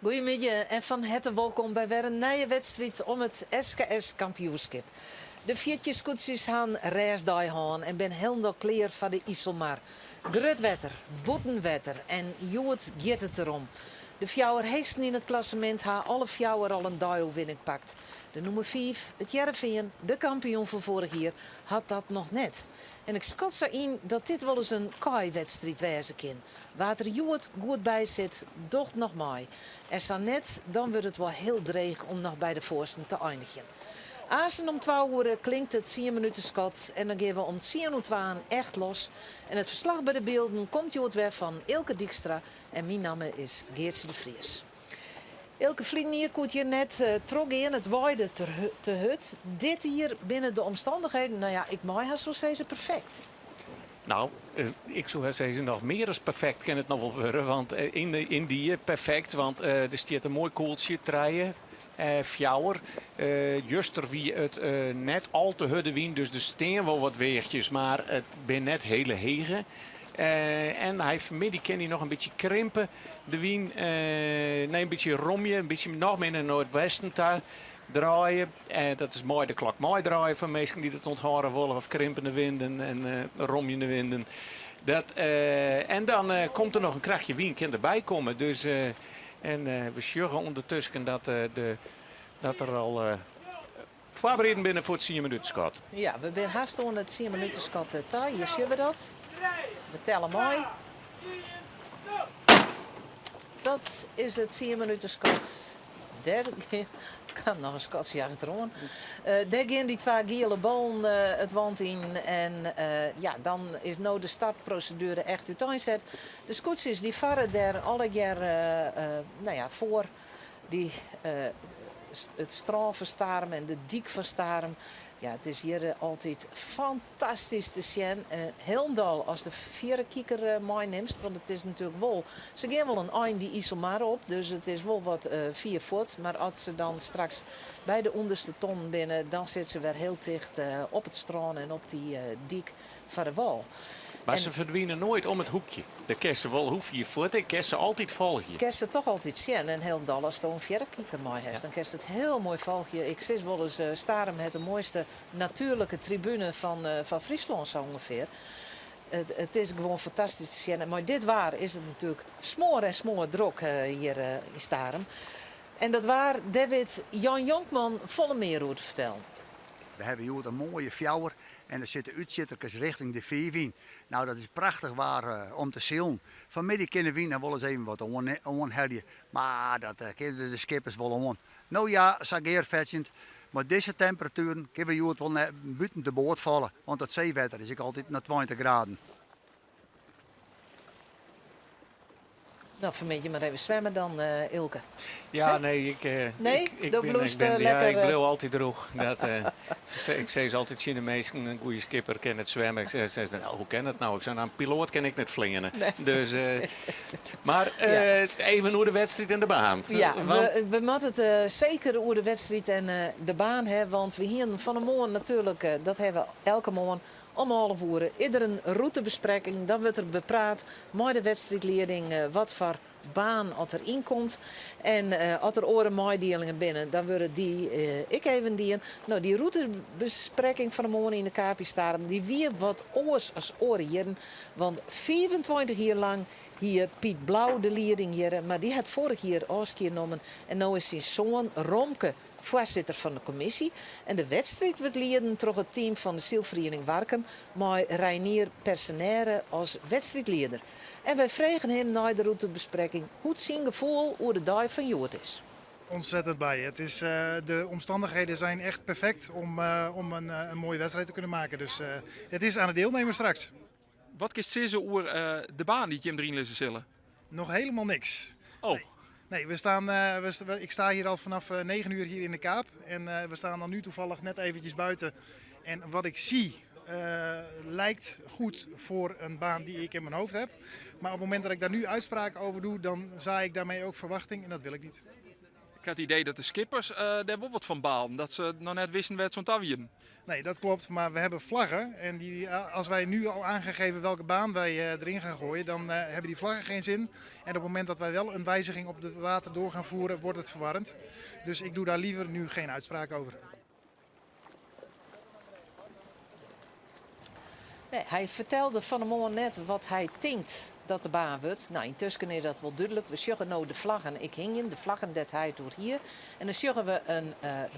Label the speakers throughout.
Speaker 1: Goeiemiddei en fan herte wolkom by wer in nije wedstriid om it SKS kampioenskip. De 14 skûtsjes ha in rêstdei hân en bin hielendal klear foar de Iselmar. Grut wetter, bûtenwetter en hjoed giet it derom. De fjouwer heechsten yn it klassemint ha alle fjouwer al in deioerwinning pakt. De nûmer fiif, It Hearrenfean, de kampioen fan foarich jier, hat dat noch net. En ik skat sa yn dat dit wolris in kaaiwedstriid wêze kin. Wa't der hjoed goed by sit, docht noch mei. En sa net, dan wurdt it wol hiel dreech om noch by de foarsten te einigjen. Aansen om twa oere klinkt it tsienminuteskot en dan gean we om tsien oer twaen echt los. En it ferslach by de bylden komt hjoed wer fan Eelke Dykstra en myn namme is Geartsje de Vries. Eelke, ferline jier koe it hjir net trochgean, it waaide te hurd. Dit jier binne de omstannichheden, no ja, ik mei hast wol sizze perfekt.
Speaker 2: No, ik soe hast sizze noch mear as perfekt kin it noch wol wurde, want yn dy perfekt, want der stiet in moai koeltsje, trije, fjouwer. Juster wie it net al te hurde wyn, dus der stean wol wat weachjes, mar it binne net hiele hege. En hy fanmiddei kin hy noch in bytsje krimpe, de wyn, nee, in bytsje romje, in bytsje noch mear nei noardwesten ta draaie. Dat is mei de klok meidraaie foar minsken dy't it ûnthâlde wolle, of krimpende winden en romjende winden. Dat, en dan komt der noch in krachtje wyn, kin derby komme. Dus, en we sjogge ûndertusken dat, de, dat der al foarbereiden binne foar it tsienminuteskot.
Speaker 1: Ja, we binne hast oan it tsienminuteskot ta. Hjir sjogge we dat. We telle mei. Dat is it tsienminuteskot. Dêr kaam noch in skotsje achteroan. Dêr gean dy twa giele ballen it want yn. En ja, dan is no de startproseduere echt úteinset. De skûtsjes dy farre dêr allegear nou ja, foar dy it strân fan Starum en de dyk fan Starum. Ja, it is hjir altyd fantastysk te sjen. Hielendal ast de fierrekiker meinimst, want it is natuerlik wol, se gean wol in ein dy Iselmar op, dus it is wol wat fier fuort. Mar as se dan straks by de ûnderste tonnen binne, dan sitte se wer hiel ticht op it strân en op dy dyk foar de wâl.
Speaker 2: Mar se ferdwine noait om it hoekje. Dêr kinst se wol hoe fier fuort ek, kinst se altyd folgje.
Speaker 1: Kinst se toch altyd sjen en hielendal ast in fierrekiker mei hast, dan kinst it hiel moai folgje. Ik sis wolris, Starum hat de moaiste natuerlike tribune fan fan Fryslân sa ûngefear. It is gewoan fantastysk te sjen en mei dit waar is it natuerlik smoar en smoar drok hjir yn Starum. En dat waar, dêr wit Jan Jonkman folle mear oer te fertellen.
Speaker 3: We hawwe hjoed in moaie fjouwer en der sitte útsjitterkes richting de fiif yn. Nou dat is prachtich waar om te silen. Fanmiddei kin de wyn noch wolris even wat oanhelje, mar dat kinne de skippers wol oan. No ja, sa gearfetsjend, mei dizze temperatueren kinne we hjoed wol bûten de boat falle, want it seewetter is ek altyd noch 20 graden.
Speaker 1: No, fanmiddei mar even swimme dan, Eelke.
Speaker 2: Ja, nee, ik,
Speaker 1: Nee?
Speaker 2: ik,
Speaker 1: Do
Speaker 2: bin, ik
Speaker 1: bliuwst
Speaker 2: bin, ja,
Speaker 1: lekker.
Speaker 2: ik bliuw altyd drûch. Dat, ik sis altyd tsjin de minsken, in goede skipper kin net swimme. Ik sis, nou, hoe kin dat no? Ik sei, nou, in piloat kin ek net fleane. Dus, mar even oer de wedstriid en de baan.
Speaker 1: Ja,
Speaker 2: Want
Speaker 1: we moatte it seker oer de wedstriid en de baan ha, want we hienen fan 'e moarn natuerlik, dat ha we elke moarn om half oere, is der in rûtebesprekking. Dan wurdt der bepraat mei de wedstriidlieding wat foar baan oft der ynkomt. En as der oare meidielingen binne, dan wurde dy ek even dien. No, dy rûtebesprekking fan 'e moarn yn de Kaap yn Starum, dy wie wat oars as oare jierren. Want 25 jier lang hie Piet Blauw de lieding hjirre, mar dy hat foarich jier ôfskie nommen en no is syn soan Romke foarsitter fan de kommisje. En de wedstriid wurdt lieden troch it team fan de sylferiening Warkum mei Reinier Persenaire as wedstriidlieder. En wy fregen him nei de rûtebesprekking hoe't syn gefoel oer de dei fan hjoed is.
Speaker 4: Ontzettend blij. Het is, de omstandigheden zijn echt perfect om, om een, een mooie wedstrijd te kunnen maken. Dus het is aan de deelnemers straks.
Speaker 5: Wat kinst sizze oer de baan dy't jim deryn lizze sille?
Speaker 4: Nog helemaal niks.
Speaker 5: Oh.
Speaker 4: Nee, nee, we staan, we, ik sta hier al vanaf 9 uur hier in de Kaap. En we staan dan nu toevallig net eventjes buiten. En wat ik zie lijkt goed voor een baan die ik in mijn hoofd heb. Maar op het moment dat ik daar nu uitspraken over doe, dan zaai ik daarmee ook verwachting en dat wil ik niet.
Speaker 5: Ik ha it idee dat de skippers dêr wol wat fan baalden, dat se noch net wisten wêr't se oan ta wienen.
Speaker 4: Nee, dat klopt. Maar we hebben vlaggen. En die, als wij nu al aangegeven welke baan wij erin gaan gooien, dan hebben die vlaggen geen zin. En op het moment dat wij wel een wijziging op het water door gaan voeren, wordt het verwarrend. Dus ik doe daar liever nu geen uitspraak over.
Speaker 1: Nee, hy fertelde fan 'e moarn net wat hy tinkt dat de baan wurdt. No, yntusken is dat wol dúdlik. We sjogge no de flaggen ek hingjen, de flaggen dêr't hy it oer hie. En dan sjogge we in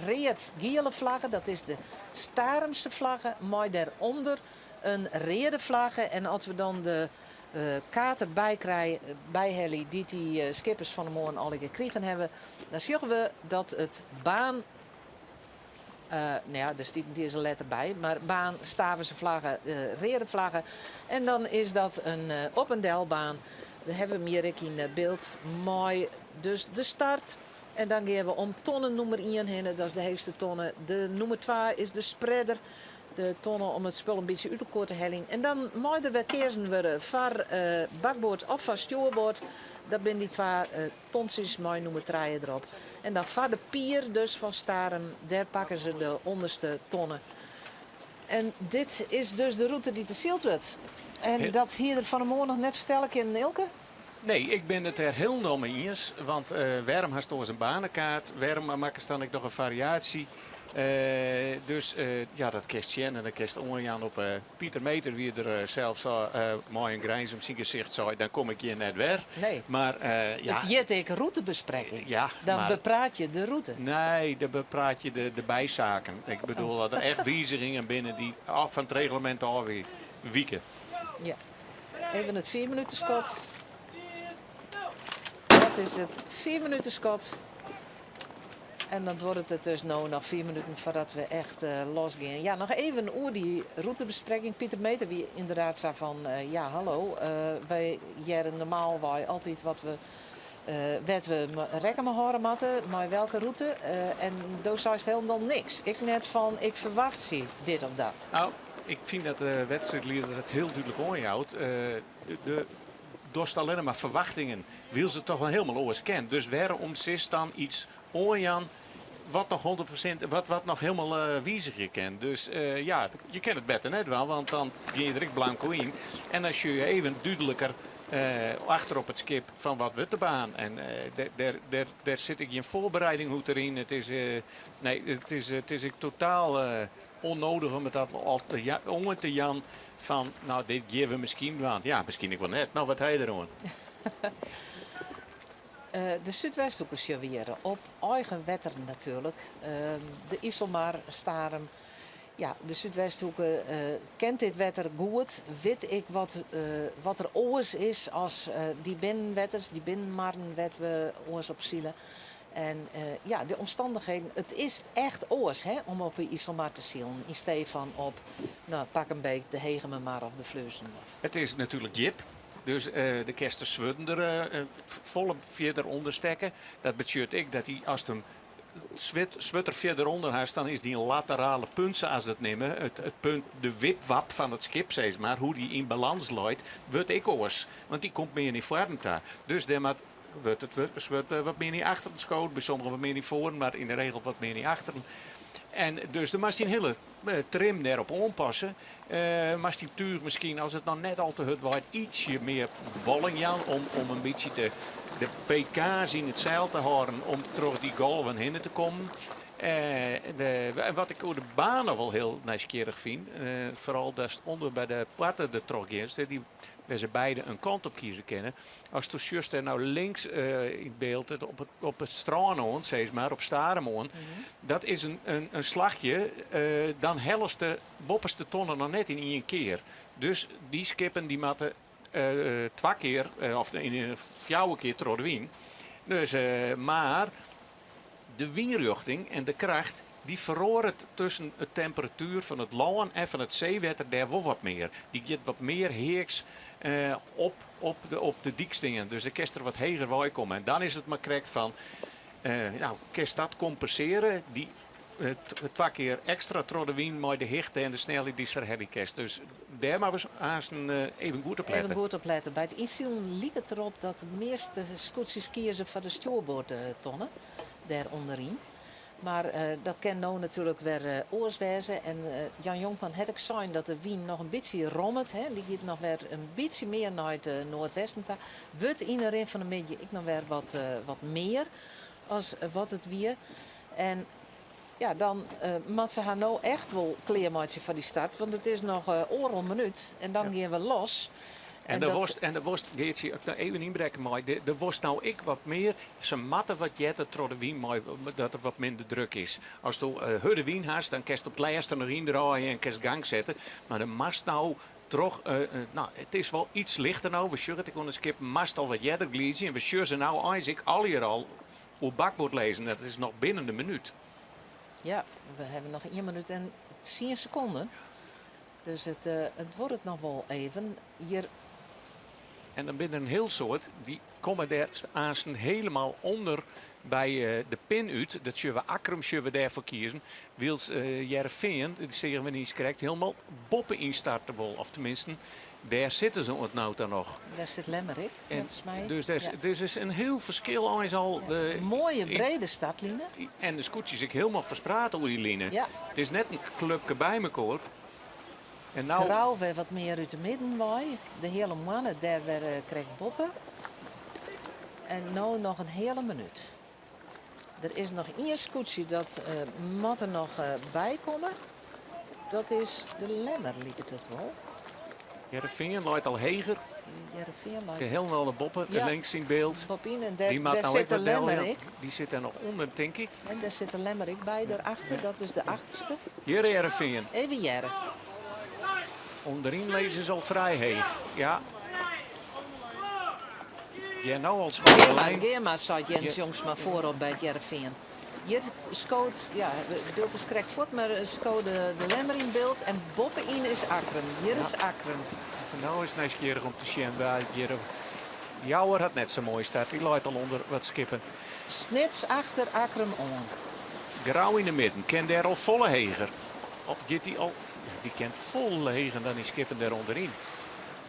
Speaker 1: read-giele flagge, dat is de Starumse flagge, mei dêrûnder in reade flagge. En as we dan de kaart derby krije, byhelje dy't dy skippers fan 'e moarn allegear krigen hawwe, dan sjogge we dat it baan No ja, der stiet net iens in letter by, mar baan, Staverse flagge, reade flagge. En dan is dat in op en delbaan. We hawwe him hjir ek yn byld mei dus de start. En dan gean we om tonne nûmer ien hinne, dat is de heechste tonne. De nûmer twa is de spreader. De tonne om it spul in bytsje út elkoar te heljen. En dan mei der wer keazen wurde foar bakboard of foar stjoerboard. Dat binne dy twa tontsjes mei nûmer trije derop. En dan foar de pier dus fan Starum, dêr pakke se de ûnderste tonne. En dit is dus de rûte dy't der syld wurdt. En dat hie er fan 'e moarn noch net fertelle kinnen, Eelke?
Speaker 2: Nee, ik bin it dêr hielendal mei iens. Want wêrom hast oars in banekaart? Wêrom makkest dan ek noch in fariaasje? Dus ja, dat kinst sjen en dat kinst oanjaan op Pieter Meeter wie der sels mei in grins om syn gesicht sei, dan kom ik hjir net wer.
Speaker 1: Nee.
Speaker 2: Mar, ja.
Speaker 1: It hjit ek rûtebesprekking.
Speaker 2: Ja,
Speaker 1: Dan
Speaker 2: mar
Speaker 1: bepraat je de rûte.
Speaker 2: Nee, dan bepraat je de bysaken. Ik bedoel dat der echt wizigingen binne dy't ôf fan it reglemint ôfwike.
Speaker 1: Ja. Even it fiifminuteskot. Dat is it fiifminuteskot. En dan duorret it dus no noch fiif minuten foardat we echt los gean. Ja, noch even oer dy rûtebesprekking. Pieter Meeter wie ynderdaad sa fan, ja hallo, wy hearre normaalwei altyd wat we, wêr't we rekken mei hâlde moatte, mei welke rûte. En do seist hielendal niks. Ek net fan, ik ferwachtsje dit of dat.
Speaker 2: No, ik fyn dat de wedstriidlieder it hiel dúdlik oanjout. De Dochst allinne mar ferwachtingen, wylst it toch wol hielendal oars kin. Dus wêrom silst dan iets oanjaan wat noch 100%, wat, wat noch hielendal wizigje kin? Dus ja, je kinne it better net dwaan, want dan gean je der ek blanko yn. En dan sjoch je even dúdliker achter op it skip fan wat wurdt de baan. En dêr, dêr sit ek gjin foarbereiding hoe't deryn. It is, nee, it is, it is ek totaal ûnnedich om it al te, oan te jaan fan, no, dit gean we miskien dwaan. Ja, miskien ek wol net. No, wat ha je deroan?
Speaker 1: De Súdwesthoeke sjogge we hjir op eigen wetter natuerlik. De Iselmar, Starum. Ja, de Súdwesthoeke kent dit wetter goed. Wit ek wat, wat der oars is as dy binnenwetters, dy binnenmarren wêr't we oars op sile. En ja, de omstannichheden, it is echt oars hè, om op 'e Iselmar te silen yn stee fan op, no, pak 'm beet, de Hegemermar of de Fluezen. Of.
Speaker 2: It is natuerlik djip, dus de kinst de swurden der folle fierder ûnder stekke. Dat betsjut ek dat dy, ast him swurd der fierder ûnder hast, dan is dyn laterale punt, sa as se dat neame, it punt, de wipwap fan it skip, sis mar, hoe dy yn balans leit, wurdt ek oars. Want dy komt mear nei foaren ta. Dus dêr moat wurdt it swurd wat mear nei achteren skood, by sommigen wat mear nei foaren, mar yn de regel wat mear nei achteren. En dus dan moatst dyn hiele trim dêrop oanpasse. Moatst dyn túch miskien, as it noch net al te hurd waait, ietsje mear bolling jaan om, om in bytsje de, de pk's yn it seil te hâlden om troch dy golven hinne te kommen. De, wat ik oer de baan noch wol hiel nijsgjirrich fyn, foaral datst ûnder by de poarte der troch giest, dy, wêr se beide in kant op kieze kinne. Asto sjochst dêr no links yn it byld it op it, op it strân oan, sis mar, op Starum oan, dat is in, in, in slachje, dan hellest de boppeste tonne noch net yn ien kear. Dus dy skippen dy moatte twa kear of yn fjouwer kear troch de wyn. Dus, mar de wynrjochting en de kracht dy feroaret tusken de temperatuer fan it lân en fan it seewetter dêr wol wat mear. Dy giet wat mear heaks op, op de, op de dyk stean. Dus dan kinst der wat heger wei komme. En dan is it mar krekt fan, no, kinst dat kompensearje, dy twa kear ekstra troch de wyn mei de hichte en de snelheid dy'tst ferhelje kinst. Dus dêr moatte we aansten even goed op lette.
Speaker 1: Even goed op lette. By it ynsilen liket derop dat de measte skûtsjes kieze foar de stjoerboardtonne. Dêr ûnderyn. Mar dat kin no natuerlik wer oars wêze. En Jan Jonkman hat ek sein dat de wyn noch in bytsje rommet. Dy giet noch wer in bytsje mear nei it noardwesten ta. Wurdt yn 'e rin fan de middei ek noch wer wat mear as wat it wie. En ja, dan moat se har no echt wol klearmeitsje foar dy start. Want it is noch oardel minút en dan gean we los.
Speaker 2: En de worst, en de worst Geartsje, ik noch even ynbrekke mei, de worst nou ek wat mear, se moatte wat earder troch de wyn mei, dat der wat minder druk is. Asto hurde wyn hast, dan kinst op it lêste noch yndraaie en kinst gang sette. Mar de moatst nou troch, no, it is wol iets lichter no, we sjogge it ek oan de skippen, moatst al wat earder gliidzje. En we sjogge se nou eins ek allegear al oer bakboard lizzen. Dat is noch binnen de minút.
Speaker 1: Ja, we hawwe noch ien minút en tsien sekonden. Dus it duorret noch wol even. Hjir.
Speaker 2: En dan binne der in hiel soad dy komme dêr aansten helemaal ûnder by de pin út. Dat sjogge we Akkrum sjogge we dêrfoar kiezen. Wylst Hearrenfean, dy seagen we niis krekt, hielendal boppe-yn starte wol. Of teminsten, dêr sitte se oant no ta noch.
Speaker 1: Dêr sit Lemmer ek, neffens my.
Speaker 2: Dus dêr dus is in hiel ferskil eins al.
Speaker 1: Moaie brede startline.
Speaker 2: En de skûtsjes ek hielendal ferspraat oer dy line. It is net in klupke by mekoar. En nou...
Speaker 1: Grou wer wat mear út de midden wei. De Heale Moanne dêr wer krekt boppe. En no noch in heale minút. Der is noch ien skûtsje dat moat der noch by komme. Dat is de Lemmer, liket it wol.
Speaker 2: Hearrenfean leit al heger.
Speaker 1: Hearrenfean leit
Speaker 2: Hielendal nei boppe, links yn byld.
Speaker 1: Boppyn en dêr, dêr sit de Lemmer ek.
Speaker 2: Dy sit dêr noch ûnder, tink ik.
Speaker 1: En dêr sit de Lemmer ek by, dêrachter. Dat is de achterste.
Speaker 2: Hjir Hearrenfean.
Speaker 1: Even hearre.
Speaker 2: Ûnderyn lizze se al frij heech. Ja. Hear no al skoot de lijn.
Speaker 1: Gean mar, seit Jens Jongsma foarop by it Hearrenfean. Hjir skoot, ja, it byld is krekt fuort, mar skoot de Lemmer yn byld en boppe-yn is Akkrum. Hjir is Akkrum.
Speaker 2: No is it nijsgjirrich om te sjen wa hjir. Jouwer hat net sa'n moaie start, dy leit al ûnder wat skippen.
Speaker 1: Snits achter Akkrum oan.
Speaker 2: Grou yn de midden, kin dêr al folle heger. Of giet dy al, ja, dy kin folle heger dan dy skippen dêr ûnderyn.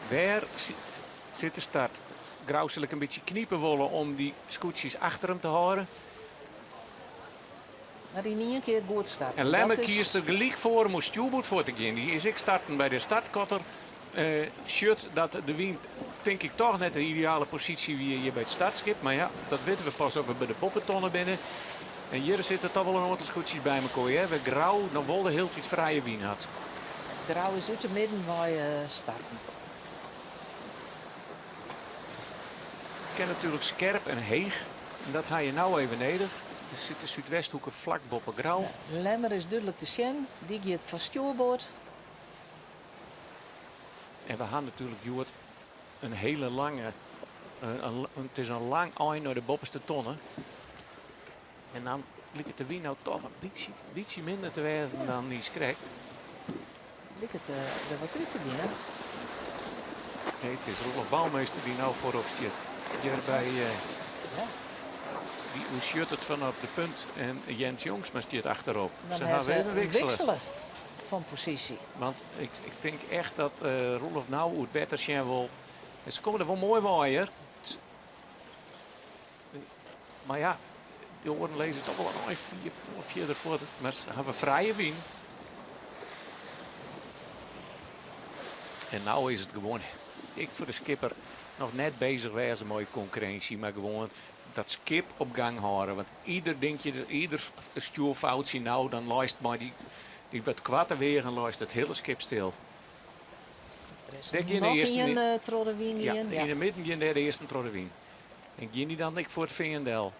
Speaker 2: Wêr sit de start? Grou sil ek in bytsje knipe wolle om dy skûtsjes achter him te hâlden.
Speaker 1: Mar yn ien kear goed starten.
Speaker 2: En Lemmer kiest der gelyk foar om oer stjoerboard fuort te gean. Dy is ek starten by de startkotter. Sjocht dat de wyn tink ik toch net de ideale posysje wie hjir by it startskip. Mar ja, dat witte we pas as we by de boppetonne binne. En hjir sitte toch wol in oantal skûtsjes by mekoar, hear. Wêr Grou noch wol de hieltyd frije wyn hat.
Speaker 1: Grou is út de midden wei starten.
Speaker 2: Kin natuerlik skerp en heech. En dat ha je no even nedich. Der sit de Súdwesthoeke flak boppe Grou.
Speaker 1: Lemmer is dúdlik te sjen. Dy giet foar stjoerboard.
Speaker 2: En we ha natuerlik hjoed in hiele lange, it is in lang ein nei de boppeste tonne. En dan liket de wyn no toch in bytsje, bytsje minder te wêzen dan dy krekt.
Speaker 1: Liket der wat út te gean.
Speaker 2: Nee, it is Roelof Bouwmeester dy't no foarop stiet. Hjir by dy oersjut it fan op de punt en Jens Jongsma stiet achterop.
Speaker 1: Dan Se hawwe even wiksele. wiksele fan posysje.
Speaker 2: Want ik, ik tink echt dat Roelof no oer it wetter sjen wol. En se komme der wol moai wei, hear. Mar ja, de oaren lizze toch wol in ein fierder fuort. Mar se hawwe frije wyn. En no is it gewoan, ek foar de skipper, noch net bezich wêze mei konkurrinsje, mar gewoan dat skip op gang hâlde. Want ieder dinkje, ieder stjoerfoutsje no, dan leist mei dy, dy wat koarte weagen leist it hiele skip stil.
Speaker 1: Der is noch ien troch de wyn gien.
Speaker 2: Ja, yn de midden gean dêr de earsten troch de wyn. En gean dy dan ek foar it Feandel?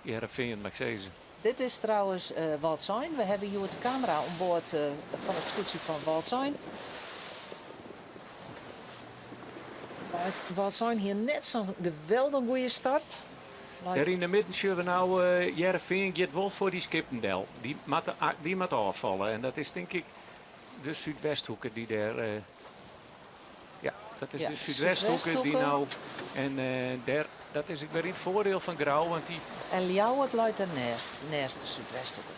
Speaker 2: Hearrenfean, moat ik sizze.
Speaker 1: Dit is trouwens Wâldsein. We hawwe hjoed de kamera oan board fan it skûtsje fan Wâldsein. Wâldsein hie net sa'n geweldich goede start.
Speaker 2: Dêr yn de midden sjogge we no Hearrenfean giet wol foar dy skippen del. Dy moatte, dy moatte ôffalle. En dat is tink ik de Súdwesthoeke dy't dêr. Ja, dat is de Súdwesthoeke dy't no. En dêr, dat is ek wer yn it foardiel fan Grou, want dy.
Speaker 1: En Ljouwert leit der nêst, nêst de Súdwesthoeke.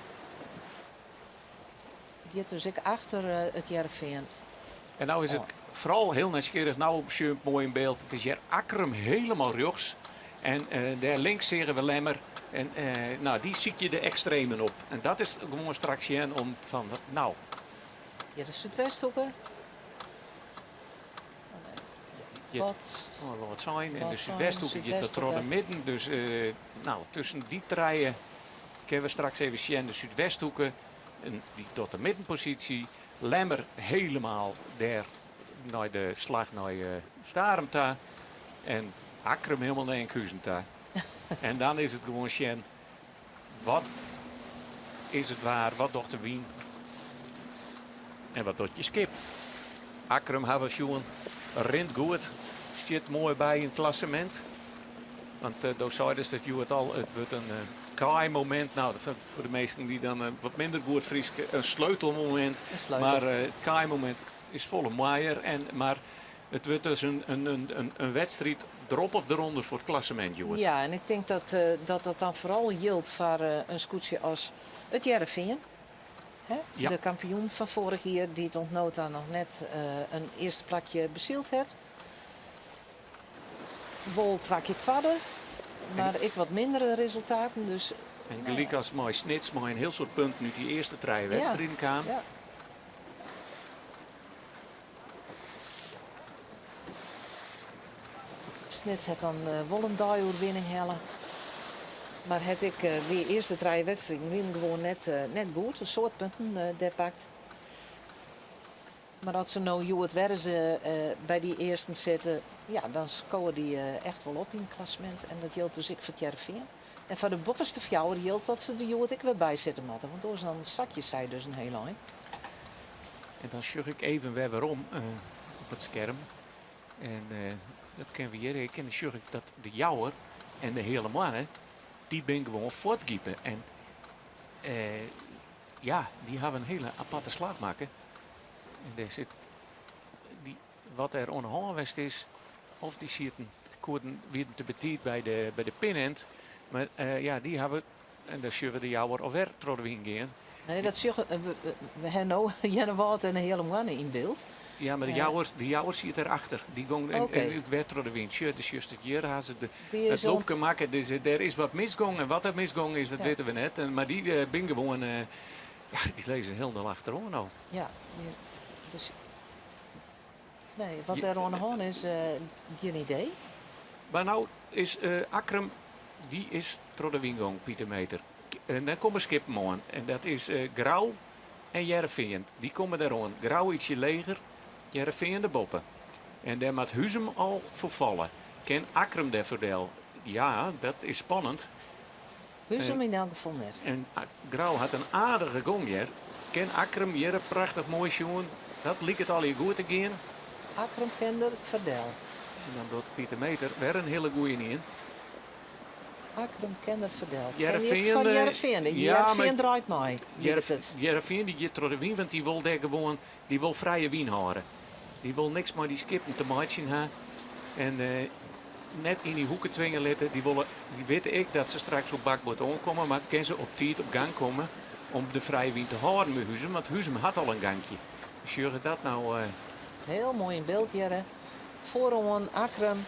Speaker 1: Giet dus ek achter it Hearrenfean.
Speaker 2: En no is it foaral hiel nijsgjirrich, no sjogge we it moai yn byld. It is hjir Akkrum helemaal rjochts. En dêr links seagen we Lemmer. En no, dy sykje de ekstremen op. En dat is gewoan straks sjen om fan, no.
Speaker 1: Hjir de Súdwesthoeke.
Speaker 2: Wâldsein en de Súdwesthoeke giet dat troch de midden. Dus no, tusken dy trije kinne we straks even sjen. De Súdwesthoeke, dy docht de middenposysje. Lemmer helemaal dêr nei de slach nei Starum ta. En Akkrum helemaal nei Enkhuizen ta. En dan is it gewoan sjen, wat is it waar, wat docht de wyn en wat docht je skip. Akkrum hawwe we sjoen, rint goed, stiet moai by yn it klassemint. Want do seidest it hjoed al, it wurdt in kaaimomint. No, foar de minsken dy't dan wat minder goed Frysk, in sleutelmomint. Mar it kaaimomint is folle moaier. En, mar it wurdt dus in wedstriid derop of derûnder foar it klassemint hjoed.
Speaker 1: Ja, en ik tink dat dat, dat dan foaral jildt foar in skûtsje as it Hearrenfean. De kampioen fan foarich jier, dy't oant no ta noch net in earste plakje besyld hat. Wol twa kear twadde, mar ek wat mindere resultaten. Dus,
Speaker 2: En gelyk as mei Snits mei in hiel soad punten út dy earste trije wedstriden kaam.
Speaker 1: Snits hat dan wol in deioerwinning helle. Mar hat ek dy earste trije wedstriden wienen gewoan net, net goed. In soad punten dêr pakt. Mar as se no hjoed wer ris by dy earsten sitte, ja, dan skowe dy echt wol op yn it klassemint. En dat jildt dus ek foar it Hearrenfean. En foar de boppeste fjouwer jildt dat se der hjoed ek wer by sitte moatte, want oars dan sakje sy dus in hiel ein.
Speaker 2: En dan sjoch ik even wer werom op it skerm. En dat kinne we hjir ek. En dan sjoch ik dat de Jouwer en de Heale Moanne, dy binne gewoan fuortgiepen. En ja, dy hawwe in hiele aparte slach makke. En dêr sit dy, wat der oan de hân west is, of dy sieten, koeden, wienen te betiid by de pinend. Mar ja, dy hawwe, en dêr sjogge we de Jouwer alwer troch de wyn gean.
Speaker 1: Nee, dat sjogge we, we ha no Earnewâld en de Heale Moanne yn byld.
Speaker 2: Ja, mar de Jouwer siet derachter. Dy gong en ek wer troch de wyn. Sjoch, de sjochst it hjir, ha se de, it loopke makke. Dus dêr is wat misgong. En wat der misgong is, dat witte we net. Mar dy binne gewoan, ja, dy lizze hielendal achteroan no.
Speaker 1: Ja, dus nee, wat der oan de hân is, gjin idee.
Speaker 2: Mar no is Akkrum, dy is troch de wyn gong, Pieter Meter. En dan komme skippen oan. En dat is Grou en Hearrenfean. Dy komme dêr oan. Grou ytsje leger, Hearrenfean derboppe. En dêr moat Huzum al foar falle. Kin Akkrum dêrfoar del? Ja, dat is spannend.
Speaker 1: Huzum yn elk gefal net.
Speaker 2: En Grou hat in aardige gong hjir. Kin Akkrum hjir prachtich moai sjoen. Dat liket allegear goed te gean.
Speaker 1: Akkrum kin der foar del.
Speaker 2: En dan docht Pieter Meter wer in hiele goeie ien.
Speaker 1: Akkrum kin der foar del. Hearrenfean, Fan Hearrenfean. Hearrenfean draait mei, liket it.
Speaker 2: Hearrenfean dy giet troch de wyn, want dy wol dêr gewoan dy wol frije wyn hâlde. Dy wol niks mei dy skippen te meitsjen ha. En net yn dy hoeke twinge litte. Dy wolle, dy witte ek dat se straks op bakboard oankomme, mar kin se op tiid op gang komme om de frije wyn te hâlden by Huzum, want Huzum hat al in gankje. Sjogge dat no.
Speaker 1: Hiel moai yn byld hjirre. Foaroan Akkrum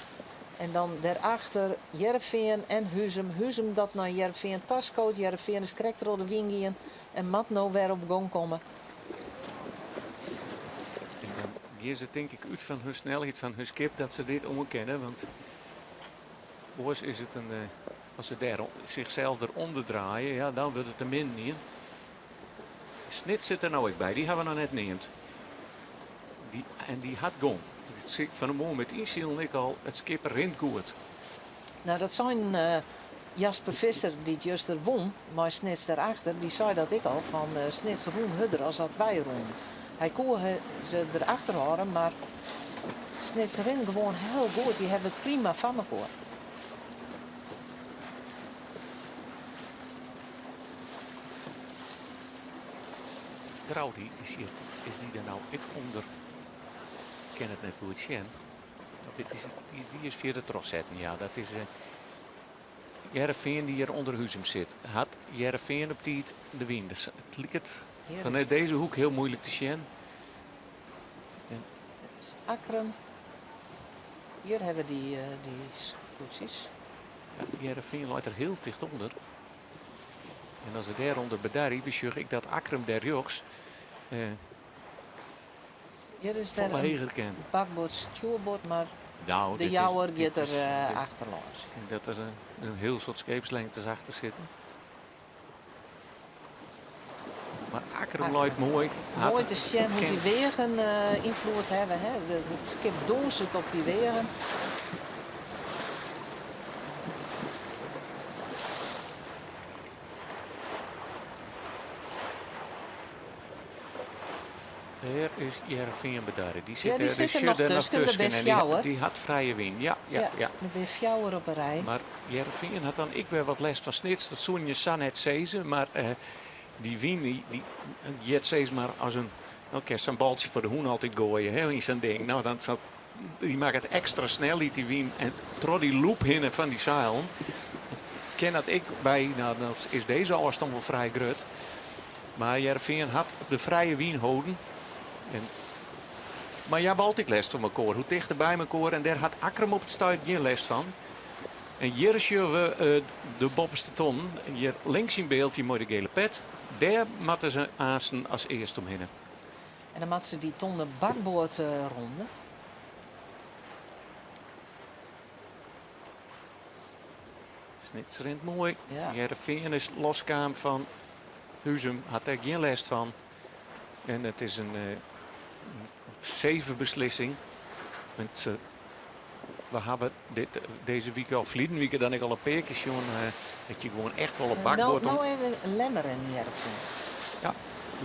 Speaker 1: en dan dêrachter Hearrenfean en Huzum. Huzum dat nei Hearrenfean taskoot. Hearrenfean is krekt troch de wyn gien en moat no wer op gong komme.
Speaker 2: En dan gean se tink ik út fan hun snelheid fan hun skip dat se dit oankinne. Want oars is it in, as se dêr sichsels derûnder draaie, ja, dan wurdt it in min ien. Snits sit der no ek by, dy hawwe we noch net neamd. Dy, en dy hat gong. Dat sis ik fan 'e moarn met ynsilen ek al, it skip rint goed.
Speaker 1: No, dat sein Jasper Visser, dy't juster wûn mei Snits derachter, dy sei dat ek al, fan Snits rûn hurder as dat wy rûnen. Hy koe se derachter hâlde, mar Snits rint gewoan hiel goed. Dy hawwe it prima foar mekoar.
Speaker 2: Grou dy is hjir, is dy der no ek ûnder? Ik kin it net goed sjen. Is, dy is fierder trochsetten, ja. Dat is Hearrenfean dy't hjir ûnder Huzum sit. Hat Hearrenfean op tiid de wyn? Dus it liket fanút dizze hoek hiel muoilik te sjen.
Speaker 1: En Akkrum. Hjir hawwe dy, dy skûtsjes.
Speaker 2: Ja, Hearrenfean leit der hiel ticht ûnder. En as we dêrûnder bedarje, we sjogge ek dat Akkrum dêr rjochts
Speaker 1: Hjir is wer
Speaker 2: folle
Speaker 1: in
Speaker 2: heger kin.
Speaker 1: bakboard stjoerboard, mar
Speaker 2: Nou,
Speaker 1: de
Speaker 2: dit is,
Speaker 1: Jouwer
Speaker 2: dit
Speaker 1: giet der
Speaker 2: is, dit,
Speaker 1: achterlâns.
Speaker 2: ik tink dat der in hiel soad skeepslengtes achter sitte. Mar Akkrum leit moai.
Speaker 1: Moai te sjen hoe't dy weagen ynfloed hawwe. It skip dûnset op dy weagen.
Speaker 2: Dêr is Hearrenfean bedarre. Dy sit
Speaker 1: Ja, dy
Speaker 2: der,
Speaker 1: sit der noch
Speaker 2: der noch
Speaker 1: tusken. Der
Speaker 2: tusken
Speaker 1: binne
Speaker 2: en dy,
Speaker 1: fjouwer.
Speaker 2: dy hat frije wyn. Ja, ja,
Speaker 1: Ja,
Speaker 2: ja.
Speaker 1: der binne fjouwer op 'e rij.
Speaker 2: Mar Hearrenfean hat dan ek wer wat lêst fan Snits. Dat soene je sa net sizze, mar dy wyn dy, dy giet sis mar as in. No kinst sa'n baltsje foar de hûn altyd goaie hè, yn sa'n ding. No, dan, sa, dy makket ekstra snelheid dy wyn en troch dy loep hinne fan dy seilen kin dat ek by, no, dan is dizze ôfstân wol frij grut. Mar Hearrenfean hat de frije wyn holden. En, mar hja hawwe altyd lêst fan mekoar. Hoe tichter by mekoar en dêr hat Akkrum op it stuit gjin lêst fan. En hjir sjogge we eh, de boppeste tonnen. Hjir links yn byld dy mei de gele pet. Dêr moatte se aansten as earst omhinne.
Speaker 1: En dan moatte se dy tonne bakboard eh, ronde.
Speaker 2: Snits rint moai.
Speaker 1: Ja.
Speaker 2: Hearrenfean is loskaam fan Huzum, hat dêr gjin lêst fan. En it is in eh, seve beslissing. Want se, we hawwe dit, dizze wike of ferline wike dan ek al in pear kear sjoen eh, dat je gewoan echt wol op
Speaker 1: No,
Speaker 2: bakboard om.
Speaker 1: no even Lemmer en Hearrenfean.
Speaker 2: Ja,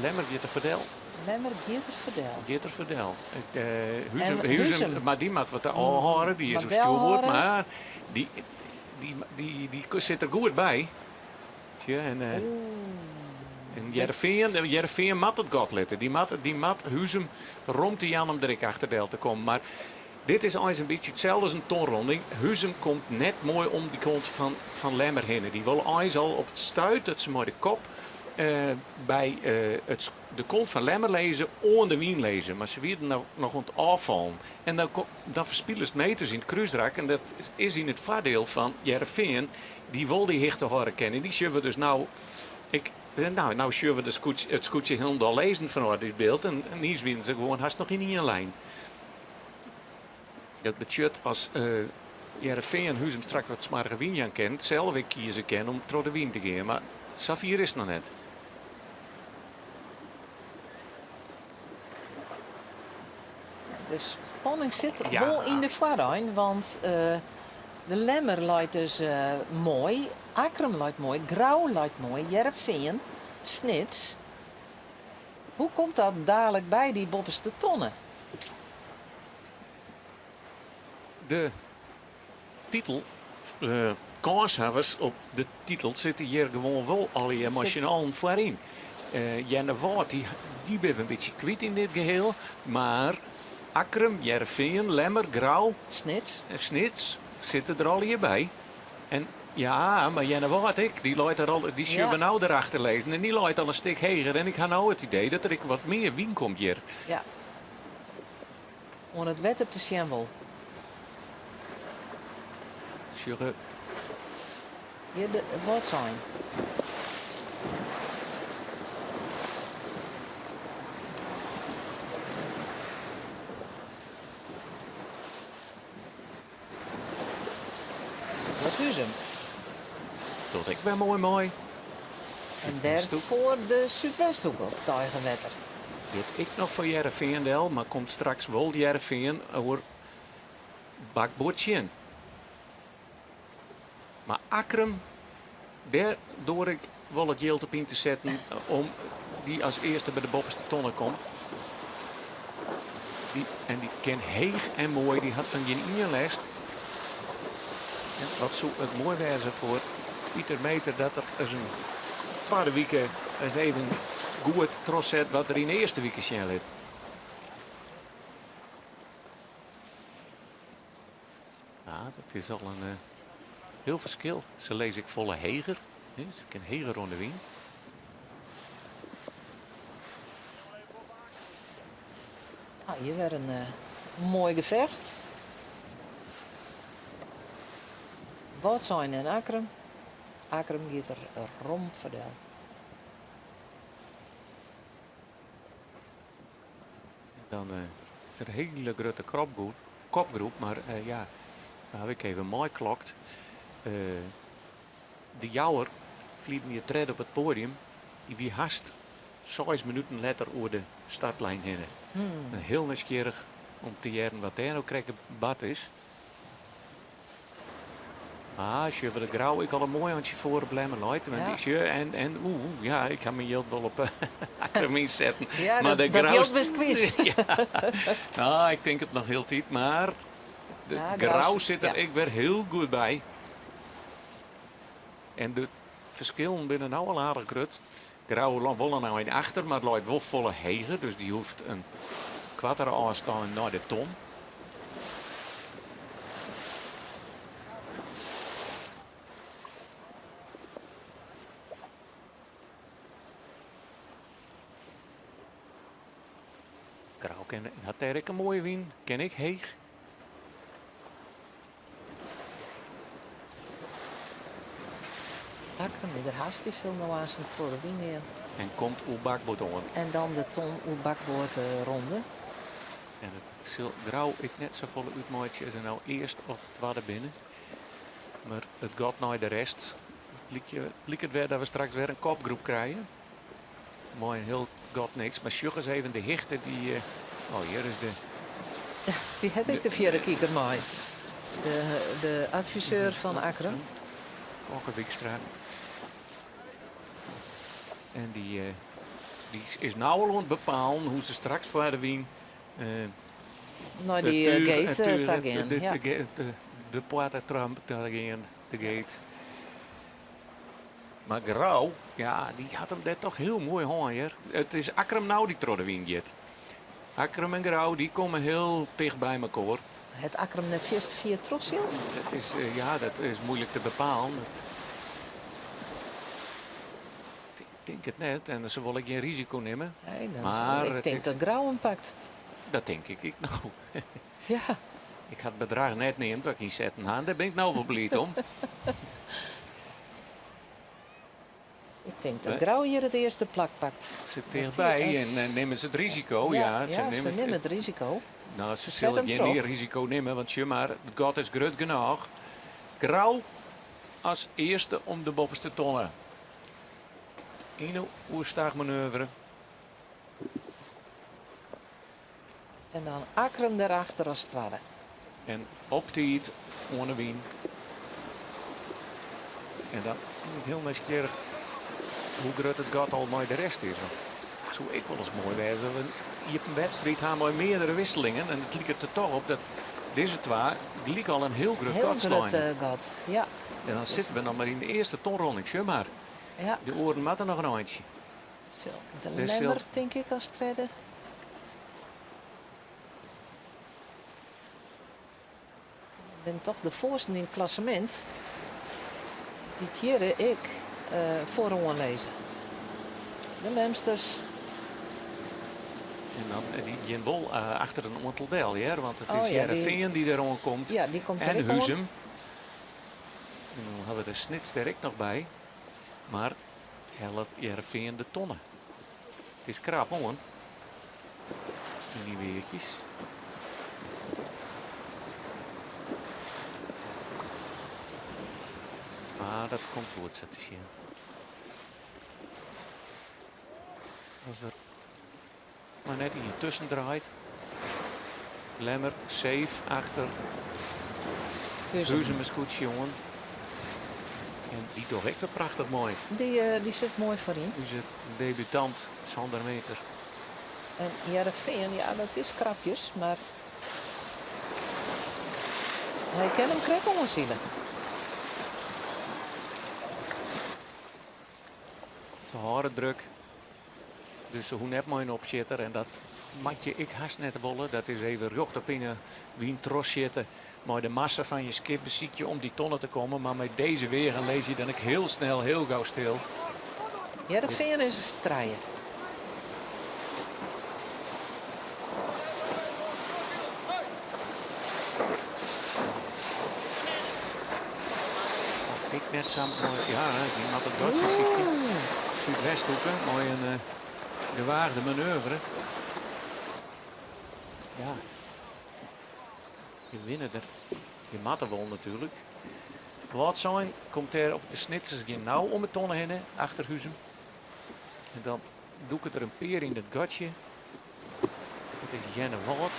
Speaker 2: Lemmer giet der foar del.
Speaker 1: Lemmer giet der foar del.
Speaker 2: Giet der foar del. It, eh, Huzum,
Speaker 1: En
Speaker 2: Huzum,
Speaker 1: Huzum.
Speaker 2: mar dy moat wat ôfhâlde, dy is
Speaker 1: Moat
Speaker 2: op stjoerboard,
Speaker 1: delhâlde.
Speaker 2: mar dy, dy, dy, dy sit der goed by. Sjoch, en, eh, en Hearrenfean, Hearrenfean moat it gat litte. Dy moat, dy moat Huzum romte jaan om der ek achter del te kommen. Mar dit is eins in bytsje itselde as in tonronding. Huzum komt net moai om dy kont fan, fan Lemmer hinne. Dy wolle eins al op it stuit dat se mei de kop eh, by eh, it, de kont fan Lemmer lizze, oan de wyn lizze. Mar se wienen no noch oan it ôffallen. En dan, dan ferspilest meters yn it krúsrak. En dat is yn it foardiel fan Hearrenfean. Dy wol dy hichte hâlde kinne. Dy sjogge we dus no ek. No, no sjogge we de skûtsje, it skûtsje hielendal lizzen fanôf dit byld. En niis wienen se gewoan hast noch yn ien lijn. Dat betsjut as uh, Hearrenfean Huzum straks wat smoarge wyn jaan kin, sels ek kieze kin om troch de wyn te gean. Mar safier is it noch net.
Speaker 1: De spanning sit
Speaker 2: Ja.
Speaker 1: wol yn de foarein, want eh, de Lemmer leit dus eh, moai, Akkrum leit moai, Grou leit moai, Hearrenfean, Snits. Hoe komt dat dalik by dy boppeste tonne?
Speaker 2: De titel, eh, kânshawwers op de titel sitte hjir gewoan wol allegear mei
Speaker 1: Sit-
Speaker 2: syn allen foaryn. Eh Earnewâld, dy, dy binne we in bytsje kwyt yn dit geheel. Mar Akkrum, Hearrenfean, Lemmer, Grou,
Speaker 1: Snits.
Speaker 2: en Snits sitte der allegear by. En ja, mar Earnewâld ek, dy leit der al, dy sjogge we
Speaker 1: Ja.
Speaker 2: no derachter lizzen. En dy leit al in stik heger. En ik ha no it idee dat der ek wat mear wyn komt hjir.
Speaker 1: Ja. Oan it wetter te sjen wol.
Speaker 2: Sjogge
Speaker 1: Hjir de Wâldsein. Wat Huzum.
Speaker 2: Docht ek wer moai mei.
Speaker 1: En dêrfoar de Súdwesthoeke op it eigen wetter.
Speaker 2: Giet ek noch foar Hearrenfean del, mar komt straks wol Hearrenfean oer bakboard tsjin. Mar Akkrum, dêr doar ik wol it jild op yn te setten om dy as earste by de boppeste tonne komt. Dy, en dy kin heech en moai, dy hat fan gjin ien lêst. En wat soe it moai wêze foar Pieter Meeter dat er ris in twadde wike ris even goed trochset wat er yn de earste wike sjen lit. Ja, dat is al in eh, hiel ferskil. Se lizze ek folle heger. hè, Se kin heger oan de wyn.
Speaker 1: Nou, hjir wer in eh, moai gefecht. Wâldsein en Akkrum. Akkrum giet der rom foar del.
Speaker 2: Dan is der in hiele grutte kopgroep, mar ja, dan haw ik even meiklokt. De Jouwer ferliden jier tredde op it poadium, dy wie hast seis minuten letter oer de startlijn hinne. Hiel nijsgjirrich om te hearren wat dêr no krekt bard is. Ah, sjoch, de Grou ek al in moai eintsje foar op Lemmer leit. Want ik sjoch, en, en oeh, ja, ik ha myn jild wol op Akkrum ynsetten.
Speaker 1: Ja,
Speaker 2: Maar
Speaker 1: dat,
Speaker 2: de
Speaker 1: dat
Speaker 2: Grou
Speaker 1: jild bist kwyt.
Speaker 2: ja. Nou, ik tink it noch hieltyd, mar de
Speaker 1: Ja, Grou
Speaker 2: Grou sit der
Speaker 1: ja.
Speaker 2: ek wer hiel goed by. En de ferskillen binne no al aardich grut. Grou wol in ein achter, mar leit wol folle heger, dus dy hoecht in koartere ôfstân nei de ton. Grou kin, hat dêr ek in moaie wyn, kin ek heech.
Speaker 1: Akkrum is der hast, dy sil no aansten troch de wyn gean.
Speaker 2: En komt oer bakboard oan.
Speaker 1: En dan de ton oer bakboard ronde.
Speaker 2: En it sil Grou ek net safolle útmeitsje as se no earst of twadde binne. Mar it gat nei de rest, it liket wer dat we straks wer in kopgroep krije. Mei in hiel gat niks. Mar sjoch ris even de hichte dy. Oh, hjir is de.
Speaker 1: Dy hat ek de fierrekiker mei. De adviseur fan Akkrum.
Speaker 2: Fokke Wykstra. En dy, dy is no al oan it bepalen hoe't se straks foar de wyn.
Speaker 1: Nei dy gate ta gean.
Speaker 2: De poarte ta gean, de gate. Mar Grou, ja, dy hat him dêr toch hiel moai hân hjir. It is Akkrum no dy't troch de wyn giet. Akkrum en Grou, dy komme hiel ticht by mekoar.
Speaker 1: Hat Akkrum net fierste fier trochsyld?
Speaker 2: Dat is, ja, dat is moeilik te bepalen. Ik tink it net en se wolle gjin risiko nimme.
Speaker 1: Nee, dan
Speaker 2: Mar
Speaker 1: ik
Speaker 2: it
Speaker 1: tink
Speaker 2: is
Speaker 1: dat Grou him pakt.
Speaker 2: Dat tink ik ek no.
Speaker 1: Ja.
Speaker 2: Ik ha it bedrach net neamd wat ik ynsetten ha. Dêr bin ik no wol bliid om.
Speaker 1: Ik tink dat Grou hjir it earste plak pakt.
Speaker 2: Sit tichtby en nimme se it risiko. Ja,
Speaker 1: Ja, se nimme it risiko.
Speaker 2: No, se
Speaker 1: Set
Speaker 2: sille
Speaker 1: him
Speaker 2: gjin
Speaker 1: troch.
Speaker 2: risiko nimme, want sjoch mar, it gat is grut genôch. Grou as earste om de boppeste tonne. Yn de oerstaachmanoeuvre.
Speaker 1: En dan Akkrum derachter as twadde.
Speaker 2: En op tiid oan de wyn. En dan is it hiel nijsgjirrich hoe grut it gat al mei de rest is. Want it soe ek wolris moai wêze as we in iepen wedstriid ha mei meardere wisselingen. En it liket der toch op dat dizze twa gelyk al in hiel grut
Speaker 1: Hiel
Speaker 2: gat
Speaker 1: grut
Speaker 2: sleine.
Speaker 1: gat, ja.
Speaker 2: En dan sitte we noch mar yn de earste tonronding, sjoch mar.
Speaker 1: Ja.
Speaker 2: De oaren moatte noch in eintsje.
Speaker 1: Sil de Lemmer, tink ik, as tredde. Binne toch de foarsten yn it klassemint dy't hjir ek foaroan lizze. De Lemsters.
Speaker 2: En dan dy gean wol achter in oantal del, hear, want it is Hearrenfean dy't der oan komt.
Speaker 1: Ja, dy komt der
Speaker 2: En
Speaker 1: ek oan.
Speaker 2: Huzum. En dan hawwe we de Snits der ek noch by. Mar hellet Hearrenfean de tonne. It is krap oan yn dy weachjes. Mar dat komt goed sa te sjen. As der mar net ien tusken draait. Lemmer safe achter Huzum in skûtsje oan. En dy docht ek wer prachtich moai.
Speaker 1: Dy sit moai foaryn.
Speaker 2: Us debutant Sander Meeter.
Speaker 1: En Hearrenfean, ja dat is krapjes, mar hy kin him krekt oansile.
Speaker 2: Se hâlde druk. Dus se hoege net mei in opsjitter en dat moat je ek hast net wolle. Dat is even rjocht op yn 'e wyn trochsjitte. Mei de massa fan je skip besykje om dy tonne te kommen. Mar mei dizze weagen lizze je dan ek hiel snel hiel gau stil.
Speaker 1: Hearrenfean is trije.
Speaker 2: Ik net sa moai. Ja, dy moat it gatsje sykje. Súdwesthoeke mei in gewaagde manoeuvre. Ja, je winne der. Je moatte wol natuerlik. Wâldsein komt dêr op de Snitsers gjin nau om 'e tonne hinne, achter Huzum. En dan dûke der in pear yn dat gatsje. Dat is Earnewâld.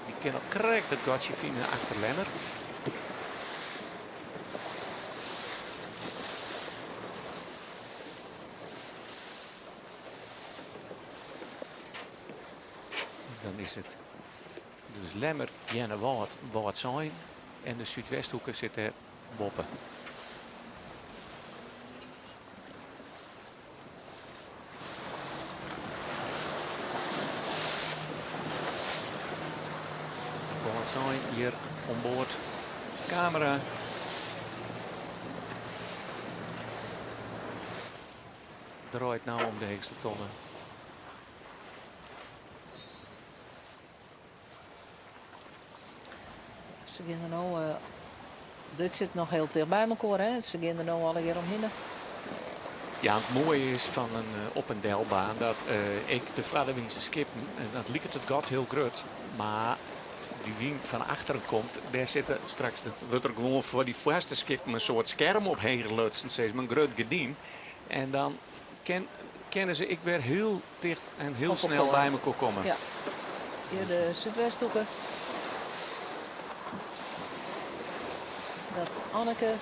Speaker 2: Dy kin noch krekt dat gatsje fine achter Lemmer. Dan is it dus Lemmer, Earnewâld, Wâldsein en de Súdwesthoeke sit dêr boppe. Wâldsein hjir oan board. Kamera. Draait no om de heechste tonne.
Speaker 1: Se gean der no, dit sit noch hiel ticht by mekoar, hè? Se gean der no allegear omhinne.
Speaker 2: Ja, it moaie is fan in op en delbaan dat ek de foarderwynse skippen, en dat liket it gat hiel grut, mar dy wyn fan achteren komt, dêr sitte straks, wurdt der gewoan foar dy foarste skippen in soart skerm op heger lutsen, sis mar, in grut gerdyn. En dan kinne se ek wer hiel ticht en hiel snel by mekoar komme.
Speaker 1: Ja. Hjir de Súdwesthoeke. Is dat Anneke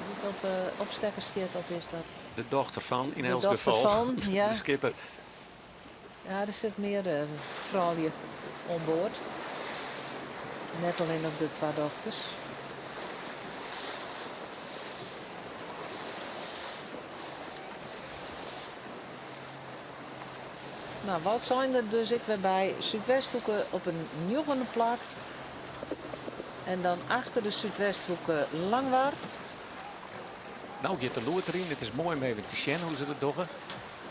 Speaker 1: dy't op opstekken stiet of is dat?
Speaker 2: De dochter fan, yn elts gefal. De dochter fan,
Speaker 1: ja.
Speaker 2: De skipper.
Speaker 1: Ja, der sit mear froulju oan board. Net allinnich de twa dochters. No, Wâldsein der dus ek wer by. Súdwesthoeke op in njoggende plak. En dan achter de Súdwesthoeke Langwar.
Speaker 2: No giet de loed deryn. It is moai om even te sjen hoe't se dat dogge.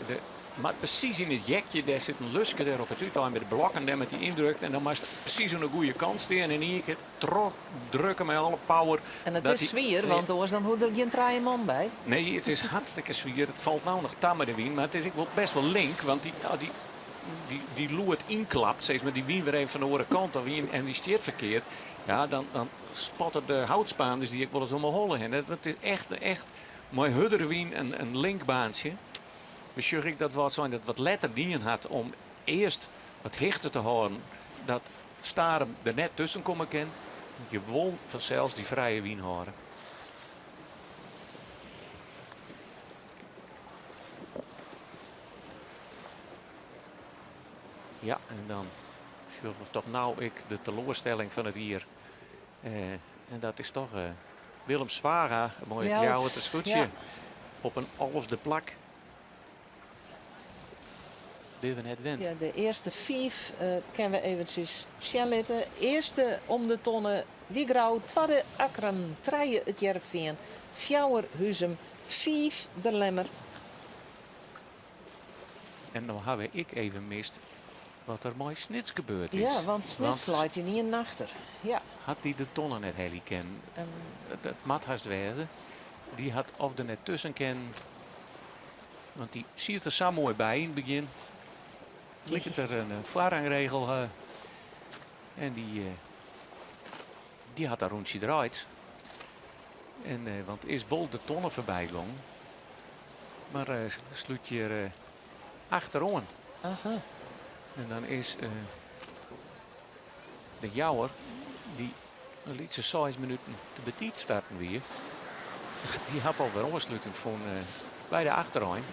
Speaker 2: De Mar presys yn it jekje, dêr sit in luske dêr op it útein by de blokken, dêr moat dy yndrukt en dan moatst presys oan de goede kant stean en yn ien kear trochdrukke mei alle power.
Speaker 1: En it is swier, want oars dan hoege der gjin trije man by.
Speaker 2: Nee, it is hartstikke swier. It falt no noch ta mei de wyn, mar it is ek wol best wol link, want dy, as dy, dy loed ynklapt, sis mar, dy wyn wer even fan de oare kant of yn en dy stiet ferkeard, ja, dan, dan spatte de houtspaanders dy ek wolris om 'e holle hinne. It is echt, echt mei hurdere wyn in link baantsje. We sjogge ek dat Wâldsein dat wat letter dien hat om earst wat hichte te hâlden dat Starum der net tusken komme kin. Want je wol fansels dy frije wyn hâlde. Ja, en dan sjogge we toch no ek de teloarstelling fan it jier. En dat is toch Willem Zwaga, mei it Ljouwerter skûtsje op in alfde plak. Binne we net wend.
Speaker 1: Ja, de earste fiif kinne we eventsjes sjen litte. Earste om de tonne wie Grou, twadde Akkrum, trije it Hearrenfean, fjouwer Huzum, fiif de Lemmer.
Speaker 2: En no ha we ek even mist wat der mei Snits gebeurd is.
Speaker 1: Ja, want Snits leit ynienen achter. Ja.
Speaker 2: Hat dy de tonne net helje kinnen? Dat moat hast wêze. Dy hat of der net tusken kinnen. Want dy siet der sa moai by yn it begjin. Liket der in foarrangregel. En dy hat in rûntsje draaid. En, want is wol de tonne foarby gong. Mar slút hjir achteroan.
Speaker 1: Aha.
Speaker 2: En dan is de Jouwer, dy't in lytse seis minuten te betiid starten wie, dy hat alwer oansluting fûn by de achterein.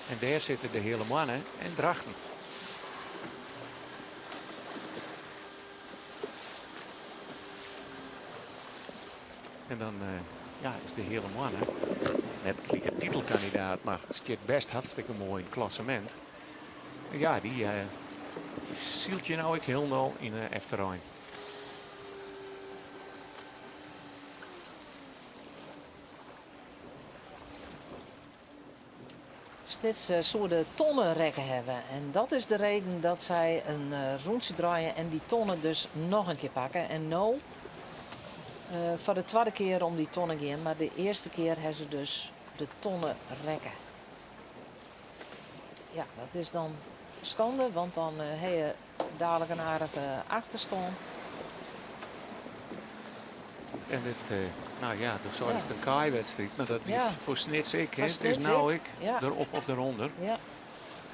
Speaker 2: En dêr sitte de Heale Moanne en Drachten. En dan ja, is de Heale Moanne net gelyk in titelkandidaat, mar stiet best hartstikke moai yn it klassemint. Ja, dy sylt je no ek hielendal yn de efterein.
Speaker 1: Snits soe de tonne rekke hawwe en dat is de reden dat sy in rûntsje draaie en dy tonne dus noch in kear pakke. En no foar de twadde kear om dy tonne gean, mar de earste kear ha se dus de tonne rekke. Ja, dat is dan skande, want dan ha je. dadelijk in aardige achterstân.
Speaker 2: En dit, nou ja, do seist it in kaaiwedstriid, mar dat wie foar Snits ek.
Speaker 1: Foar
Speaker 2: It is
Speaker 1: Snits
Speaker 2: no
Speaker 1: ek,
Speaker 2: ek
Speaker 1: ja.
Speaker 2: derop of derûnder.
Speaker 1: Ja.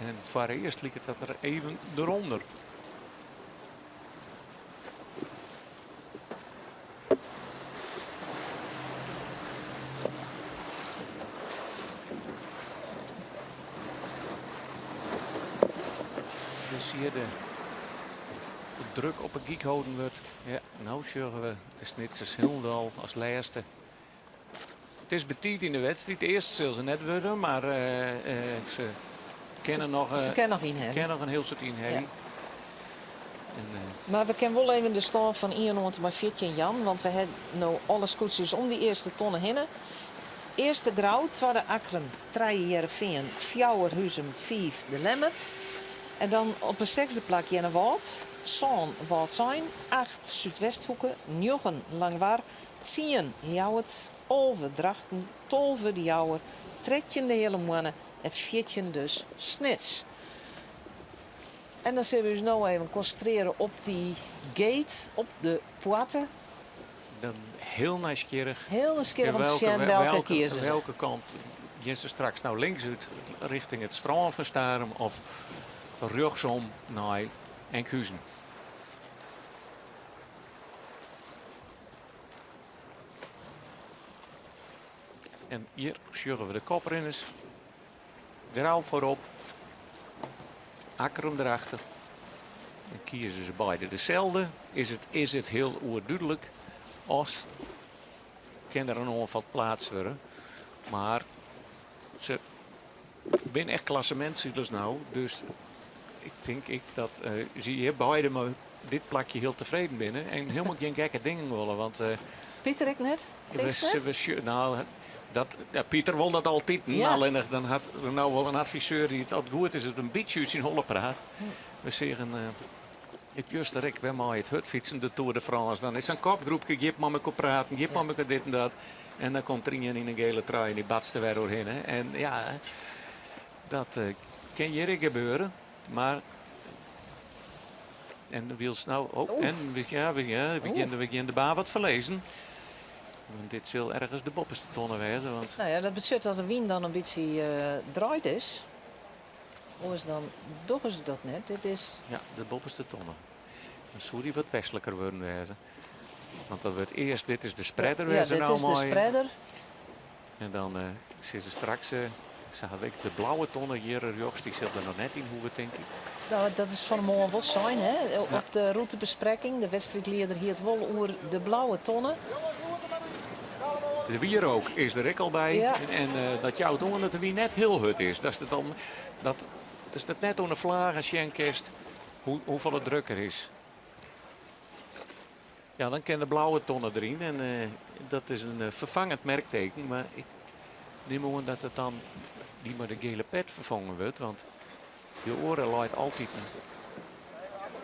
Speaker 2: En foarearst liket dat der even derûnder. Dus hjir de druk op 'e gyk holden wurdt. Ja, no sjogge we de Snitsers hielendal as lêste. It is betiid yn de wedstriid. Earst sil se net wurde, mar se kinne noch,
Speaker 1: Se kinne noch ynhelje.
Speaker 2: kinne noch in hiel soad ynhelje.
Speaker 1: Ja.
Speaker 2: En,
Speaker 1: Mar we kinne wol even de stân fan ien oant en mei 14 jaan, want we ha no alle skûtsjes om dy earste tonne hinne. Earste Grou, twadde Akkrum, trije Hearrenfean, fjouwer Huzum, fiif De Lemmer. En dan op 'e sechsde plak Earnewâld, sân Wâldsein, acht Súdwesthoeke, njoggen Langwar, tsien Ljouwert, 11 Drachten, 12 De Jouwer, 13 de Heale Moanne en 14 dus Snits. En dan sille we ús no even konsintrearje op dy gate, op de poarte.
Speaker 2: Dan hiel nijsgjirrich.
Speaker 1: Hiel nijsgjirrich om te sjen welke kieze se.
Speaker 2: Welke kant gean se straks no links út richting it strân fan Starum of rjochtsom nei Enkhuizen. En hjir sjogge we de koprinners. Grou foarop, Akkrum derachter. En kieze se beide deselde, is it, is it hiel oerdúdlik as kin der in oanfal pleatst wurde. Mar se binne echt klassemintsilers no, dus ik tink ek dat se hjir beide mei dit plakje hiel tefreden binne en hielendal gjin gekke dingen wolle. Want,
Speaker 1: Pieter ek net? Tinkst net?
Speaker 2: Nou, dat, ja, Pieter wol dat altyd.
Speaker 1: Ja.
Speaker 2: Allinnich dan hat er no wol in adviseur dy't it goed is, it in bytsje út syn holle praat. We seagen it juster ek wer mei it hurdfytsen, de Tour de France. Dan is sa'n kopgroepke, giet mei mekoar praten, giet mei mekoar dit en dat. En dan komt der ien yn in gele trui en dy batst der wer oerhinne. En ja, dat kin hjir ek gebeure. Mar en wylst no, oh, en ja, we, ja, we begjinne, we begjinne de baan wat ferliezen. Want dit sil ergens de boppeste tonne wêze. Want
Speaker 1: Nou ja, dat betsjut dat de wyn dan in bytsje draaid is. Oars dan dogge se dat net. Dit is.
Speaker 2: Ja, de boppeste tonne. Dan soe dy wat westliker wurden wêze. Want dat wurdt earst, dit is de spreader
Speaker 1: Ja,
Speaker 2: wêze
Speaker 1: dit
Speaker 2: nou
Speaker 1: is de
Speaker 2: mei.
Speaker 1: spreader.
Speaker 2: En dan sizze straks, se hawwe ek de blauwe tonne hjir rjochts, dy sil der noch net yn hoege, tink ik.
Speaker 1: Nou, dat is fan 'e moarn wol sein, hè? Op de rûtebesprekking. De wedstriidlieder hie it wol oer de blauwe tonne.
Speaker 2: De wierook is der ek al by.
Speaker 1: Ja.
Speaker 2: En dat jout oan dat de wyn net hiel hurd is. Dat it dan, dat, dat it net oan de flagen sjen kinst hoefolle druk der is. Ja, dan kin de blauwe tonne deryn en dat is in ferfangend merkteken. Mar ik nim oan dat it dan dy mei de gele pet ferfongen wurdt, want de oare leit altyd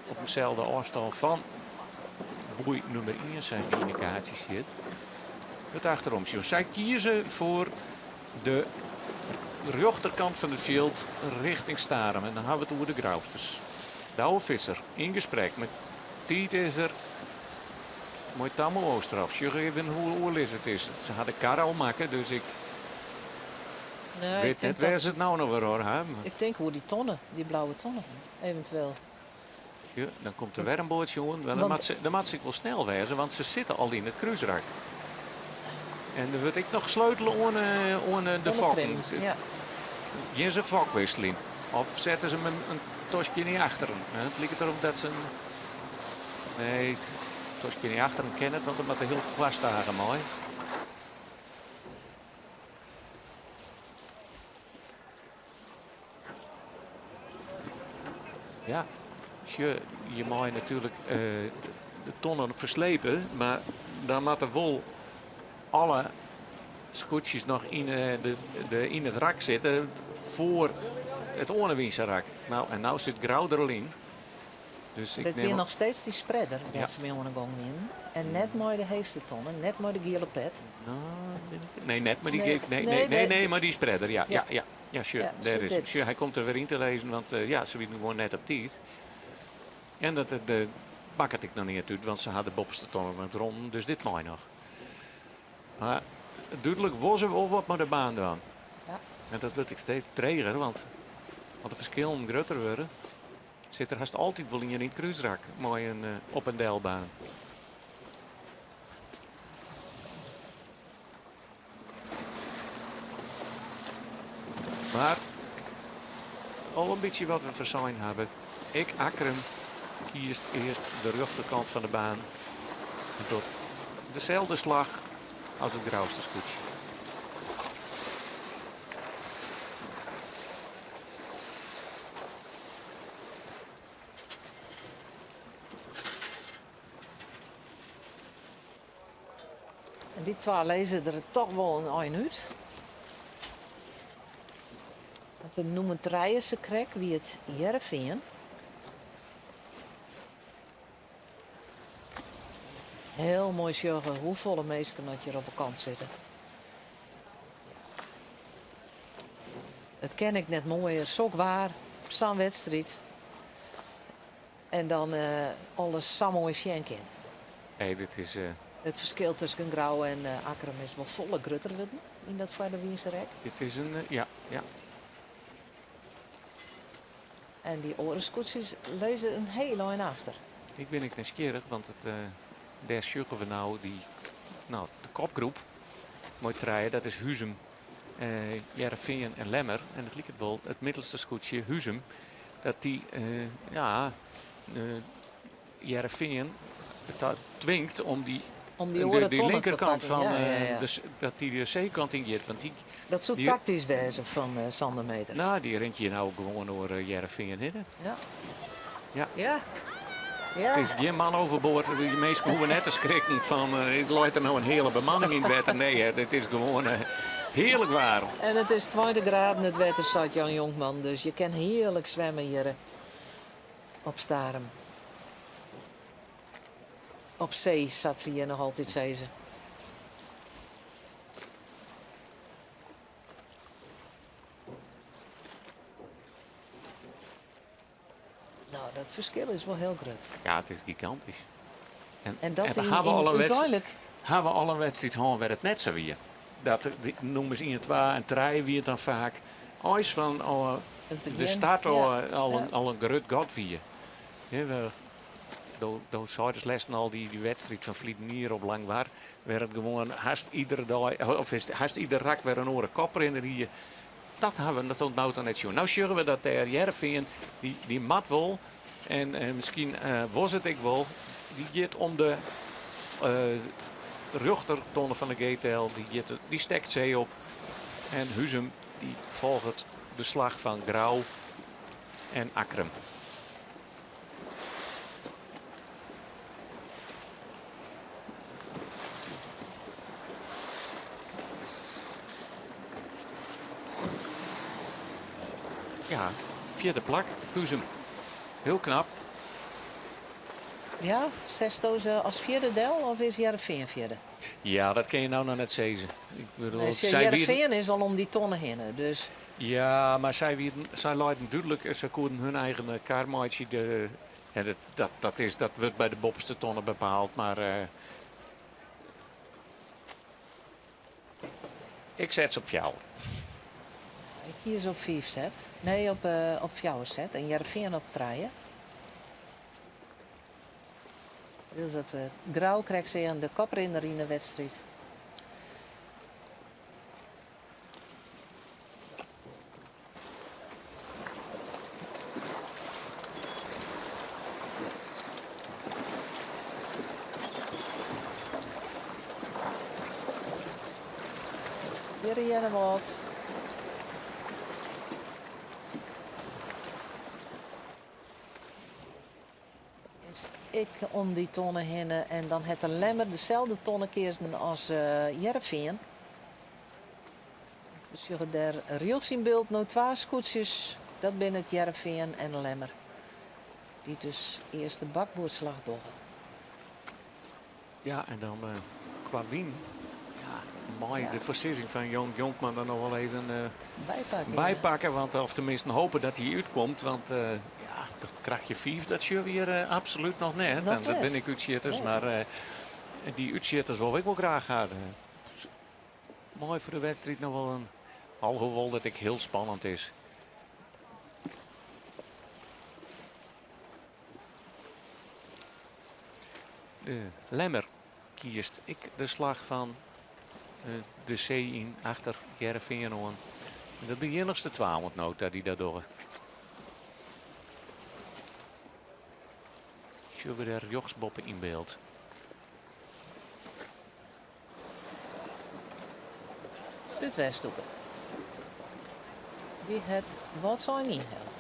Speaker 2: op deselde ôfstân fan boei nûmer ien, sa't dy yn de kaartsje stiet. It achterom sjoen. Sy kieze foar de rjochterkant fan it fjild richting Starum en dan hawwe we it oer de Grousters. Douwe Visser yn gesprek mei Tiid is der mei Tammo Oosterhof. Sjoch even hoe oerlis it is. Se ha de kar al makke, dus ik
Speaker 1: Nee, ik
Speaker 2: wit
Speaker 1: tink
Speaker 2: net wêr
Speaker 1: dat
Speaker 2: se it no noch wer oer ha.
Speaker 1: Ik tink oer dy tonne, dy blauwe tonne, eventueel.
Speaker 2: Ja, dan komt der wer in boatsje oan. Dan
Speaker 1: Want
Speaker 2: moat se, dan moat se ek wol snel wêze, want se sitte al yn it krúsrak. En der wurdt ek noch sleutele oan, oan de
Speaker 1: Oan de
Speaker 2: fokken.
Speaker 1: trim, ja.
Speaker 2: Gean se fokwikseljen? Of sette se him in toskje nei achteren? It liket derop dat se in... Nee, toskje nei achteren kin net, want dan moat er hiel foarstage mei. Ja, sjoch, je meie natuerlik de tonnen ferslepe, mar dan moatte wol alle skûtsjes noch yn, de, de, yn it rak sitte foar it oanewynse rak. Nou, en no sit Grou der al yn. Dus ik
Speaker 1: Dit
Speaker 2: nim
Speaker 1: wie noch steeds dy spreader dêr't
Speaker 2: Ja.
Speaker 1: se mei oan 'e gong wienen. En net mei de heechste tonnen, net mei de giele pet.
Speaker 2: Nou, nee, net mei dy
Speaker 1: Nee.
Speaker 2: ge-, nee,
Speaker 1: Nee,
Speaker 2: nee, nee,
Speaker 1: nee.
Speaker 2: nee, mei dy spreader, ja,
Speaker 1: Ja.
Speaker 2: ja, ja. Ja, sjoch,
Speaker 1: Ja,
Speaker 2: dêr
Speaker 1: sjoch
Speaker 2: is
Speaker 1: dit.
Speaker 2: Sjoch, hy komt der wer yn te lizzen, want ja, se wienen gewoan net op tiid. En dat de makket ek noch neat út, want se ha de boppeste tonne net rûn, dus dit mei noch. Mar dúdlik wol se wol wat mei de baan dwaan.
Speaker 1: Ja.
Speaker 2: En dat wurdt ek steeds dreger, want as de ferskillen grutter wurde, sit der hast altyd wol ien yn it krúsrak mei in op en delbaan. Mar al in bytsje wat we foarsein hawwe. Ek Akkrum kiest earst de rjochterkant fan de baan en docht deselde slach as it Grouster skûtsje.
Speaker 1: En dy twa lizze der toch wol in ein út. Want de nûmer trije sakrekt wie it Hearrenfean. Hiel moai sjogge hoefolle minsken dat hjir op 'e kant sitte. It kin ek net moaier, sok waar, sa'n wedstriid. En dan alles sa moai sjen kin.
Speaker 2: Hey, dit is.
Speaker 1: It ferskil tusken Grou en Akkrum is wol folle grutter wurden yn dat foarderwynse rek.
Speaker 2: Dit is in, ja, ja.
Speaker 1: En dy oare skûtsjes lizze in hiel ein achter.
Speaker 2: Ik bin ek nijsgjirrich, want it, dêr sjogge we no dy, no, de kopgroep mei trije, dat is Huzum, Hearrenfean en Lemmer. En it liket wol it middelste skûtsje Huzum, dat dy, ja, Hearrenfean ta twingt om dy,
Speaker 1: Om dy oare
Speaker 2: de
Speaker 1: tonne te
Speaker 2: linkerkant
Speaker 1: pakken.
Speaker 2: fan
Speaker 1: Ja, ja, ja.
Speaker 2: de, dat dy de seekant yn giet. Want dy,
Speaker 1: Dat soe
Speaker 2: dy-
Speaker 1: taktysk wêze fan Sander Meeter.
Speaker 2: Nou, dy rint hjir no gewoan oer Hearrenfean hinne.
Speaker 1: Ja.
Speaker 2: Ja.
Speaker 1: Ja. Ja.
Speaker 2: It is gjin man overboord. De minsken hoege net te skrikken fan uh, leit der no in hiele bemanning yn it wetter. Nee, hè, dit is gewoan hearlik waar.
Speaker 1: En it is 20 graden it wetter, seit Jan Jonkman. Dus je kin hearlik swimme hjir op Starum. Op see, sa't se hjir noch altyd sizze. No, dat ferskil is wol hiel grut.
Speaker 2: Ja, it is gigantysk. En,
Speaker 1: En dat
Speaker 2: en we
Speaker 1: yn,
Speaker 2: hawwe
Speaker 1: yn
Speaker 2: al in wedstriid,
Speaker 1: úteinlik.
Speaker 2: hawwe al in wedstriid hân wêr't it net sa wie. Dat de nûmers 1, 2 en 3 wie it dan faak eins fan oh,
Speaker 1: It
Speaker 2: de
Speaker 1: begjin.
Speaker 2: start
Speaker 1: Ja.
Speaker 2: al, al, in,
Speaker 1: Ja.
Speaker 2: al in grut gat wie. Ja, we, do, do seidest lêsten al dy, dy wedstriid fan ferline jier op Langwar, wêr't it gewoan hast iedere dei, of is hast ieder rak wer in oare koprinner hie. Dat hawwe we tot no ta net sjoen. No sjogge we dat dêr Hearrenfean, dy, dy moat wol, en eh, miskien eh, wol it ek wol, dy giet om de eh, rjochtertonne fan de GTL, dy, giet, dy stekt see op. En Huzum dy folget de slach fan Grou en Akkrum. Ja, fjirde plak, Huzum. Hiel knap.
Speaker 1: Ja, setsto se as fjirde del of is Hearrenfean fjirde?
Speaker 2: Ja, dat kin je no noch net sizze. Ik bedoel,
Speaker 1: Nee,
Speaker 2: sy wienen-
Speaker 1: Hearrenfean is al om dy tonne hinne, dus
Speaker 2: Ja, mar sy, wienen, sy leiden dúdlik, se koenen hun eigen kar meitsje. De, en dat, dat, dat, is, dat wurdt by de boppeste tonne bepaald, mar ik set se op fjouwer.
Speaker 1: Ik hie se op fiif set. Nee, op fjouwer set. En Hearrenfean op trije. Dus dat we Grou krekt seagen de koprinner yn de wedstriid. Hjir yn Earnewâld. Is ek om dy tonne hinne en dan hat de Lemmer deselde tonne keazen as Hearrenfean. We sjogge dêr rjochts yn byld no twa skûtsjes. Dat binne it Hearrenfean en de Lemmer. Dy't dus earst de bakboardslach dogge.
Speaker 2: Ja, en dan qua wyn. Ja, Mei de foarsizzing fan Jong Jonkman dan noch wol even
Speaker 1: bypakke.
Speaker 2: Bypakke, want, of teminsten hope dat hy útkomt. Want ja, dat krachtje 5, dat sjogge we hjir absolút noch net.
Speaker 1: Noch
Speaker 2: En dat
Speaker 1: net.
Speaker 2: binne ek útsjitters,
Speaker 1: Nee.
Speaker 2: mar dy útsjitters wol ik wol graach ha. Moai foar de wedstriid noch wol in, alhoewol dat ek hiel spannend is. De Lemmer kiest ek de slach fan de see yn achter Hearrenfean oan. En dat binne iennichste twa oant no ta dy't dat dogge. Sjogge we dêr rjochts boppe yn byld.
Speaker 1: Súdwesthoeke. Dy hat Wâldsein ynhelle.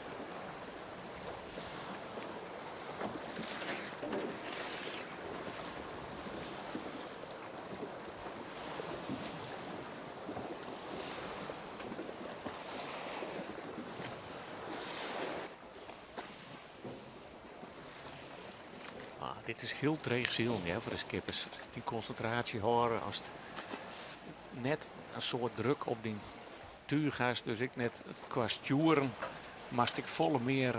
Speaker 2: Ah, dit is hiel dreech silen ja, foar de skippers. Dy konsintraasje hâlde ast net in soad druk op dyn túch hast, dus ek net kwa stjoeren, moatst ek folle mear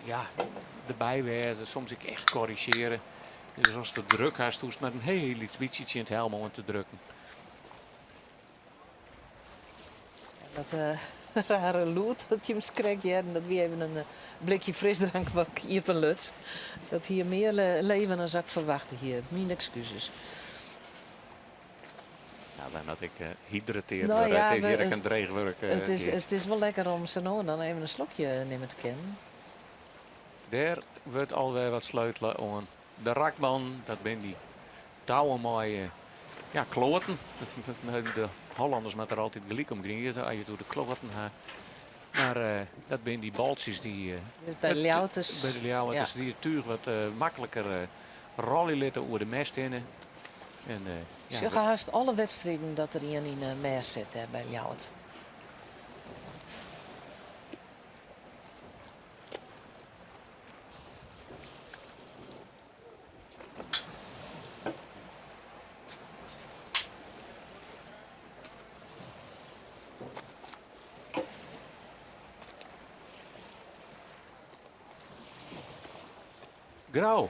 Speaker 2: ja, derby wêze, soms ek echt korrizjearje. Dus ast de druk hast, hoechst mar in hiel lyts bytsje tsjin it helm oan te drukken.
Speaker 1: Dat rare lûd dat jim krekt hearden, dat wie even in blikje frisdrank wat ik iepenluts. Dat hie mear leven as ik ferwachte hie. Myn ekskuzes.
Speaker 2: Ja, dan moat ik hydrateard
Speaker 1: Nou
Speaker 2: wurde.
Speaker 1: ja,
Speaker 2: It is hjir
Speaker 1: we,
Speaker 2: ek in dreech wurk.
Speaker 1: it
Speaker 2: Geert.
Speaker 1: is wol lekker om sa no en dan even in slokje nimme te kinnen.
Speaker 2: Dêr wurdt alwer wat sleutele oan de rakman. Dat binne dy touwen mei ja, kloaten. De Hollanners moatte der altyd gelyk om grieze as je it oer de kloaten ha. Mar dat binne dy baltsjes dy't
Speaker 1: By de Ljouwerters.
Speaker 2: By de Ljouwerters, dy't it túch wat makliker rolje litte oer de mêst hinne. En, ja,
Speaker 1: Sjogge hast alle wedstriden dat der ien yn de mêst sit dêr by Ljouwert. Dat...
Speaker 2: Grou.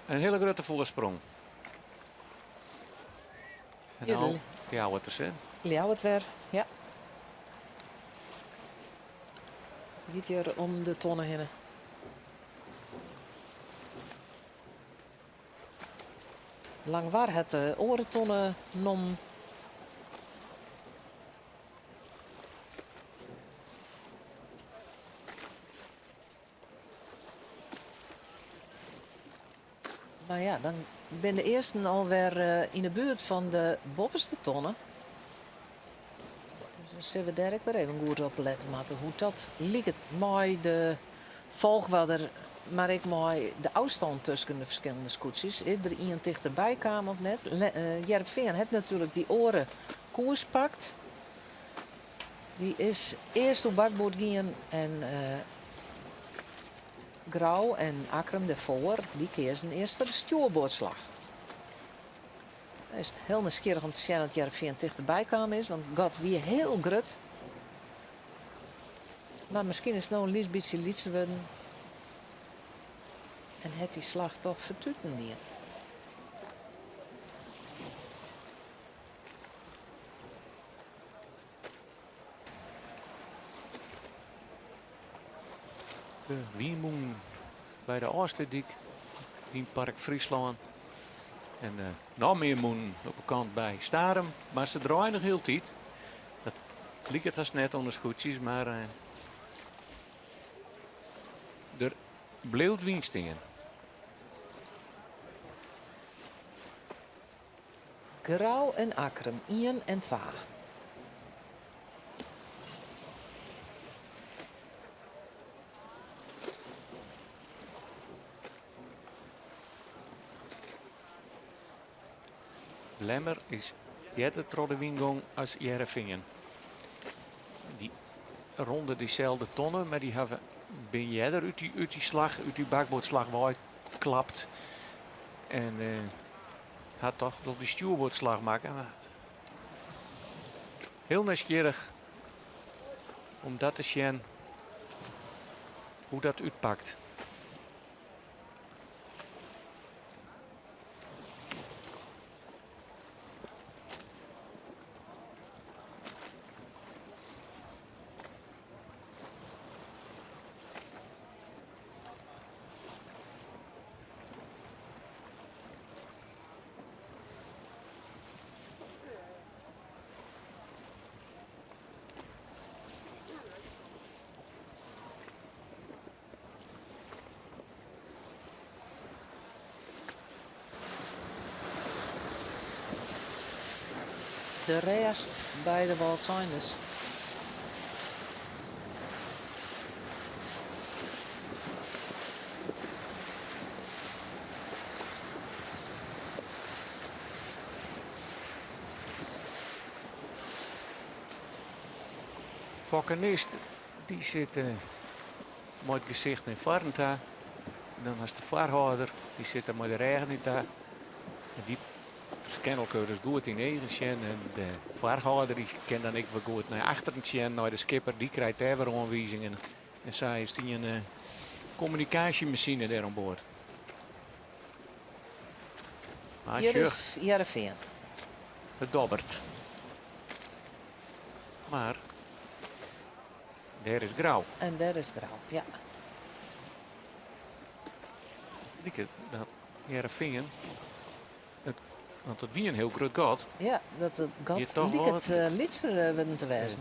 Speaker 2: In hiele grutte foarsprong. En no Ljouwerters, hè?
Speaker 1: Ljouwert wer, ja. Giet hjir om de tonne hinne. Langwar hat de oare tonne nommen. Mar ja, dan binne de earsten alwer yn 'e buert fan de boppeste tonne. Dus dan sille we dêr ek wer even goed op lette moatte hoe't dat liket mei de folchoarder, mar ek mei de ôfstân tusken de ferskillende skûtsjes. Is der ien tichterby kaam of net? Hearrenfean hat natuerlik dy oare koers pakt. Dy is earst oer bakboard gien en Grou en Akkrum dêrfoar, dy keazen earst foar de stjoerboardslach. Dan is it hiel nijsgjirrich om te sjen oft Hearrenfean tichterby kaam is, want it gat wie hiel grut. Mar miskien is it no in lyts bytsje lytser wurden en hat dy slach toch fertuten dien.
Speaker 2: De wynmûnen by de Ofslútdyk, Wynpark Fryslân. En noch mear mûnen op de kant by Starum. Mar se draaie noch hieltyd. Dat liket hast net oan de skûtsjes, mar der bliuwt wyn stean.
Speaker 1: Grou en Akkrum, ien en twa.
Speaker 2: Lemmer is earder troch de wyn gong as Hearrenfean. Dy ronde dyselde tonne, mar dy hawwe bin earder út dy, út dy slach, út dy bakboardslach wei klapt. En. Hat toch op dy stjoerboardslach makke. Hiel nijsgjirrich om dat te sjen hoe dat útpakt.
Speaker 1: De rêst by de Wâldseinders.
Speaker 2: Fokkenist dy sit mei it gesicht nei foaren ta. Dan hast de foarhâlder, dy sit der mei de rêch nei ta. En dy se kin elkoar dus goed yn de eagen sjen. En de foarhâlder dy kin dan ek wer goed nei achteren sjen nei de skipper. Dy krijt dêr wer oanwizingen. En sa is it in kommunikaasjemasine dêr oan board. Maar
Speaker 1: Hjir
Speaker 2: sjoch,
Speaker 1: is Hearrenfean.
Speaker 2: it dobbert. Mar dêr is Grou.
Speaker 1: En dêr is Grou, ja.
Speaker 2: Liket dat Hearrenfean, it, want it wie in hiel grut gat.
Speaker 1: Ja, dat it
Speaker 2: Hier
Speaker 1: gat
Speaker 2: toch wol
Speaker 1: liket
Speaker 2: wat-
Speaker 1: lytser wurden te wêzen.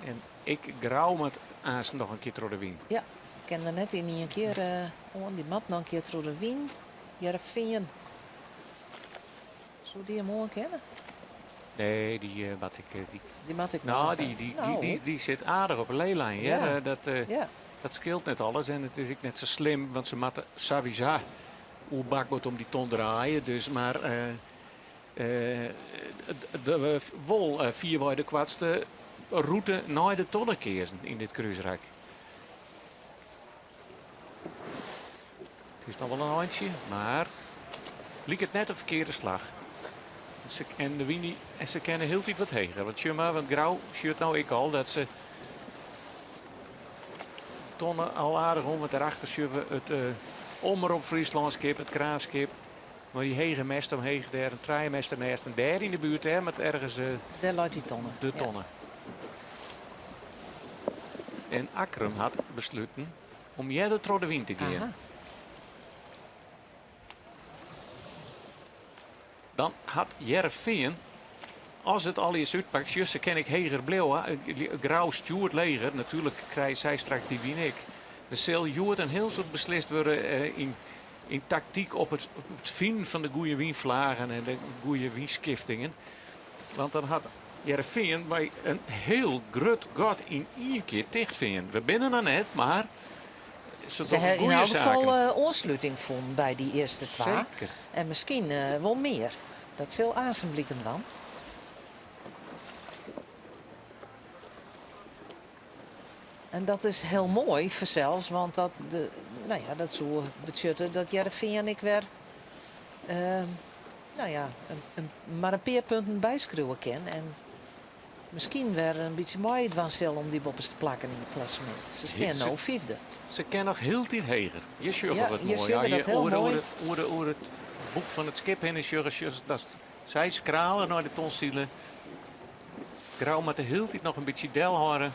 Speaker 2: En ek Grou moat aanst noch in kear troch de wyn.
Speaker 1: Ja, kin der net yn ien kear oan. Dy moat noch in kear troch de wyn. Hearrenfean. Soe dy him oan kinne?
Speaker 2: Nee, dy moat ik. Dy,
Speaker 1: Dy moat ik
Speaker 2: nou,
Speaker 1: noch,
Speaker 2: dy, dy,
Speaker 1: nou.
Speaker 2: dy, dy sit aardich op 'e leelijn.
Speaker 1: Ja.
Speaker 2: Hear. Dat,
Speaker 1: Ja.
Speaker 2: dat skeelt net alles en it is ek net sa slim, want se moatte sawiesa oer bakboard om dy ton draaie. Dus, mar de, wol fierwei de koartste rûte nei de tonne keazen yn dit krúsrak. It is noch wol in eintsje, mar liket net de ferkearde slach. Se, en de wyn, en se kinne hieltyd wat heger. Want sjoch mar, want Grou sjocht no ek al dat se tonne al aardich om. Want dêrachter sjogge we it Omrop Fryslânskip, it kraanskip. Mei dy hege mêst omheech dêr, in trijemêster nêst. En dêr yn de buert, dêr moat ergens
Speaker 1: Dêr leit dy tonne.
Speaker 2: de tonne. En Akkrum hat besluten om earder troch de wyn te gean.
Speaker 1: Aha.
Speaker 2: Dan hat Hearrenfean, as it allegear útpakt, sjoch, se kin ek heger bliuwe. Grou stjoert leger, natuerlik krije sy straks dy wyn ek. Der sil hjoed in hiel soad beslist wurde yn, yn taktyk op it, op it finen fan de goede wynflagen en de goede wynskiftingen. Want dan hat Hearrenfean by in hiel grut gat yn ien kear tichtfean. We binne noch net, mar se
Speaker 1: Se
Speaker 2: dogge
Speaker 1: ha yn
Speaker 2: goede
Speaker 1: elk gefal
Speaker 2: saken.
Speaker 1: oansluting fûn by dy earste twa.
Speaker 2: Seker.
Speaker 1: En miskien wol mear. Dat sil aansen bliken dwaan. En dat is hiel moai fansels, want dat, no ja, dat soe betsjutte dat Hearrenfean ek wer no ja, mar in pear punten byskriuwe kin. En miskien wer in bytsje meidwaan sil om dy boppeste plakken yn it klassemint. Se stean no fyfde.
Speaker 2: Se kin noch hieltyd heger. Hjir sjogge
Speaker 1: Ja,
Speaker 2: we it
Speaker 1: hjir
Speaker 2: moai.
Speaker 1: sjogge we
Speaker 2: Ja,
Speaker 1: dat hiel
Speaker 2: oer, oer
Speaker 1: moai.
Speaker 2: it, oer, de, oer it boek fan it skip hinne sjogge, sjogge dat sy skrale nei de tonsile. Grou moat de hieltyd noch in bytsje delhâlde.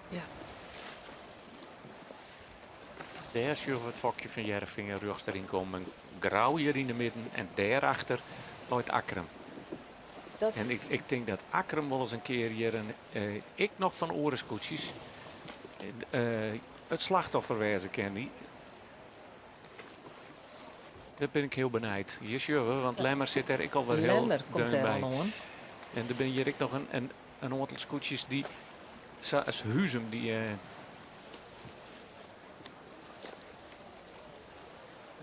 Speaker 1: Ja.
Speaker 2: Dêr sjogge we it fokje fan Hearrenfean rjochts deryn kommen. Grou hjir yn de midden en dêrachter leit Akkrum.
Speaker 1: Dat...
Speaker 2: En ik, ik tink dat Akkrum wol ris in kear hjir in, eh, ek noch fan oare skûtsjes eh, it slachtoffer wêze kin. Dy, dat bin ik hiel benijd. Hjir sjogge we, want Lemmer sit dêr ek alwer hiel
Speaker 1: Lemmer komt
Speaker 2: deun
Speaker 1: dêr
Speaker 2: by.
Speaker 1: al oan.
Speaker 2: En der binne hjir ek noch in oantal skûtsjes dy, sa as Huzum, dy eh,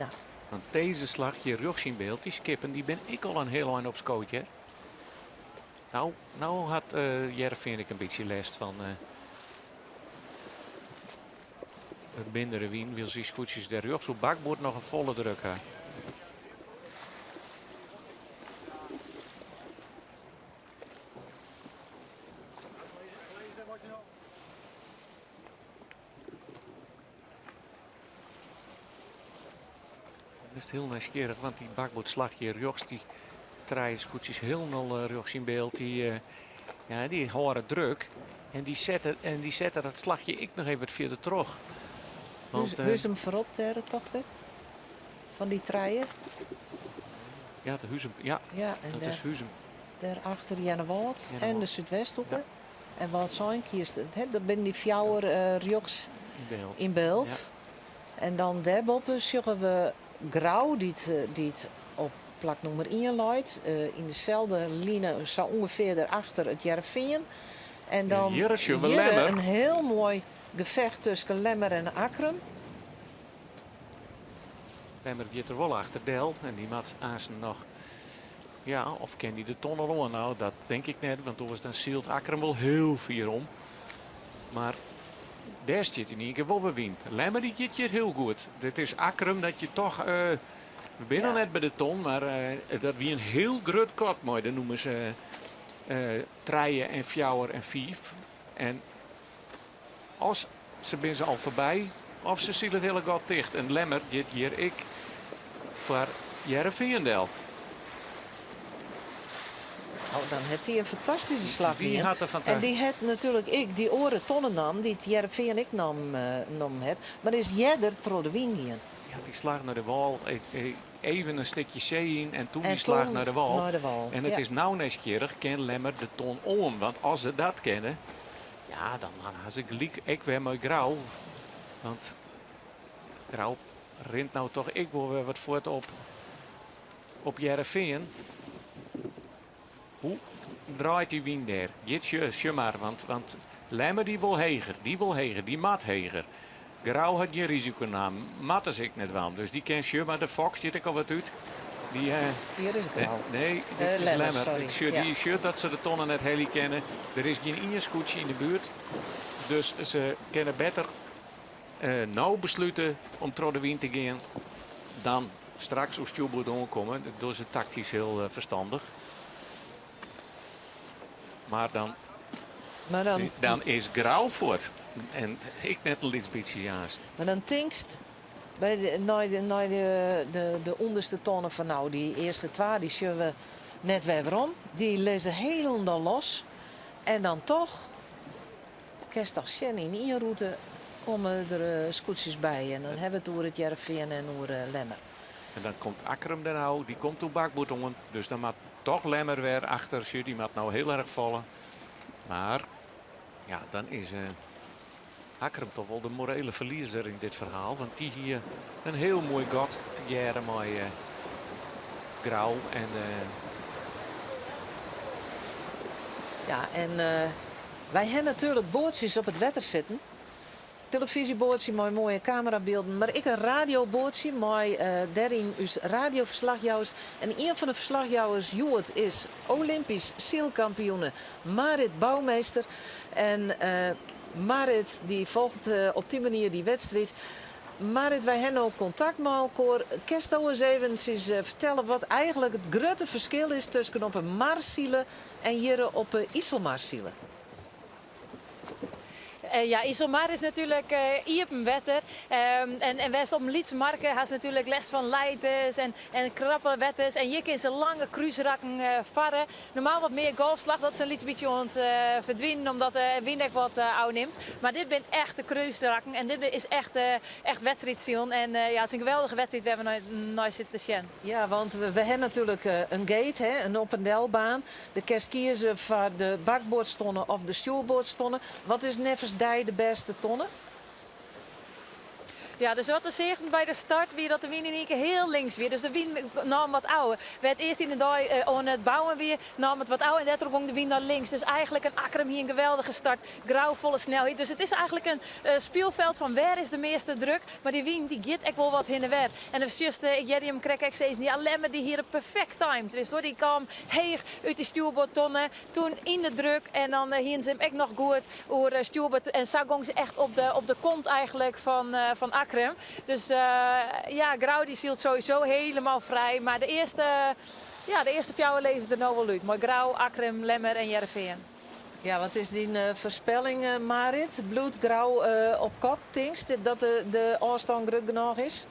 Speaker 1: Nou.
Speaker 2: Want dizze slach hjir rjochts yn byld, dy skippen, dy binne ek al in hiel ein op skoot, hear. No, no hat Hearrenfean ek in bytsje lêst fan it mindere wyn, wylst dy skûtsjes dêr rjochts oer bakboard noch in folle druk ha. Dat is hiel nijsgjirrich, want dy bakboardslach hjir rjochts, dy trije skûtsjes hielendal rjochts yn byld, dy, ja, dy hâlde druk. En dy sette, en dy sette dat slachje ek noch even wat fierder troch. Want,
Speaker 1: Huzum foarop dêr, tocht ik? Fan dy trije?
Speaker 2: Ja, de Huzum, ja,
Speaker 1: ja en
Speaker 2: dat is Huzum.
Speaker 1: Dêrachter Earnewâld en de Súdwesthoeke. Ja. En Wâldsein kiest, hè, dat binne dy fjouwer rjochts yn byld. En dan dêrboppe sjogge we Grou, dy't op plak nûmer ien leit. Yn deselde line sa ûngefear dêrachter it Hearrenfean. En dan
Speaker 2: hjir sjogge we
Speaker 1: hjir
Speaker 2: Lemmer.
Speaker 1: in hiel moai gefecht tusken Lemmer en Akkrum.
Speaker 2: Lemmer giet der wol achter del en dy moat aansten noch. Ja, of kin dy de tonne oan? Nou, dat tink ik net, want oars dan sylt Akkrum wol hiel fier om. Mar dêr stiet yn ien kear wol wer wyn. Lemmer dy giet hjir hiel goed. Dit is Akkrum dat je toch... we binne noch net by de ton, mar dat wie in hiel grut gat mei de nûmers trije en fjouwer en fiif. En as se binne se al foarby of se sile it hiele gat ticht. En Lemmer giet hjir ek foar Hearrenfean del.
Speaker 1: Oh, dan hat dy in fantastyske slach
Speaker 2: Dy
Speaker 1: dien.
Speaker 2: hat in
Speaker 1: En dy hat natuerlik ek dy oare tonne nam, dy't Hearrenfean ek nommen hat, mar is earder troch de wyn gien.
Speaker 2: Ja, dy slach nei de wâl, even in stikje see yn en toen
Speaker 1: En
Speaker 2: dy slach
Speaker 1: toen
Speaker 2: nei de wâl.
Speaker 1: nei de wâl,
Speaker 2: En it
Speaker 1: ja.
Speaker 2: is no nijsgjirrich, kin Lemmer de ton oan? Want as se dat kinne, ja, dan ha se gelyk ek wer mei Grou. Want Grou rint no toch ek wol wer wat fuort op, op Hearrenfean. Hoe draait dy wyn dêr? Giet sjoch mar, want Lemmer dy wol heger, dy wol heger, dy moat heger. Grou hat gjin risiko naam, moatte se ek net dwaan. Dus dy kin sjoch mar, de Foks stiet ek al wat út. Dy,
Speaker 1: Hjir is Grou.
Speaker 2: Nee, dit is
Speaker 1: Lemmer,
Speaker 2: Lemmer.
Speaker 1: sorry.
Speaker 2: Ik sjoch,
Speaker 1: Ja.
Speaker 2: dy sjocht dat se de tonne net helje kinne. Der is gjin ien skûtsje yn de buert. Dus se kinne better no beslute om troch de wyn te gean dan straks oer stjoerboard oankomme. Dat dogge se taktysk hiel ferstannich. Mar dan,
Speaker 1: Maar dan,
Speaker 2: dan is Grou fuort. En ek net in lyts bytsje aanst.
Speaker 1: Maar dan tinkst by de, nei de, nei de, de, de ûnderste tonne fan nou, dy earste twa dy sjogge we net wer werom. Dy lizze hielendal los. En dan toch, kinst toch sjen, yn ien rûte komme der skûtsjes by. En dan hawwe we it oer it Hearrenfean en oer Lemmer.
Speaker 2: En dan komt Akkrum der nou, dy komt oer bakboard oan. Dus dan moat toch Lemmer wer achter. Sjoch, dy moat no hiel erch falle. Mar ja, dan is Akkrum toch wol de morele ferliezer yn dit ferhaal. Want dy hie in hiel moai gat tegearre mei Grou en
Speaker 1: Ja, en wy ha natuerlik boatsjes op it wetter sitten. Telefyzjeboatsje mei moaie kamerabylden, mar ek in radioboatsje mei dêryn ús radioferslachjouwers. En ien fan de ferslachjouwers hjoed is Olympysk sylkampioene Marit Bouwmeester. En Marit dy folget op dy manier dy wedstriid. Marit, wy ha no kontakt mei elkoar. Kinsto ris eventsjes fertelle wat eigentlik it grutte ferskil is tusken op 'e mar sile en hjir op 'e Iselmar sile?
Speaker 6: Ja, Iselmar is natuerlik iepen wetter. En en wêrst op in lyts marke hast natuerlik lêst fan lijtes en en krappe wetters. En hjir kinne se lange krúsrakken farre. Normaal wat mear golfslach, dat is in lyts bytsje oan it ferdwinen omdat de wyn ek wat ôfnimt. Mar dit binne echte krúsrakken en dit is echt echt wedstriidsilen. En ja, it is in geweldige wedstriid wêr't we nei sitte te sjen.
Speaker 1: Ja, want we ha natuerlik in gate, hè, in op en delbaan. Do kinst kieze foar de bakboardstonne of de stjoerboardstonne. Wat is neffens dy de bêste tonne?
Speaker 6: Ja, dus wat we seagen by de start wie dat de wyn yn ien kear hiel links wie. Dus de wyn naam wat ôf. Wêr't earst yn de dei oan it bouwen wie, naam it wat ôf en dêrtroch gong de wyn nei links. Dus eigenlik in Akkrum hie in geweldige start. Grou folle snelheid. Dus it is eigenlik in spylfeld fan wêr is de measte druk. Mar dy wyn dy giet ek wol wat hinne wer. En dan sjochst, ik hearde jim krekt ek sizzen, ja Lemmer dy hie it perfekt timed. Witst wol, dy kaam heech út dy stjoerboardtonne, toen yn de druk en dan hienen se him ek noch goed oer stjoerboard. En sa gong se echt op de, op de kont eigenlik fan, fan Akkrum. Dus ja, Grou dy sylt sowieso helemaal frij. Mar de earste, ja, de earste fjouwer lizze der no wol út. Mei Grou, Akkrum, Lemmer en Hearrenfean.
Speaker 1: Ja, wat is dyn foarspelling, Marit? Bliuwt Grou op kop, tinkst dat de ôfstân grut genôch is?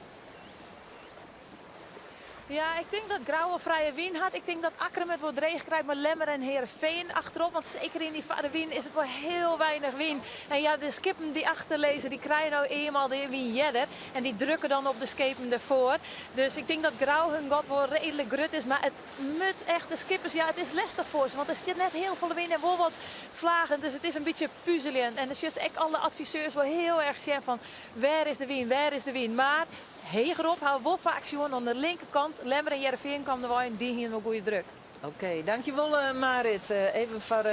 Speaker 6: Ja, ik tink dat Grou wol frije wyn hat. Ik tink dat Akkrum it wol dreech krijt mei Lemmer en Hearrenfean achterop. Want seker yn dy farre wyn is it wol hiel weinich wyn. En ja, de skippen dy't achterlizze, dy krije no eenmaal de wyn earder. En dy drukke dan op de skepen derfoar. Dus ik tink dat Grou hun gat wol reedlik grut is. Mar it Mut echt de skippers, ja it is lestich foar se, want der stiet net hiel folle wyn en wol wat flagen, dus it is in bytsje puzeljen. En dan sjochst ek alle adviseurs wol hiel erch sjen fan wêr is de wyn, wêr is de wyn. Mar hegerop ha we wol faak sjoen oan de linkerkant, Lemmer en Hearrenfean kaam der wei en dy hiene wol goede druk.
Speaker 1: Oké, dankjewol Marit. Even foar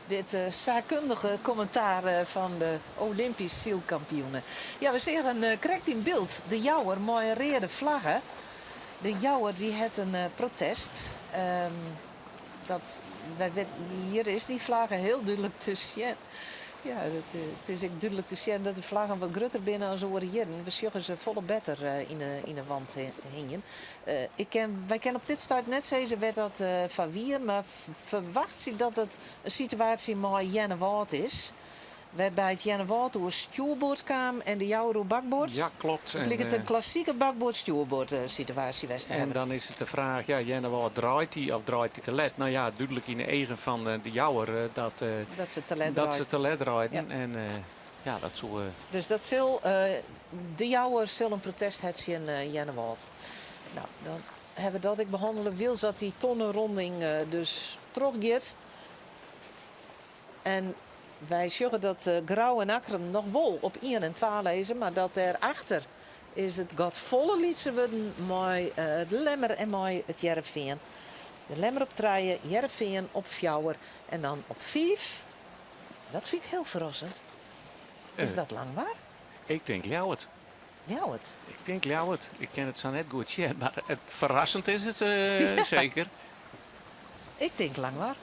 Speaker 1: dit saakkundige kommentaar fan de Olympysk sylkampioene. Ja, we seagen krekt yn byld de Jouwer mei in reade flagge. De Jouwer dy hat in protest. Dat, wy witte, hjir is dy flagge hiel dúdlik te sjen. Ja, it is ek dúdlik te sjen dat de flaggen wat grutter binne as oare jierren. We sjogge se folle better yn 'e wand hingjen. Ik kin, wy kinne op dit stuit net sizze wêr't dat foar wie, mar ferwachtsje dat it in situaasje mei Earnewâld is. Wêrby't Earnewâld oer stjoerboard kaam en de Jouwer oer bakboard.
Speaker 2: Ja, klopt.
Speaker 1: It liket in klassike bakboard-stjoerboard situaasje west te
Speaker 2: En
Speaker 1: hawwen.
Speaker 2: dan is it de fraach, ja, Earnewâld draait dy of draait dy te let? No ja, dúdlik yn de eagen fan de Jouwer dat,
Speaker 1: Dat se te let
Speaker 2: dat se
Speaker 1: draaiden.
Speaker 2: te let draaiden.
Speaker 1: Ja.
Speaker 2: En ja, dat soe.
Speaker 1: Dus dat sil, de Jouwer sil in protest ha tsjin Earnewâld. No, dan hawwe we dat ek behannele. Wylst dat dy tonneronding dus trochgiet. En wy sjogge dat Grou en Akkrum noch wol op ien en twa lizze, mar dat dêrachter is it gat folle lytser wurden mei de Lemmer en mei it Hearrenfean. De Lemmer op trije, Hearrenfean op fjouwer en dan op fiif. Dat fyn ik hiel ferrassend. Is dat Langwar?
Speaker 2: Ik tink Ljouwert.
Speaker 1: Ljouwert?
Speaker 2: Ik tink Ljouwert. Ik kin it sa net goed sjen, mar it ferrassend is it seker.
Speaker 1: Ik tink Langwar.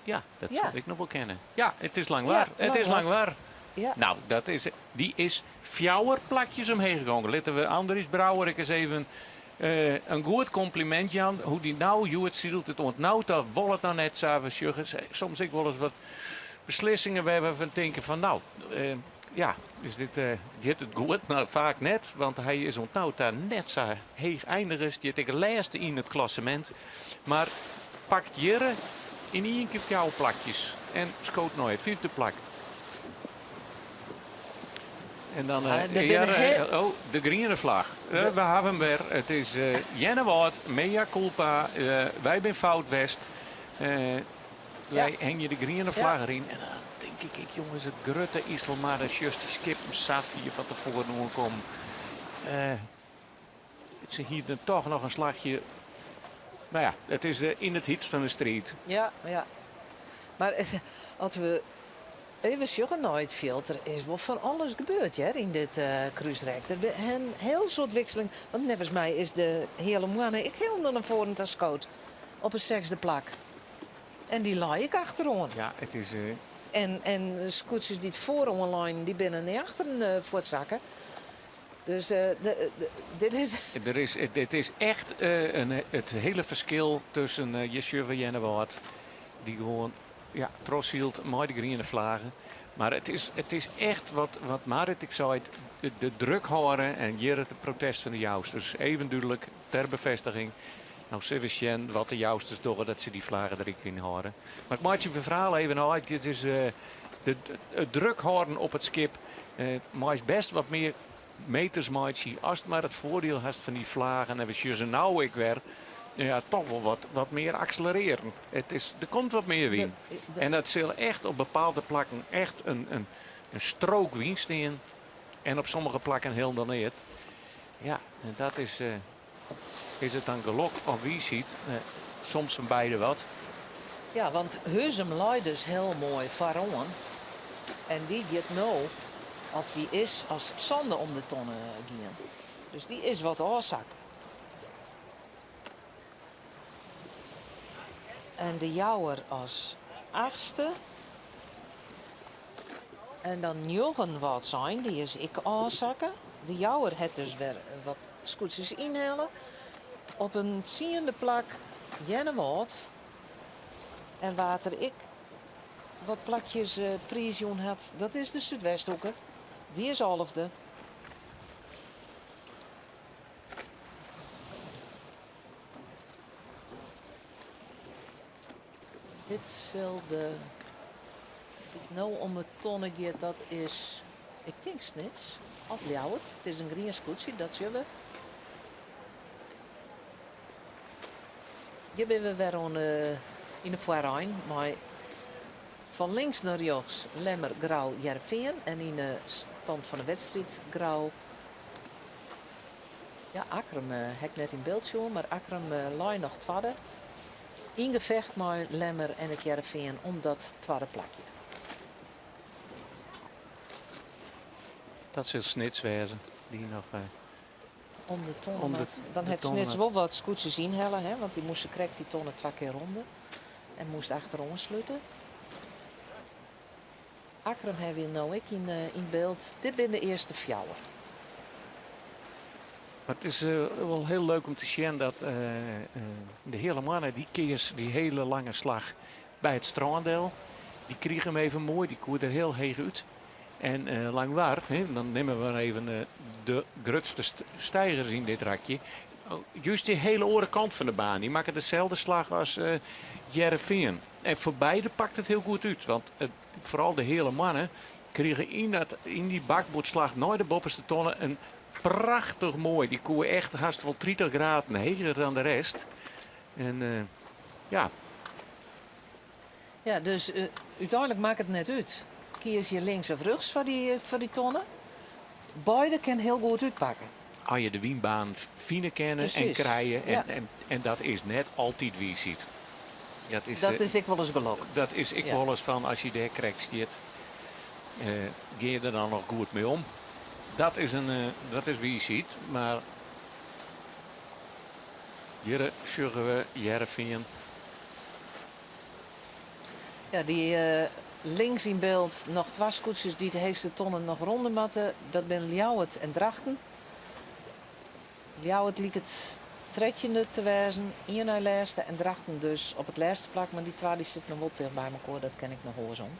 Speaker 2: Ja, dat
Speaker 1: Ja.
Speaker 2: soe ik noch wol kinne. Ja, it is Langwar.
Speaker 1: Ja,
Speaker 2: It is
Speaker 1: Langwar.
Speaker 2: Langwar.
Speaker 1: Ja.
Speaker 2: Nou, dat is, dy is fjouwer plakjes omheech gongen. Litte we Andries Brouwer ek ris even eh, in goed komplimint jaan. Hoe't dy no hjoed sylt, it oant no ta wol it noch net sa. We sjogge soms ek wolris wat beslissingen wêr't we fan tinke fan nou, eh, ja, is dit, eh, giet it goed? Nou, faak net, want hy is oant no ta net sa heech eindige. Stiet ek lêste yn it klassemint. Mar pakt hjir yn ien kear fjouwer plakjes en skoot nei it fyfde plak. En dan
Speaker 1: Ah,
Speaker 2: eh,
Speaker 1: der
Speaker 2: ja,
Speaker 1: binne heel-
Speaker 2: eh, oh, de griene flach. Eh, we hawwe him wer. It is eh Earnewâld, mea culpa. Eh, wy binne fout west. Eh, wy hingje de griene flagge deryn. En dan tink ik, ik jonges, it grutte Iselmar, dan sjochst dy skippen sa fier fan tefoaren oankommen. Eh, Se hienen toch noch in slachje. Mar ja, it is yn it hytst fan de striid.
Speaker 1: Ja, ja. Mar as we even sjogge nei it fjild, der is wol fan alles gebeurd hear yn dit krúsrek. Der binne in hiel soad wikselingen, want neffens my is de Heale Moanne ek hielendal nei foaren ta skood op it sechsde plak. En dy lei ek achteroan.
Speaker 2: Ja, it is.
Speaker 1: En, en skûtsjes dy't foaroan leinen, dy binne nei achteren fuortsakke. Dus dit is.
Speaker 2: Der is, it is echt in, it hiele ferskil tusken uh, Jesjuwe Earnewâld, dy't gewoan ja, trochsylt mei de griene flaggen. Mar it is echt wat, wat Marit ek sei, de druk hâlde en hjir it protest fan de Jousters. Even dúdlik, ter befêstiging. No sille we sjen wat de Jousters dogge dat se dy flagge der ek yn hâlde. Mar ik meitsje myn ferhaal even ôf. Dit is de, it druk hâlden op it skip. Meist bêst wat mear meters meitsje ast mar it foardiel hast fan dy flagen. En we sjogge se no ek wer ja, toch wol wat, wat mear akselerearjen. It is, der komt wat mear wyn. En dat sil echt op bepaalde plakken echt in, in, in strook wyn stean. En op sommige plakken hielendal net. Ja, en dat is, is it dan gelok of wiisheid? Soms fan beide wat.
Speaker 1: Ja, want Huzum lei dus hiel moai foaroan. En dy giet no, of dy is as sânde om de tonne gien. Dus dy is wat ôfsakke. En de Jouwer as achtste. En dan njoggen Wâldsein, dy is ek ôfsakke. De Jouwer hat dus wer wat skûtsjes ynhelle. Op in tsiende plak Earnewâld. En wa't der ek wat plakjes priisjûn hat, dat is de Súdwesthoeke. Dy is alfde. Dit sil de dy't no om 'e tonne giet, dat is, ik tink Snits of Ljouwert. It is in grien skûtsje, dat sjogge we. Hjir binne we wer oan de, yn de foarein mei fan links nei rjochts Lemmer, Grou, Hearrenfean en yn de stand fan de wedstriid Grou. Ja, Akkrum ha ik net yn byld sjoen, mar Akkrum lei noch twadde. Yn gefecht mei Lemmer en it Hearrenfean om dat twadde plakje.
Speaker 2: Dat sil Snits wêze, dy noch.
Speaker 1: Om de tonne moat. Dan hat Snits wol wat skûtsjes ynhelle, hè, want dy moasten krekt dy tonne twa kear ronde en moast achteroan slute. Akkrum hawwe we no ek yn byld. Dit binne de earste fjouwer.
Speaker 2: Mar it is wol hiel leuk om te sjen dat de Heale Moanne dy keas dy hiele lange slach by it strân del. Dy krige him even moai, dy koe der hiel heech út. En Langwar, dan nimme we even de grutste steigers yn dit rakje. Just dy hiele oare kant fan de baan. Dy makke deselde slach as Hearrenfean. En foar beide pakt it hiel goed út. Want foaral de Heale Moanne krige yn, dat, yn dy bakboardslach nei de boppeste tonne in prachtich moai. Dy koe echt hast wol 30 graden heger dan de rest. En uh, ja.
Speaker 1: Ja, dus uh, úteinlik makket it net út. Kies je links of rjochts foar dy tonne. Beide kin hiel goed útpakke.
Speaker 2: As je de wynbaan fine kinne en krije. En, en, en dat is net altyd wiisheid.
Speaker 1: Dat is, dat is ek wolris gelok.
Speaker 2: Dat is ek ja. wolris fan as je dêr krekt stiet, uh, gean je der dan noch goed mei om. Dat is, in, uh, dat is wiisheid, mar hjir sjogge we Hearrenfean.
Speaker 1: Ja, dy uh, links yn byld noch twa skûtsjes dy't de heechste tonnen noch ronde moatte. Dat binne Ljouwert en Drachten. Ljouwert liket trettjinde te wêzen, ien nei lêste. En Drachten dus op it lêste plak. Mar dy twa dy sitte noch wol ticht by mekoar, dat kin ik noch oars om.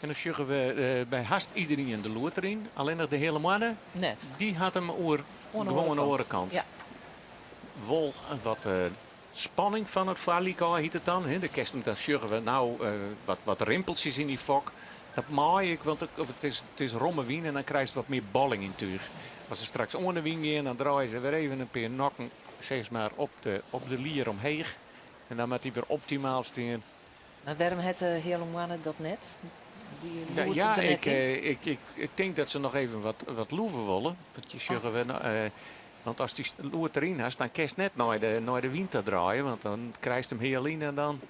Speaker 2: En dan sjogge we eh, by hast iderien de loed deryn. Allinnich de Heale Moanne,
Speaker 1: Net.
Speaker 2: dy hat him oer gewoan de oare kant.
Speaker 1: Ja.
Speaker 2: Wol wat eh, spanning fan it foarlyk ôf hyt it dan. De kerst, dan sjogge we no eh, wat, wat rimpeltsjes yn dy fok. Dat mei ik, want it is, it is romme wyn en dan krijst wat mear bolling yn túch. As se straks oan de wyn gean, dan draaie se wer even in pear nokken sis mar, op de, op de lier omheech. En dan moat dy wer optimaal stean.
Speaker 1: Mar wêrom hat de Heale Moanne dat net? Dy
Speaker 2: Ja, ja ik, eh, ik, ik, ik tink dat se noch even wat, wat loeve wolle. Want je sjogge we, uh, want as dy loed deryn hast, dan kinst net nei de, nei de wyn ta draaie. Want dan krijst him hiel yn en dan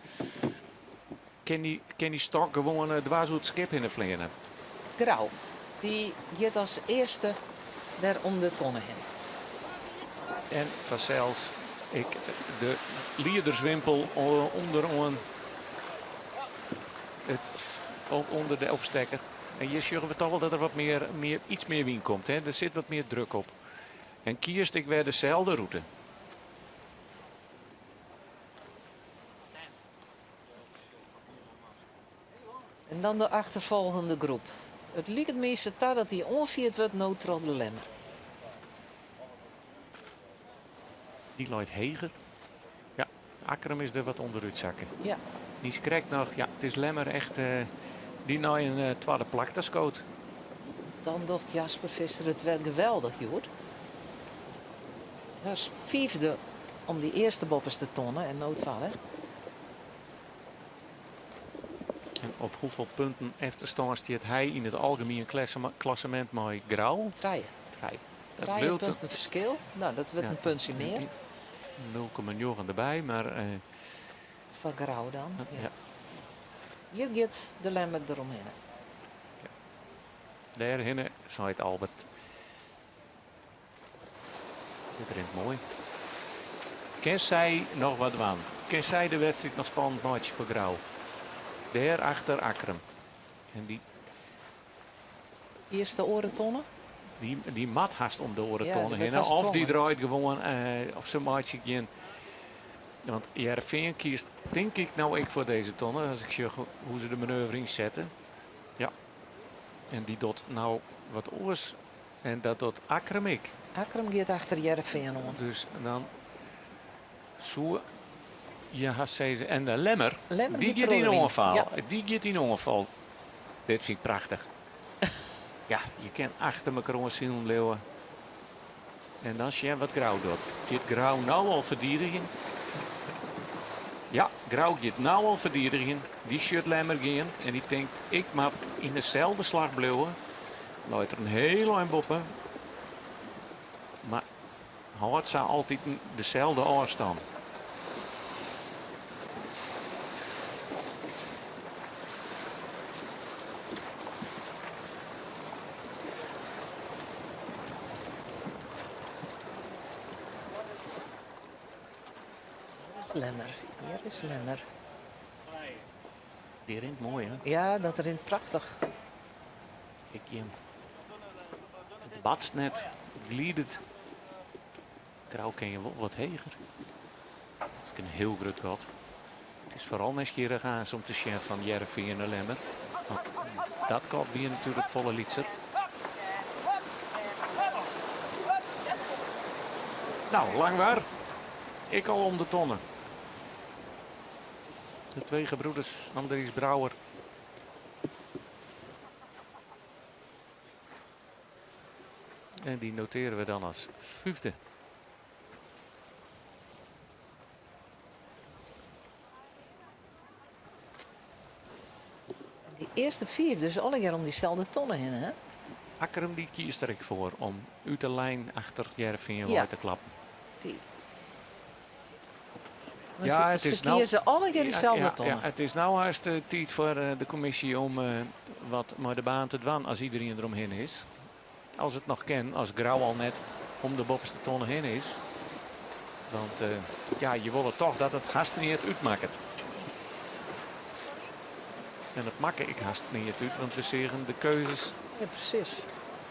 Speaker 2: kin dy, kin dy stok gewoan eh, dwars oer it skip hinne fleane.
Speaker 1: Grou, dy giet as earste wer om de tonne hinne.
Speaker 2: En fansels ek de liederswimpel ûnderoan it, ûnder de opstekker. En hjir sjogge we toch wol dat der wat mear, mear, iets mear wyn komt. Hè? Der sit wat mear druk op. En kiest ek wer deselde rûte.
Speaker 1: En dan de achterfolgjende groep. It liket my sa ta dat dy oanfierd wurdt no troch de Lemmer.
Speaker 2: Dy leit heger. Ja, Akkrum is der wat ûnderút sakke.
Speaker 1: Ja.
Speaker 2: Dy is krekt noch, ja, it is Lemmer echt uh, dy nei in uh, twadde plak ta skoot.
Speaker 1: Dan docht Jasper Visser it wer geweldich, hjoed. Dat is fiifde om dy earste boppeste tonne en no twadde.
Speaker 2: En op hoefolle punten efterstân stiet hy yn it algemien klassemint mei Grou?
Speaker 1: Trije.
Speaker 2: Trije. Dat
Speaker 1: Trije
Speaker 2: bliuwt
Speaker 1: punten ferskil. No, dat wurdt
Speaker 2: Ja.
Speaker 1: in puntsje mear.
Speaker 2: 0,9 derby, mar
Speaker 1: Foar Grou dan.
Speaker 2: Ja.
Speaker 1: Ja. Hjir giet de Lemmer deromhinne.
Speaker 2: Ja. Dêrhinne, seit Albert. Dit rint moai. Kin sy noch wat dwaan? Kin sy de wedstriid noch spannend meitsje foar Grou? Dêr achter Akkrum. En dy
Speaker 1: Earst de oare tonne?
Speaker 2: Dy, dy moat hast om de oare
Speaker 1: Ja,
Speaker 2: tonne
Speaker 1: dy wurdt
Speaker 2: hinne.
Speaker 1: hast
Speaker 2: Of dy
Speaker 1: twongen.
Speaker 2: draait gewoan, of se meitsje gjin. Want Hearrenfean kiest tink ik no ek foar dizze tonne. As ik sjoch hoe't se de manoeuvre ynsette. Ja. En dy docht no wat oars. En dat docht Akkrum ek.
Speaker 1: Akkrum giet achter Hearrenfean oan.
Speaker 2: Dus dan soe je hast sizze. En de Lemmer,
Speaker 1: Lemmer
Speaker 2: dy
Speaker 1: giet
Speaker 2: giet yn
Speaker 1: troch de wyn.
Speaker 2: oanfal.
Speaker 1: Ja.
Speaker 2: Dy giet yn oanfal. Dit fyn ik prachtich. Ja, je kin achter mekoar oan silen bliuwe. En dan sjen wat Grou docht. Giet Grou no al ferdidigjen? Ja, Grou giet no al ferdidigjen. Dy sjocht Lemmer gean en dy tinkt, ik moat yn deselde slach bliuwe. Leit der in hiel ein boppe. Mar hâldt sa altiten deselde ôfstân.
Speaker 1: Hjir is Lemmer, hjir is Lemmer.
Speaker 2: Dy rint moai, hè?
Speaker 1: Ja, dat rint prachtich.
Speaker 2: Ik jim. It batst net, it glidet. Grou kin je wol wat heger. Dat is ek in hiel grut gat. It is foaral nijsgjirrich aanst om te sjen fan Hearrenfean nei Lemmer. Want dat gat wie natuerlik folle lytser. Nou, Langwar. Ek al om de tonne. De twee gebroeders Andries Brouwer. En die noteren we dan als vijfde.
Speaker 1: Die earste fiif dus allegear om dyselde tonne hinne, hè?
Speaker 2: Akkrum dy kiest der ek foar om út de lijn achter Hearrenfean
Speaker 1: Ja.
Speaker 2: wei te klappen.
Speaker 1: Dy. Maar
Speaker 2: Ja,
Speaker 1: se,
Speaker 2: het
Speaker 1: se
Speaker 2: is nou-
Speaker 1: kieze allegear dyselde
Speaker 2: Ja,
Speaker 1: tonne.
Speaker 2: ja, it is no hast tiid foar de kommisje om wat mei de baan te dwaan as iderien deromhinne is. As it noch kin, as Grou al net om de boppeste tonne hinne is. Want ja, je wolle toch dat it hast neat útmakket. En it makke ek hast neat út, want we seagen de keuzes
Speaker 1: Ja, presys.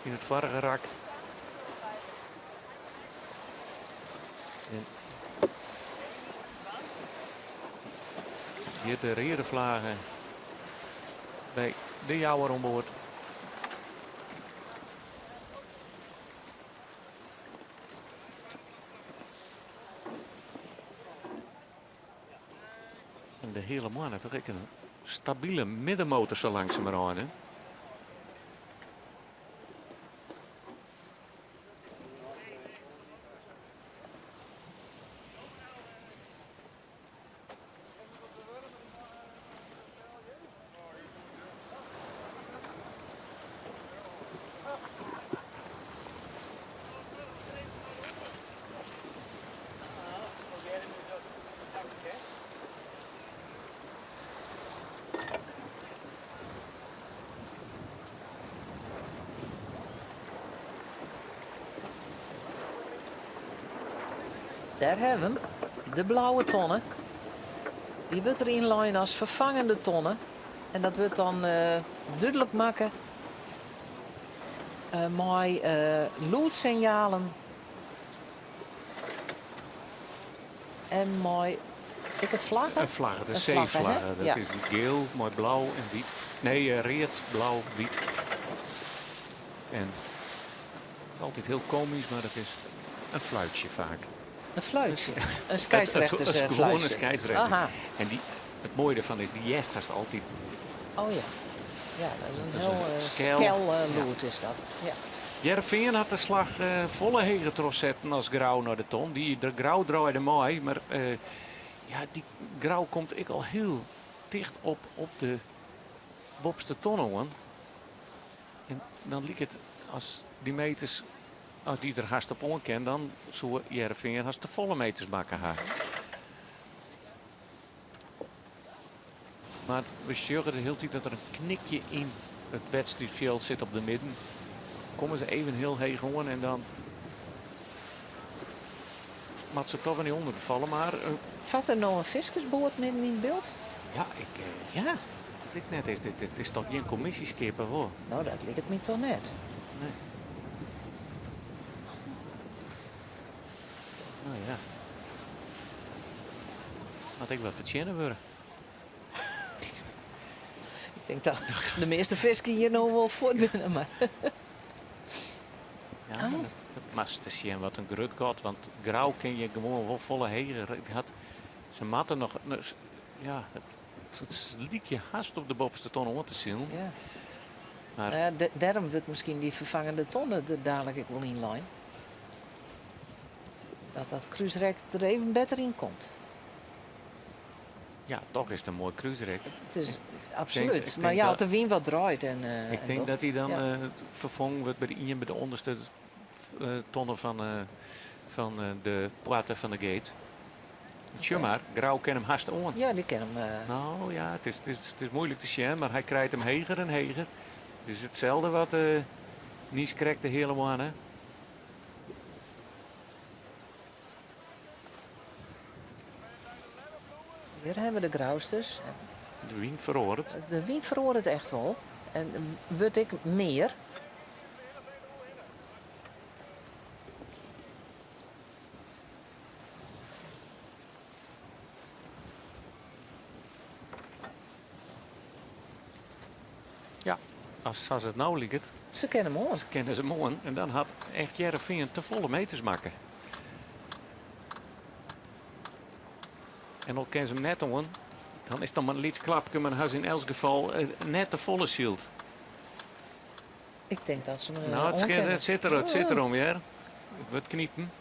Speaker 2: yn it foarige rak. En hjir de reade flagge by de Jouwer oan board. En de hiele moanne toch ek in stabile middenmotor sa langsumerhân, hè?
Speaker 1: Dêr hawwe we 'm, de blauwe tonne. Dy wurdt der ynlein as ferfangende tonne. En dat wurdt dan dúdlik makke mei lûdssinjalen en mei ek in flagge.
Speaker 2: In flagge, de
Speaker 1: In flagge, hè?
Speaker 2: seeflagge. Dat
Speaker 1: Ja.
Speaker 2: is giel mei blau en wyt. Nee, read, blau, wyt. En it is altyd hiel komysk, mar it is in fluitsje faak.
Speaker 1: In fluitsje? In
Speaker 2: Het
Speaker 1: skeidsrechters,
Speaker 2: is
Speaker 1: eh,
Speaker 2: gewoan in
Speaker 1: fluitsje.
Speaker 2: skeidsrechter.
Speaker 1: Aha.
Speaker 2: En dy, it moaie derfan is, dy hearst hast altyd.
Speaker 1: Oh ja. Ja, dat is in
Speaker 2: Dat is
Speaker 1: hiel,
Speaker 2: in
Speaker 1: eh,
Speaker 2: skel.
Speaker 1: skel, eh,
Speaker 2: Ja.
Speaker 1: lûd is dat. Ja.
Speaker 2: Hearrenfean hat de slach folle heger trochsetten as Grou nei de ton. Dy, de Grou draaide mei, mar ja, dy Grou komt ek al hiel ticht op, op de boppeste ton oan. En dan liket it as dy meters. As dy der hast op oan kin, dan soe Hearrenfean hast te folle meters makke ha. Mar we sjogge de hiele tiid dat der in knikje yn it wedstriidfjild sit op de midden. Komme se even hiel heech oan en dan moat se toch wer nei ûnderen falle. Mar
Speaker 1: Fart der no in fiskersboat midden yn it byld?
Speaker 2: Ja, ik, ja, dat is ek net. Is, dit, dit is toch gjin kommisjeskip of wol?
Speaker 1: No, dat liket my toch net.
Speaker 2: Nee. No ja. Moat ek wat fertsjinne wurde.
Speaker 1: Ik tink dat de measte fisken hjir no wol fuort binne, mar.
Speaker 2: Ja, oh. Moatst te sjen wat in grut gat, want Grou kin je gewoan wol folle heger. It hat, se moatte noch, ja, it, it liket je hast op de boppeste tonne oan te silen.
Speaker 1: Ja.
Speaker 2: Mar
Speaker 1: Nou ja, dêrom wurdt miskien dy ferfangende tonne der dadelijk ek wol ynlein. Dat dat krúsrek der even better yn komt.
Speaker 2: Ja, toch is it in moai krúsrek.
Speaker 1: It is absolút. Mar ja, as de wyn wat draait en
Speaker 2: eh, Ik tink dat hy dan ja. Eh, ferfongen wurdt by de ien by de ûnderste eh, tonne fan de poarte fan de gate. Sjoch mar, Grou kin him hast oan.
Speaker 1: Ja, dy kin him.
Speaker 2: No ja, it is muoilik te sjen, mar hy krijt him heger en heger. It is itselde wat Nies krekt de hiele moanne.
Speaker 1: Hjir hawwe we de Grousters.
Speaker 2: De wyn feroaret.
Speaker 1: De wyn feroaret echt wol. En wurdt ek mear.
Speaker 2: Ja, as sa't it no liket.
Speaker 1: Se kinne him oan.
Speaker 2: Se kinne se oan. En dan hat echt Hearrenfean te folle meters makke. En al kin se him net oan, dan is it noch mar in lyts klapke, mar ha se yn elts gefal eh, net te folle syld.
Speaker 1: Ik tink dat se him
Speaker 2: No, it,
Speaker 1: oan kinne.
Speaker 2: it sit der om, hear. It wurdt knipen.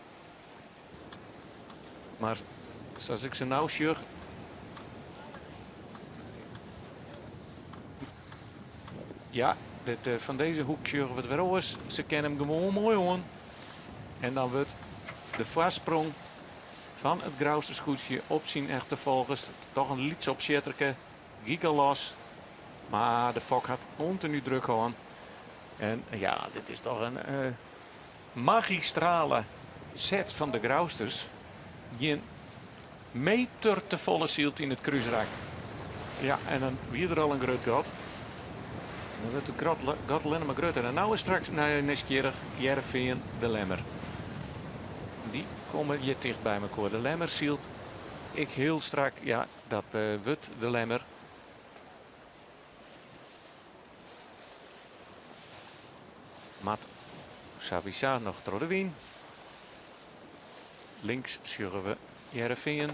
Speaker 2: Mar sa't ik se no sjoch. Ja, dit, eh, fan dizze hoek sjogge we it wer oars. Se kinne him gewoan moai oan. En dan wurdt de foarsprong fan it Grouster skûtsje op syn efterfolgers toch in lyts opsjitterke. Giek al los. Mar de fok hat kontinu druk hân. En ja, dit is toch in eh, magistrale set fan de Grousters. Gjin meter te folle syld yn it krúsrak. Ja, en dan wie der al in grut gat. Dan wurdt it gat allinnich mar grutter. En no is straks nijsgjirrich Hearrenfean de Lemmer. Dy komme hjir ticht by mekoar. De Lemmer sylt ek hiel strak. Ja, dat eh, wurdt de Lemmer. Moat sawiesa noch troch de wyn. Links sjogge we Hearrenfean.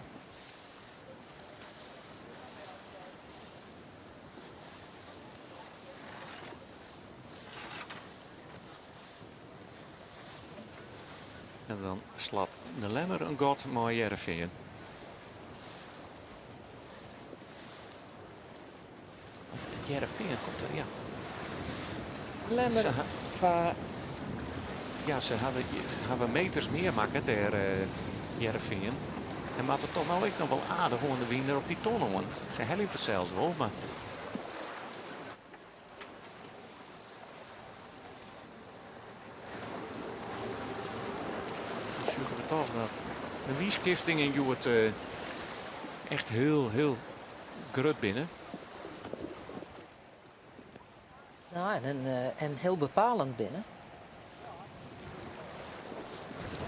Speaker 2: En dan slat de Lemmer in gat mei Hearrenfean. Hearrenfean komt der, ja.
Speaker 1: Lemmer, twa.
Speaker 2: Ja, se hawwe meters mear makke dêr, Hearrenfean. En moatte toch no ek noch wol aardich oan de wyn der op dy tonne oan. Se helje fansels wol, mar... Dan sjogge we toch dat de wynskiftingen hjoed echt hiel, hiel grut binne.
Speaker 1: No, en hiel bepalend binne.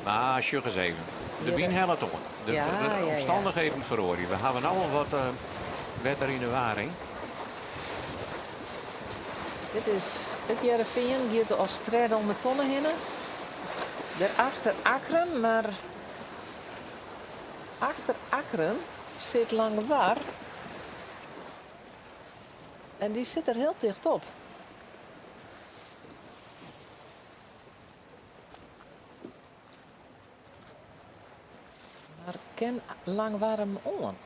Speaker 2: Mar sjoch ris even. De wyn hellet oan. De omstannichheden feroarje. We hawwe no al wat wetter yn de waring.
Speaker 1: Dit is it Hearrenfean, giet as tredde om de tonne hinne. Derachter Akkrum, mar achter Akkrum sit Langwar. En dy sit der hiel ticht op. Mar kin Langwar him oan?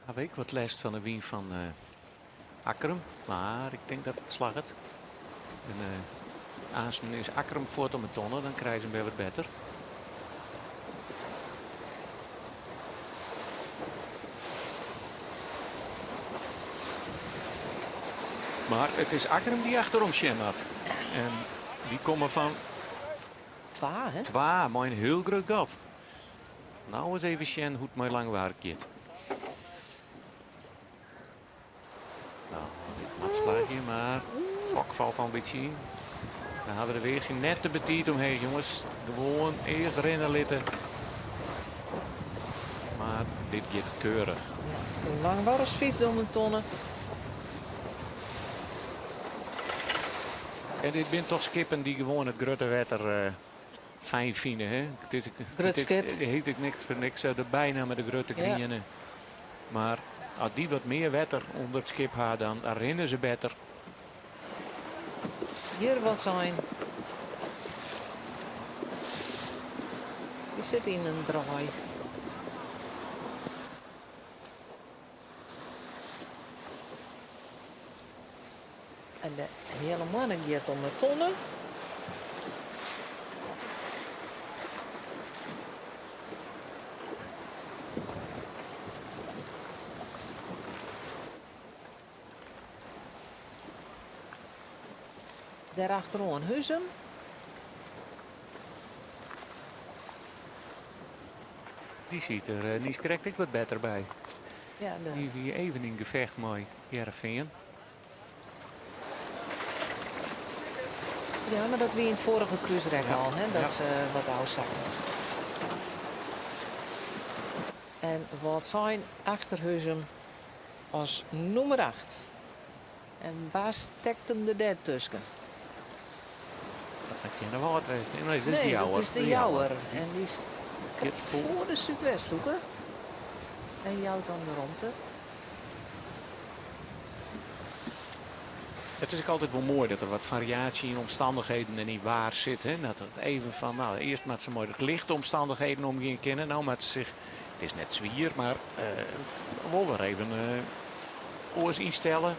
Speaker 2: Haw ik wat lêst fan de wyn fan. Akkrum, mar ik tink dat it slagget. En aansten is Akkrum fuort om 'e tonne, dan krije se him wer wat better. Mar it is Akkrum dy't achterom sjen moat. En dy komme fan
Speaker 1: Twa, hè?
Speaker 2: Twa, mei in hiel grut gat. No ris even sjen hoe't it mei Langwar giet. No, dit moat slagje, mar fok falt al in bytsje yn. Dan hawwe we de weachje net te betiid omheech, jonges. Gewoan earst rinne litte. Mar dit giet keurich.
Speaker 1: Langwar as fyfde om in tonne.
Speaker 2: En dit binne toch skippen dy't gewoan it grutte wetter fijn fine. Hè? It is,
Speaker 1: Grut skip.
Speaker 2: It heet ek niks foar niks de bynamme de grutte griene. Mar as dy wat mear wetter ûnder it skip ha, dan rinne se better.
Speaker 1: Hjir Wâldsein. Dy sit yn in draai. En de Heale Moanne giet om 'e tonne. Dêrachteroan Huzum.
Speaker 2: Dy siet der niiskrekt ek wat better by.
Speaker 1: Ja, de...
Speaker 2: Dy wie even yn gefecht mei Hearrenfean.
Speaker 1: Ja, mar dat wie yn it foarige krúsrek al, hè, dat se wat ôfsakken. En Wâldsein achter Huzum as nûmer acht. En wa stekt him der dêr tusken?
Speaker 2: Dat moat Earnewâld wêze. Nee, dat is de
Speaker 1: Nee, dat
Speaker 2: Jouwer.
Speaker 1: is de Jouwer. En dy krekt foar de Súdwesthoeke. En jout dan de romte.
Speaker 2: It is ek altyd wol moai dat der wat fariaasje yn omstannichheden en yn waar sit. Hè? Dat it even fan, no, earst moatte se mei de lichte omstannichheden omgean kinne. No moatte se sich, it is net swier, mar wol wer even oars ynstelle.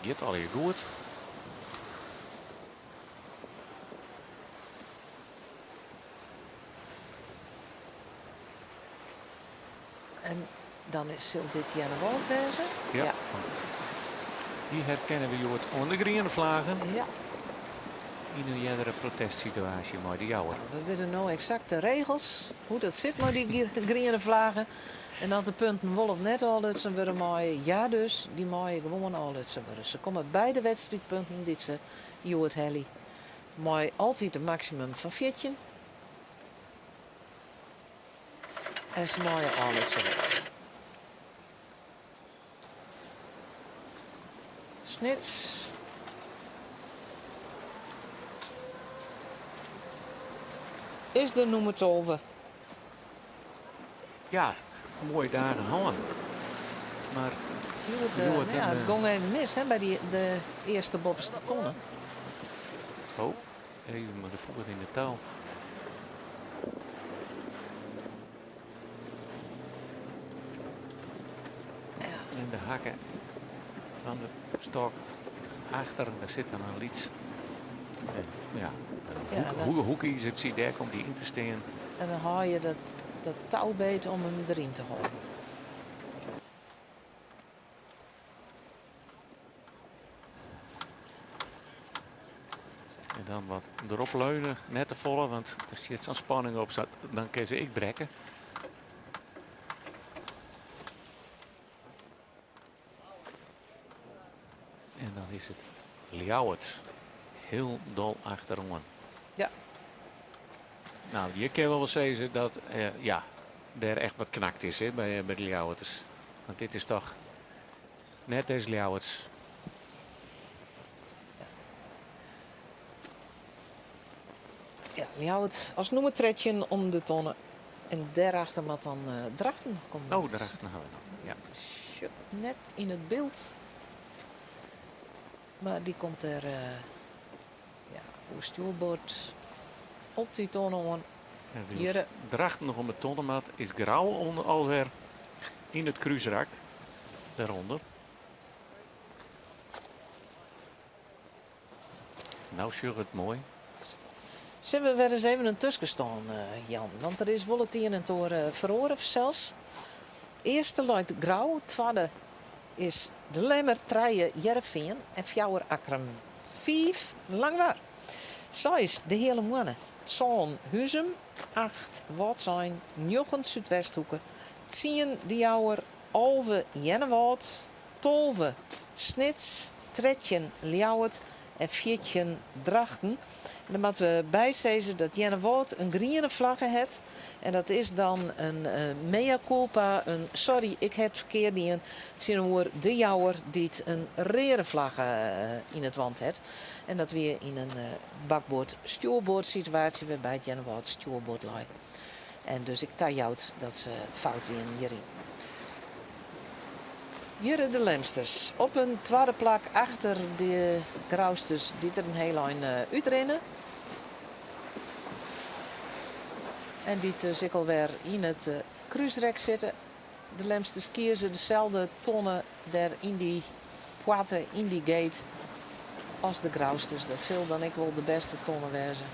Speaker 2: Giet allegear goed.
Speaker 1: En dan sil dit Earnewâld wêze.
Speaker 2: Ja, want dy herkenne we hjoed oan de griene flaggen.
Speaker 1: Ja.
Speaker 2: Yn in eardere protestsituaasje mei de Jouwer.
Speaker 1: We witte no eksakt de regels, hoe't it sit mei dy griene flaggen. En oft de punten wol of net ôflutsen wurde meie. Ja dus, dy meie gewoan ôflutsen wurde. Se komme by de wedstriidpunten dy't se hjoed helje. Mei altyd in maksimum fan 14. En se meie ôflutsen wurde. Snits. Is de nûmer 12.
Speaker 2: Ja, moaie dagen hân. Mar
Speaker 1: Hjoed, eh, ja, it gong even mis hè, by dy, de earste boppeste tonne.
Speaker 2: Oh, even mei de foet yn de tou. En de hakken fan de stok achter, dêr sit dan in lyts eh, ja, hoek, hoekizertsje, dêr komt dy yn te stean.
Speaker 1: En dan hâld je dat, dat tou beet om him deryn te hâlden.
Speaker 2: En dan wat derop leunen, net te folle, want der sit sa'n spanning op, dan kin se ek brekke. En dan is it Ljouwert hielendal achteroan.
Speaker 1: Ja.
Speaker 2: No, je kinne wol sizze dat eh, ja, dêr echt wat knakt is hè, by, by de Ljouwerters. Want dit is toch net des Ljouwerts.
Speaker 1: Ja, Ljouwert as nûmer 13 om de tonne. En dêrachter moat dan eh, Drachten noch komme.
Speaker 2: Oh, Drachten ha we noch. Ja.
Speaker 1: Sjoch, net yn it byld. Mar dy komt der eh, ja, oer stjoerboard op dy tonne oan.
Speaker 2: En wylst Drachten noch om de tonne moat, is Grou alwer. Yn it krúsrak dêrûnder. Nou sjoch it moai.
Speaker 1: Sille we wer ris even in tuskenstân, Jan? Want der is wol it ien en it oar feroare fansels. Earste leit Grou, twadde is De Lemmer, trije Hearrenfean en fjouwer Akkrum. Fiif Langwar, seis De Heale Moanne, sân Huzum, acht Wâldsein, njoggen Súdwesthoeke, tsien De Jouwer, 11 Earnewâld, 12 Snits, 13 Ljouwert en 14 Drachten. En dan moatte we bysizze dat Earnewâld in griene flagge hat. En dat is dan in mea culpa, in sorry, ik ha it ferkeard dien, tsjinoer De Jouwer dy't in reade flagge yn it want hat. En dat wie yn in bakboard-stjoerboard situaasje wêrby't Earnewâld stjoerboard lei. En dus ek tajout dat se fout wienen hjiryn. Hjirre de Lemsters op in twadde plak achter de Grousters dy't der in hiel ein útrinne. En dy't dus ek alwer yn it krúsrek sitte. De Lemsters kieze deselde tonne dêr yn dy poarte, yn dy gate, as de Grousters. Dat sil dan ek wol de bêste tonne wêze.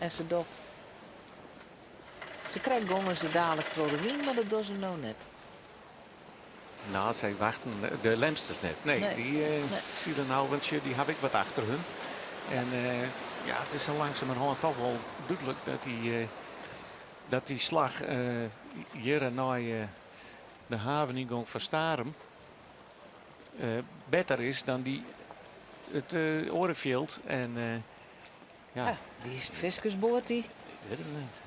Speaker 1: En se doch. Sakrekt gongen se dalik troch de wyn, mar dat dogge se no net.
Speaker 2: No, sy wachten de Lemsters net. Nee,
Speaker 1: Nee.
Speaker 2: dy
Speaker 1: Nee.
Speaker 2: sile nou, want sjoch, dy hawwe ek wat achter hun. En ja, it is sa langsumerhân toch wol dúdlik dat dy, dat dy slach hjir nei de havenyngong fan Starum better is dan dy it oare fjild. En ja.
Speaker 1: Ah, dy fiskersboat dy.
Speaker 2: Ik wit it net.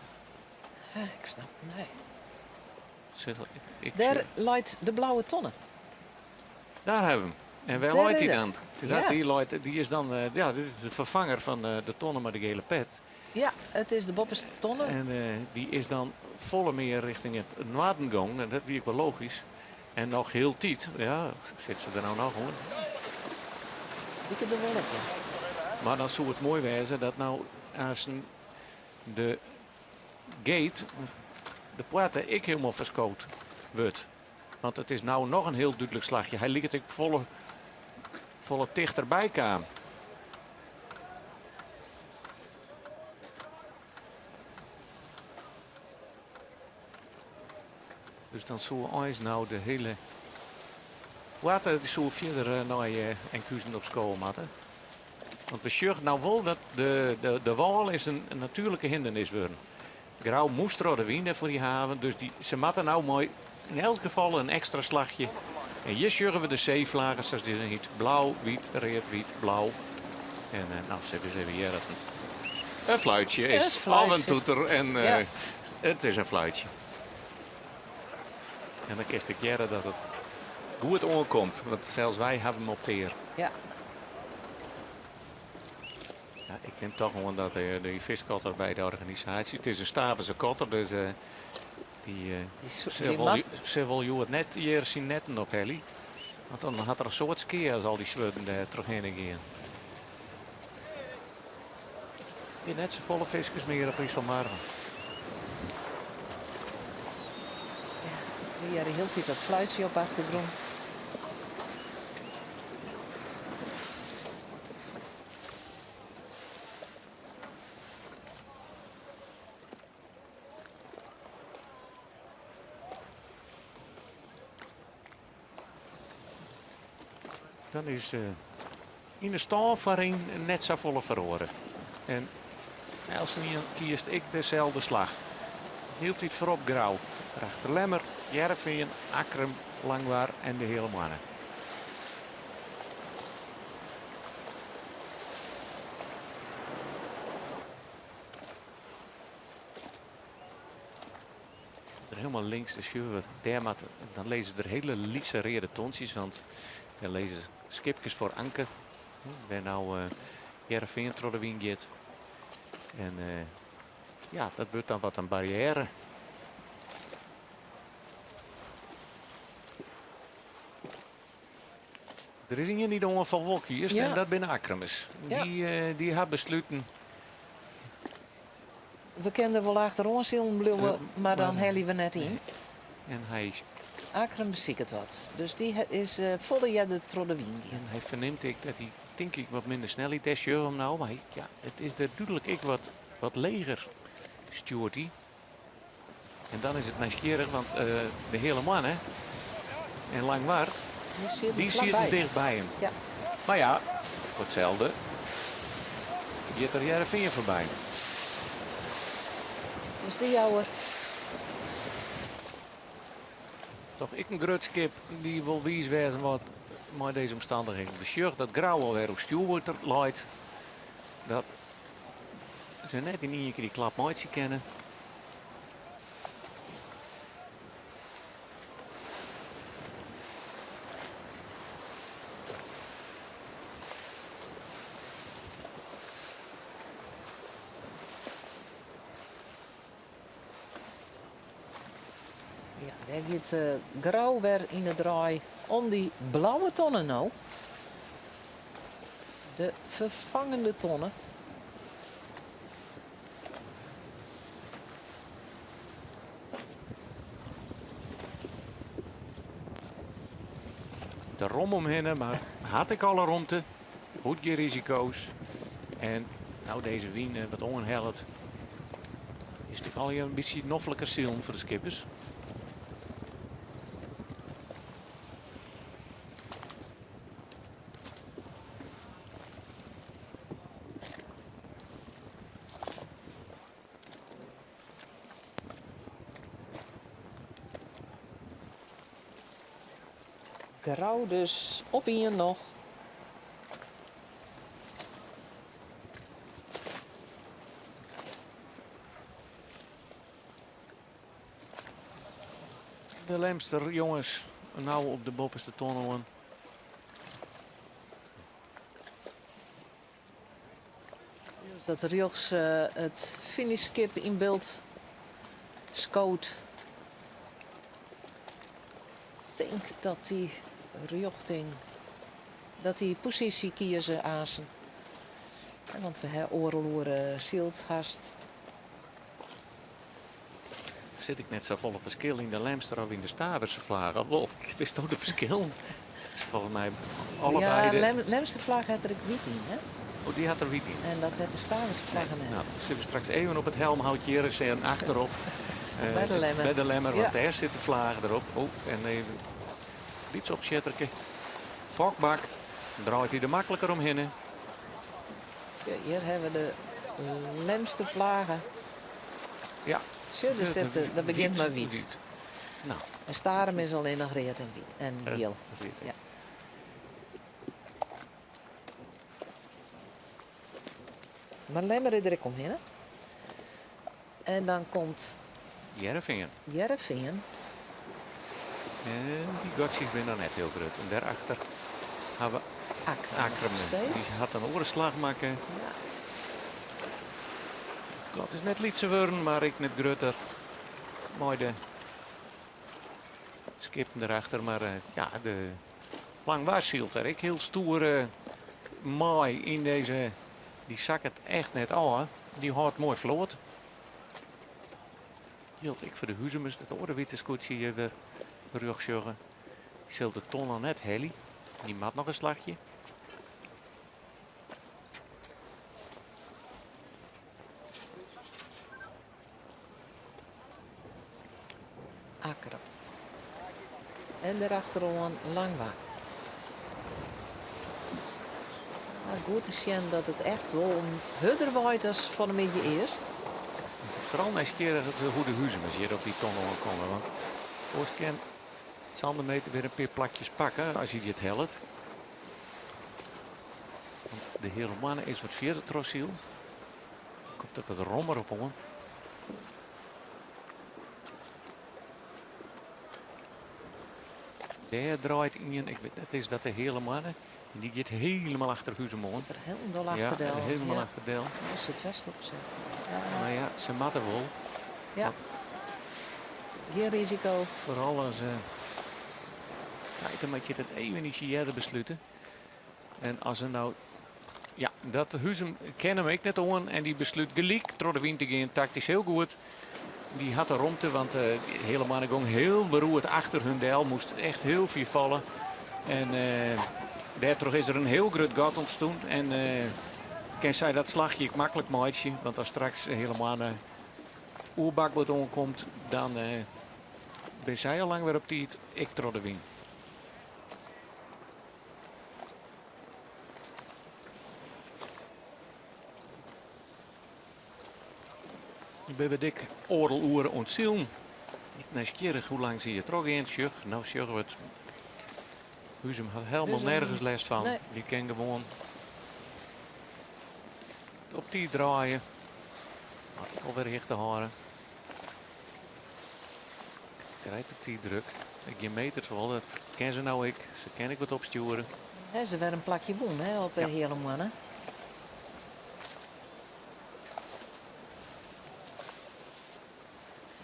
Speaker 1: Ah, ik snap, nee.
Speaker 2: Sil, ik,
Speaker 1: Dêr leit de blauwe tonne.
Speaker 2: Daar hebben we hem. En wêr
Speaker 1: Dêr
Speaker 2: leit
Speaker 1: is
Speaker 2: dy
Speaker 1: er.
Speaker 2: dan?
Speaker 1: Ja.
Speaker 2: Dy leit, dy is dan, eh, ja, dit is de ferfanger fan eh, de tonne mei de gele pet.
Speaker 1: Ja, it is de boppeste tonne.
Speaker 2: En eh, dy is dan folle mear rjochting it noarden gong. En dat wie ek wol logysk. En noch hieltyd, ja, sit se der no noch oan.
Speaker 1: Liket der wol op, ja.
Speaker 2: Mar dan soe it moai wêze dat no aansten de gate, de poarte, ek hielendal ferskood wurdt. Want it is no noch in hiel dúdlik slachje. Hy liket ek folle, folle tichterby kaam. Dus dan soe eins no de hiele poarte dy soe fierder nei Enkhuizen op skowe moatte. Want we sjogge no wol dat de, de, de wâl is in natuerlike hindernis wurden. Grou moast troch de wyn foar dy haven, dus dy, se moatte no mei yn elk gefal in ekstra slachje. En hjir sjogge we de seeflaggen sa't dy dan hjit. Blau, wyt, read, wyt, blau. En uh, no, sille we ris even hearre. In fluitsje is.
Speaker 1: In fluitsje.
Speaker 2: Of in toeter en uh,
Speaker 1: Ja.
Speaker 2: it is in fluitsje. En dan kinst ek hearre dat it goed oankomt, want sels wy hawwe him op 't ear.
Speaker 1: Ja.
Speaker 2: Ja, ik nim toch oan dat de, de fiskkotter by de organisaasje. It is in Staverse kotter, dus uh, dy, uh,
Speaker 1: Die so-
Speaker 2: sil
Speaker 1: die
Speaker 2: wol,
Speaker 1: mat-
Speaker 2: sil wol hjoed net hjir syn netten ophelje. Want dan hat er in soad skea as al dy swurden dêr trochhinne gean. Binne net safolle fiskers mear op Iselmar.
Speaker 1: Wy hearre hieltyd dat fluitsje op de achtergrûn.
Speaker 2: Dan is yn de stân foaryn net safolle feroare. En eltsenien kiest ek deselde slach. Hieltyd foarop Grou, derachter Lemmer, Hearrenfean, Akkrum, Langwar en de Heale Moanne. Der hielendal links de sjogge we, dêr moat, dan lizze der hiele lytse reade tontsjes, want dêr lizze skipkes foar anker, wêr no Hearrenfean troch de wyn giet. En ja, dat wurdt dan wat in barriêre. Der is ien dy't de oanfal wol kiest
Speaker 1: Ja.
Speaker 2: en dat binne Akkrumers.
Speaker 1: Ja.
Speaker 2: Dy, eh, dy ha besluten.
Speaker 1: We kinne der wol achteroan silen bliuwe, mar dan
Speaker 2: maar-
Speaker 1: helje we net yn.
Speaker 2: En hy.
Speaker 1: Akkrum besiket wat. Dus dy is folle earder troch de wyn gien.
Speaker 2: En hy fernimt ek dat hy, tink ik, wat minder snelheid dêr sjoch him no. Mar hy, ja, it is der dúdlik ek wat, wat leger stjoert hy. En dan is it nijsgjirrich, want de Heale Moanne en Langwar, dy sieten ticht by him.
Speaker 1: Ja.
Speaker 2: Mar ja, foar itselde giet er Hearrenfean foarby.
Speaker 1: Dus de Jouwer.
Speaker 2: Toch ek in grut skip dy't wol wiis wêze moat mei dizze omstannichheden. We sjogge dat Grou alwer oer stjoerwetter leit. Dat se net yn ien kear dy klap meitsje kinne.
Speaker 1: Ja, dêr giet Grou wer yn 'e draai om dy blauwe tonne no. De ferfangende tonne.
Speaker 2: De rom omhinne, mar hat ek alle romte. Hoecht gjin risiko's. En no dizze wyn wat oanhellet, is it ek allegear in bytsje nofliker silen foar de skippers.
Speaker 1: Grou dus op ien noch.
Speaker 2: De Lemster jonges no op de boppeste tonne oan.
Speaker 1: Dat rjochts it finishskip yn byld skoot. Tink dat dy rjochting, dat dy posysje kieze aansen. Want we ha oardel oere syld hast.
Speaker 2: Sit ik net safolle ferskil yn de Lemster of yn de Staverse flage? Of wol, witsto de ferskillen? It is folgens my allebei de...
Speaker 1: Ja, Lemster flage hat der ek wyt yn, hè?
Speaker 2: Oh, dy hat der wyt yn.
Speaker 1: En dat hat de Staverse flage net.
Speaker 2: No, sille we straks even op it helmhout hjir ris en achterop.
Speaker 1: By de Lemmer.
Speaker 2: By de Lemmer, want dêr sit de flage derop. Oh, en even lyts opsjitterke. Fokbak, dan draait hy der makliker omhinne.
Speaker 1: Sjoch, hjir hawwe we de Lemster flage.
Speaker 2: Ja.
Speaker 1: Sjoch, der sit, dat begjint mei wyt.
Speaker 2: No.
Speaker 1: En Starum is allinnich read en wyt en giel. Ja. Mar Lemmer is der ek omhinne. En dan komt
Speaker 2: Hearrenfean.
Speaker 1: Hearrenfean.
Speaker 2: En dy gatsjes binne noch net hiel grut. En dêrachter ha we
Speaker 1: Akkrum.
Speaker 2: Akkrum. Dy hat in oare slach makke.
Speaker 1: Ja.
Speaker 2: Gat is net lytser wurden, mar ek net grutter. Mei de skippen derachter. Mar eh, ja, de Langwar sylt der ek hiel stoer eh, mei yn dizze. Dy sakket echt net ôf. Dy hâldt moai float. Jildt ek foar de Huzumers, dat oare wite skûtsje hjir wer rjochts sjogge. Dy sil de tonne net helje. Dy moat noch in slachje.
Speaker 1: Akkrum. En derachteroan Langwar. Nou, goed te sjen dat it echt wol hurder waait as fan 'e middei earst.
Speaker 2: Foaral nijsgjirrich hoe't de Huzumers hjir op dy tonne oankomme. Want oars kin Sander Meeter wer in pear plakjes pakke as hy dit hellet. Want de Heale Moanne is wat fierder trochsyld. Komt der wat rommer op oan. Dêr draait ien, ik wit net, is dat de Heale Moanne? En dy giet hielendal achter Huzum oan.
Speaker 1: Er hielendal achter del.
Speaker 2: Ja, hielendal
Speaker 1: ja.
Speaker 2: achter del.
Speaker 1: Is it fêst opset. Ja.
Speaker 2: Mar ja, se moatte wol.
Speaker 1: Ja.
Speaker 2: Want
Speaker 1: Gjin risiko.
Speaker 2: Foaral as uh, kijk, dan moat je dat even ietsje earder beslute. En as er no ja, dat Huzum kin him ek net oan en dy beslút gelyk troch de wyn te gean. Taktysk hiel goed. Dy hat de romte, want Hele Moanne gong hiel beroerd achter hun del. Moast echt hiel fier falle. En dêrtroch is der in hiel grut gat ûntstien. En kin sy dat slachje ek maklik meitsje. Want as straks Hele Moanne oer bakboard oankomt, dan binne sy al lang wer op tiid ek troch de wyn. Ik bin wer dik oardel oere oan it silen. Ik nijsgjirrich hoe lang se hjir trochgean. Sjoch, no sjogge we it. Huzum hat helemaal nergens lêst fan.
Speaker 1: Nee.
Speaker 2: Dy kin gewoan op tiid draaie. Moat ek alwer hichte hâlde. Krijt op tiid druk. Gjin meter te wol, dat kin se no ek. Se kin ek wat opstjoere.
Speaker 1: Ha se wer in plakje wûn hè, op de Heale Moanne.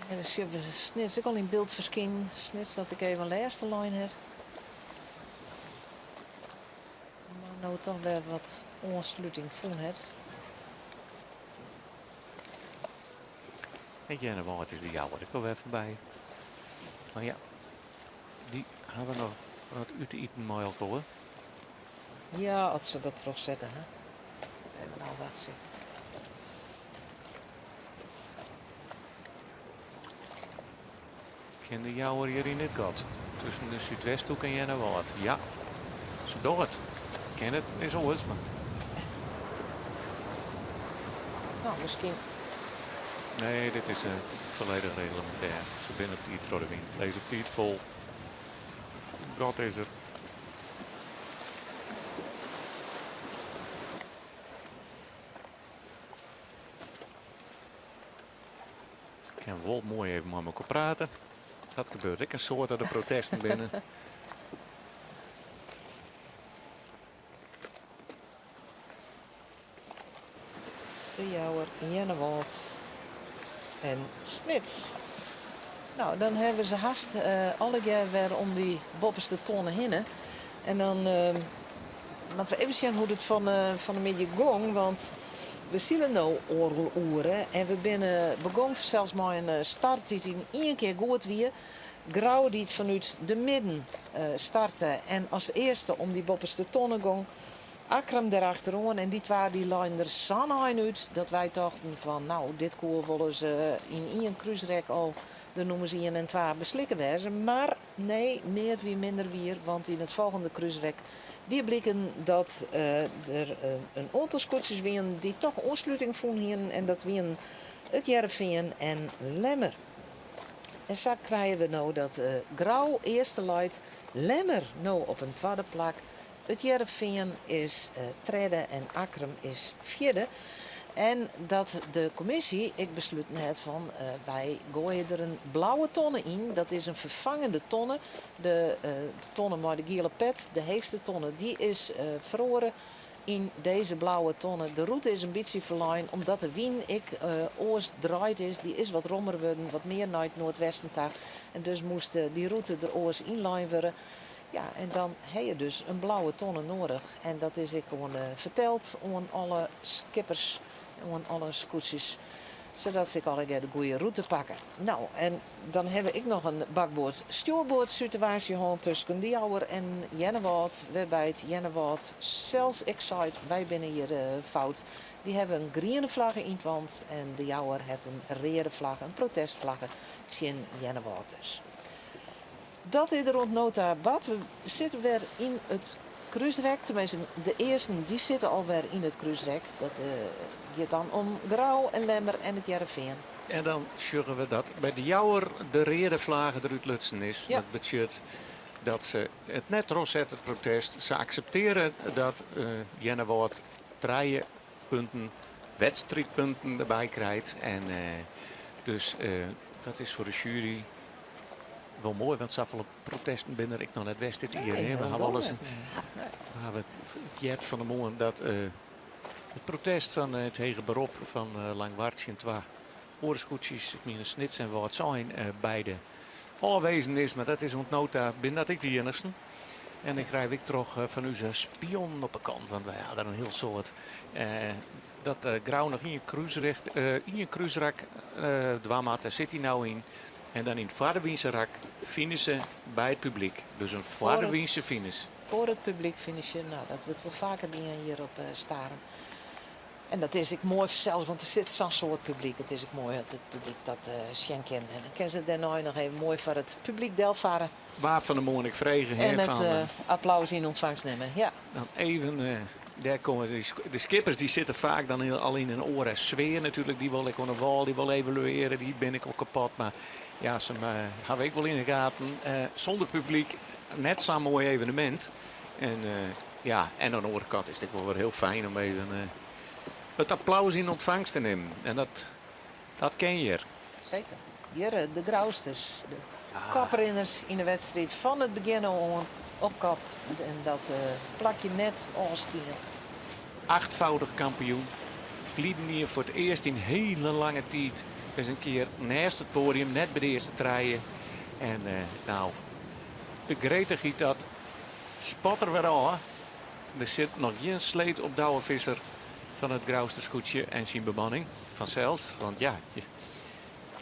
Speaker 1: En dan sjogge we Snits ek al yn byld ferskinen. Snits dat ik even lêste lein hat. Mar no toch wer wat oansluting fûn hat.
Speaker 2: En Earnewâld is de Jouwer ek alwer foarby. Mar ja, dy hawwe noch wat út te iten mei elkoar.
Speaker 1: Ja, as se dat trochsette, hè. Even ôfwachtsje.
Speaker 2: Kin de Jouwer hjir yn it gat tusken de Súdwesthoek en Earnewâld? Ja, se dogge it. Kin it is oars, mar.
Speaker 1: No, miskien.
Speaker 2: Nee, dit is folledich reglemintêr. Se binne op tiid troch de wyn. Lizze op tiid fol. Gat is der. Se kin wol moai even mei mekoar prate. Dat gebeurt ek in soad as der protesten binne.
Speaker 1: De Jouwer, Earnewâld en Snits. No, dan hawwe se hast allegear wer om dy boppeste tonne hinne. En dan moatte we even sjen hoe't it fan 'e middei gong, want we sile no oardel oere en we binne begûn fansels mei in start dy't yn ien kear goed wie. Grou dy't fanút de midden starte en as earste om dy boppeste tonne gong. Akkrum derachteroan en dy twa dy leinen der sa'n ein út dat wy tochten fan no dit koe wolris yn ien krúsrek al de nûmers ien en twa beslikke wêze. Mar nee, neat wie minder wier, want yn it folgjende krúsrek die bliken dat der in oantal skûtsjes wienen dy't toch oansluting fûn hienen en dat wienen It Hearrenfean en Lemmer. En sa krije we no dat Grou earste leit, Lemmer no op in twadde plak, It Hearrenfean is tredde en Akkrum is fjirde. En dat de kommisje ek besluten hat fan wy goaie der in blauwe tonne yn. Dat is in ferfangende tonne. De tonne mei de giele pet, de heechste tonne, dy is feroare yn dizze blauwe tonne. De rûte is in bytsje ferlein omdat de wyn ek oars draaid is. Dy is wat rommer wurden, wat mear nei it noardwesten ta. En dus moast dy rûte der oars ynlein wurde. Ja, en dan ha je dus in blauwe tonne noadich. En dat is ek oan ferteld oan alle skippers, oan alle skûtsjes, sadat se ek allegear de goede rûte pakke. No, en dan ha we ek noch in bakboard-stjoerboard-situaasje hân tusken De Jouwer en Earnewâld, wêrby't Earnewâld sels ek seit, wy binne hjir fout. Dy hawwe in griene flagge yn 't want en De Jouwer hat in reade flagge, in protestflagge tsjin Earnewâld dus. Dat is der oant no ta bard. We sitte wer yn it krúsrek. Teminsten, de earsten dy sitte al wer yn it krúsrek. Dat giet dan om Grou en Lemmer en it Hearrenfean.
Speaker 2: En dan sjogge we dat by de Jouwer de reade flage derút lutsen is. Dat betsjut dat se it net trochsette, it protest. Se akseptearje dat Earnewâld trije punten, wedstriidpunten derby krijt. En dus dat is foar de sjuery Wol moai, want safolle protesten binne der ek noch net west dit jier.
Speaker 1: Nee,
Speaker 2: We hawwe alles, we hawwe heard fan 'e moarn dat it protest fan it hege berop fan Langwar tsjin twa oare skûtsjes, ik mien Snits en Wâldsein, beide ôfwezen is. Mar dat is oant no ta binne dat ek de iennichsten. En ik krij ek troch fan ús spionnen op 'e kant, want wy ha der in hiel soad. Dat Grou noch ien krúsricht, ien krúsrak dwaan moat, dêr sit hy no yn. En dan yn it foarderwynse rak finishe by it publyk. Dus in foarderwynse finish.
Speaker 1: Foar it publyk finishe, no dat wurdt wol faker dien hjir op Starum. En dat is ek moai fansels, want der sit sa'n soad publyk. It is ek moai dat it publyk dat sjen kin. En dan kinne se dêrnei noch even moai foar it publyk delfarre.
Speaker 2: Wa fan 'e moarn ik frege
Speaker 1: En it applaus yn ûntfangst nimme. Ja.
Speaker 2: Dan even, dêr komme de skippers dy sitte faak dan al yn in oare sfear natuerlik. Dy wolle ek oan de wâl, dy wolle evaluearje, dy binne ek al kapot. Mar ja, se hawwe ek wol yn de gaten, sûnder publyk net sa'n moai evenemint. En ja, en oan de oare kant is it ek wol wer hiel fijn om even it applaus yn ûntfangst te nimmen. En dat, dat kin hjir.
Speaker 1: Seker. Hjir de Grousters, de koprinners yn de wedstriid fan it begjin ôf oan op kop. En dat plakje net ôfstien.
Speaker 2: Achtfâldich kampioen. Ferliden jier foar it earst yn hiele lange tiid ris in kear nêst it poadium, net by de earste trije. En no, de gretichheid dat spat der wer ôf. Der sit noch gjin sleet op Douwe Visser fan it Grouster skûtsje en syn bemanning. Fansels, want ja, je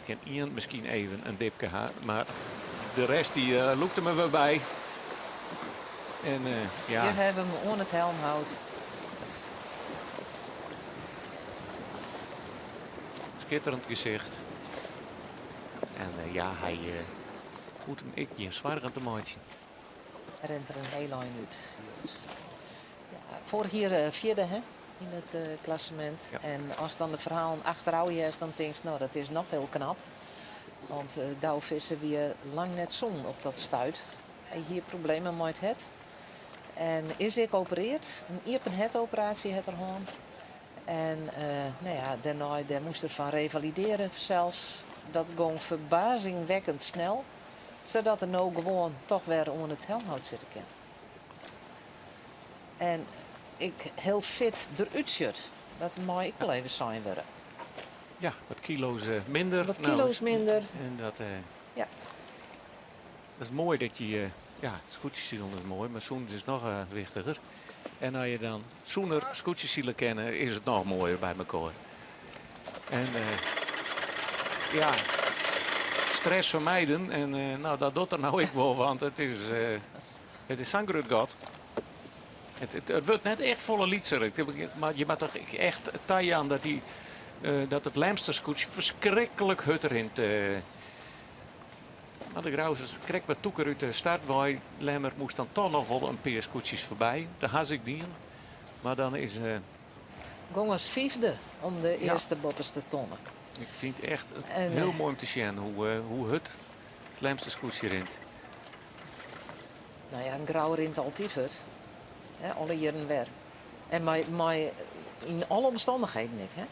Speaker 2: kin ien miskien even in dipke ha, mar de rest dy lûkt der mar wer by. En ja.
Speaker 1: Hjir hawwe we him oan it helmhout.
Speaker 2: Skitterend gesicht. En ja, hy hoecht him ek gjin soargen te meitsjen.
Speaker 1: Rint der in hiel ein út hjoed. Ja, foarich jier fjirde hè, yn it klassemint. En ast dan de ferhalen achterôf hearst, dan tinkst, no dat is noch hiel knap. Want Douwe Visser wie lang net sûn op dat stuit. Hy hie problemen mei it hert. En is ek opereard. In iepen hertoperaasje hat er hân. En no ja, dêrnei dêr moast er fan revalidearje fansels. Dat gong ferbazingwekkend snel. Sadat er no gewoan toch wer oan it helmhout sitte kin. En ek hiel fit derút sjocht. Dat mei ek wol even sein wurde.
Speaker 2: Ja, wat kilo's minder.
Speaker 1: Wat kilo's minder.
Speaker 2: En dat,
Speaker 1: ja.
Speaker 2: Dat is moai dat je, ja, skûtsjesilen is moai, mar sûnens is noch wichtiger. En as je dan sûner skûtsjesile kinne, is it noch moaier by mekoar. En ja, stress vermijden. En no, dat docht er no ek wol, want it is sa'n grut gat. It wurdt net echt folle lytser. Mar je moatte toch echt tajaan dat, dy, dat it Lemster skûtsje ferskriklik hurd rint. Mar de Grousters krekt wat tûker út de start wei. Lemmer moast dan toch noch wol in pear skûtsjes foarby. Dat ha se ek dien. Mar dan is.
Speaker 1: Gong as fyfde om de earste boppeste tonne.
Speaker 2: Ik fyn it echt hiel moai om te sjen hoe hurd it Lemster skûtsje rint.
Speaker 1: No ja, in Grou rint altyd hurd. Hè, alle jierren wer. En mei yn alle omstannichheden ek. Hè?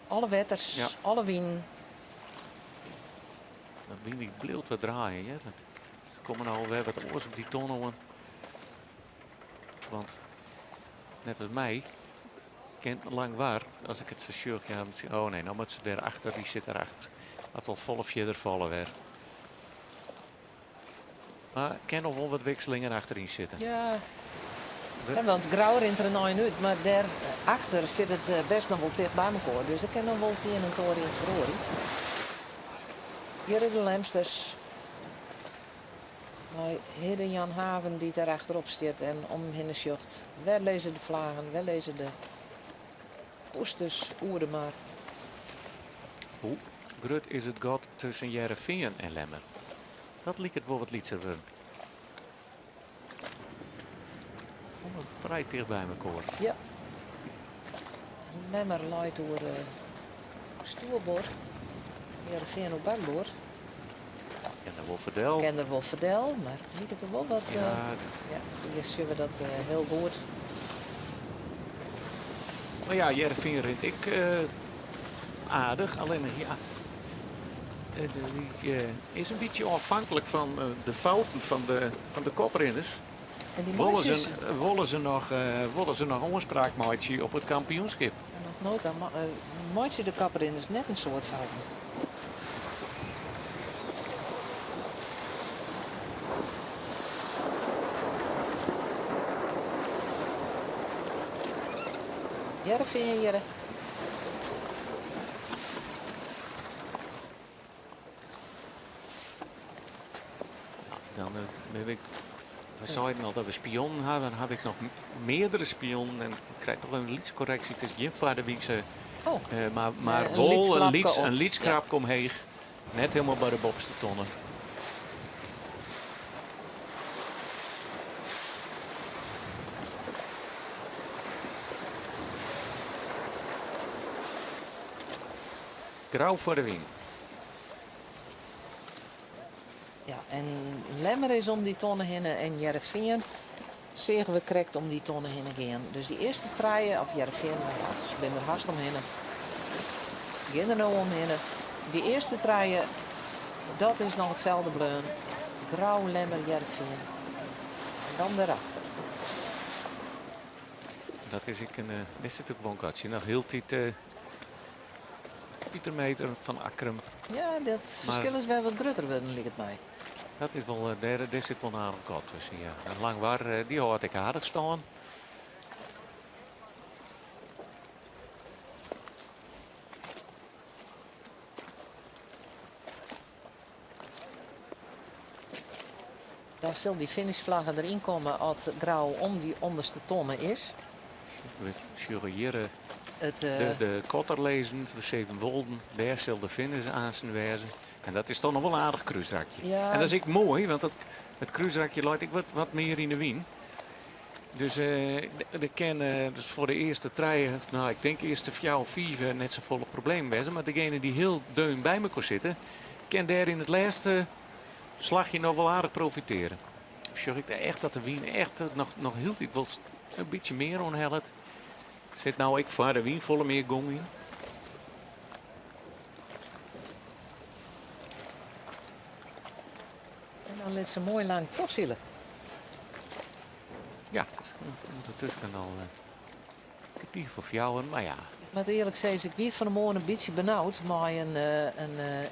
Speaker 1: Alle wetters, alle winen.
Speaker 2: Dat wyn dy bliuwt wat draaien. Hear. Dat, se komme no wer wat oars op dy tonne oan. Want neffens my kin lang waar, as ik it sa sjoch, ja, miskien, oh nee, no moat se dêrachter, dy sit dêrachter. Moat al folle fierder falle wer. Mar kin noch wol wat wikselingen achteryn sitte.
Speaker 1: Ja, ja, want Grou rint der in ein út, mar dêr achter sit it bêst noch wol ticht by mekoar. Dus der kin noch wol it ien en it oar yn feroarje. Hjir de Lemsters. Mei Hidde Jan Haven dy't dêr achterop stiet en om him hinne sjocht. Wêr lizze de flaggen, wêr lizze de posters oer de mar?
Speaker 2: Hoe grut is it gat tusken Hearrenfean en Lemmer? Dat liket wol wat lytser wurden. Komme frij ticht by mekoar.
Speaker 1: Ja. Lemmer leit oer stjoerboard. Hearrenfean oer bakboard.
Speaker 2: Kin der wol ferdel.
Speaker 1: Kin der wol ferdel, mar liket der wol wat.
Speaker 2: Ja.
Speaker 1: Ja, hjir sjogge we dat hiel goed.
Speaker 2: Mar ja, Hearrenfean rint ek aardich. Allinnich ja, dy is in bytsje ôfhinklik fan de fouten fan de koprinners.
Speaker 1: En dy
Speaker 2: Wolle
Speaker 1: meitsje
Speaker 2: se, wolle se noch, wolle se noch oanspraak meitsje op it kampioenskip?
Speaker 1: En oant no ta meitsje de koprinners net in soad fouten. Hearrenfean hjirre.
Speaker 2: Dan heb ik, we zeiden al dat we spionnen hebben, dan heb ik nog meerdere spionnen en ik krijg toch wel een lytse korreksje. It is gjin foar de wykse,
Speaker 1: Oh.
Speaker 2: mar
Speaker 1: Een
Speaker 2: wol
Speaker 1: lyts klapke op.
Speaker 2: in lyts
Speaker 1: Ja.
Speaker 2: krapke omheech. Net hielendal by de boppeste tonne. Grou foar de wyn.
Speaker 1: Ja, en Lemmer is om dy tonne hinne en Hearrenfean seagen we krekt om dy tonne hinne gean. Dus dy earste trije, of Hearrenfean, mar ja, se binne der hast omhinne. Gean der no omhinne. Dy earste trije, dat is noch itselde bleaun. Grou, Lemmer, Hearrenfean. En dan dêrachter.
Speaker 2: Dat is ek in, dêr sit ek wol in gatsje. Noch hieltyd Pieter Meeter fan Akkrum.
Speaker 1: Ja, dat ferskil is wer wat grutter wurden, liket my.
Speaker 2: Dat is wol, dêr, dêr sit wol in aardich gat tusken, ja. En Langwar, dy hâldt ek aardich stân.
Speaker 1: Dan sil dy finishflagge deryn komme as Grou om dy ûnderste tonne is.
Speaker 2: We sjogge hjir
Speaker 1: It,
Speaker 2: de kotter lizzen, de Sevenwolden. Dêr sil de finish aansten wêze. En dat is toch noch wol in aardich krúsrakje.
Speaker 1: Ja.
Speaker 2: En dat is ek moai, want it krúsrakje leit ek wat mear yn de wyn. Dus der kin dus foar de earste trije, no ik tink earste fjouwer, fiif net safolle problemen wêze. Mar degene dy't hiel deun by mekoar sitte, kin dêr yn it lêste slachje noch wol aardich profitearje. Sjoch ik echt dat de wyn echt noch hieltyd wol in bytsje mear oanhellet. Sit no ek foar de wyn folle mear gong yn.
Speaker 1: En dan lit se moai lang trochsile.
Speaker 2: Ja, ûndertusken al kertier foar fjouwer, mar ja.
Speaker 1: Ik moat earlik sizze, ik wie fan 'e moarn in bytsje benaud mei in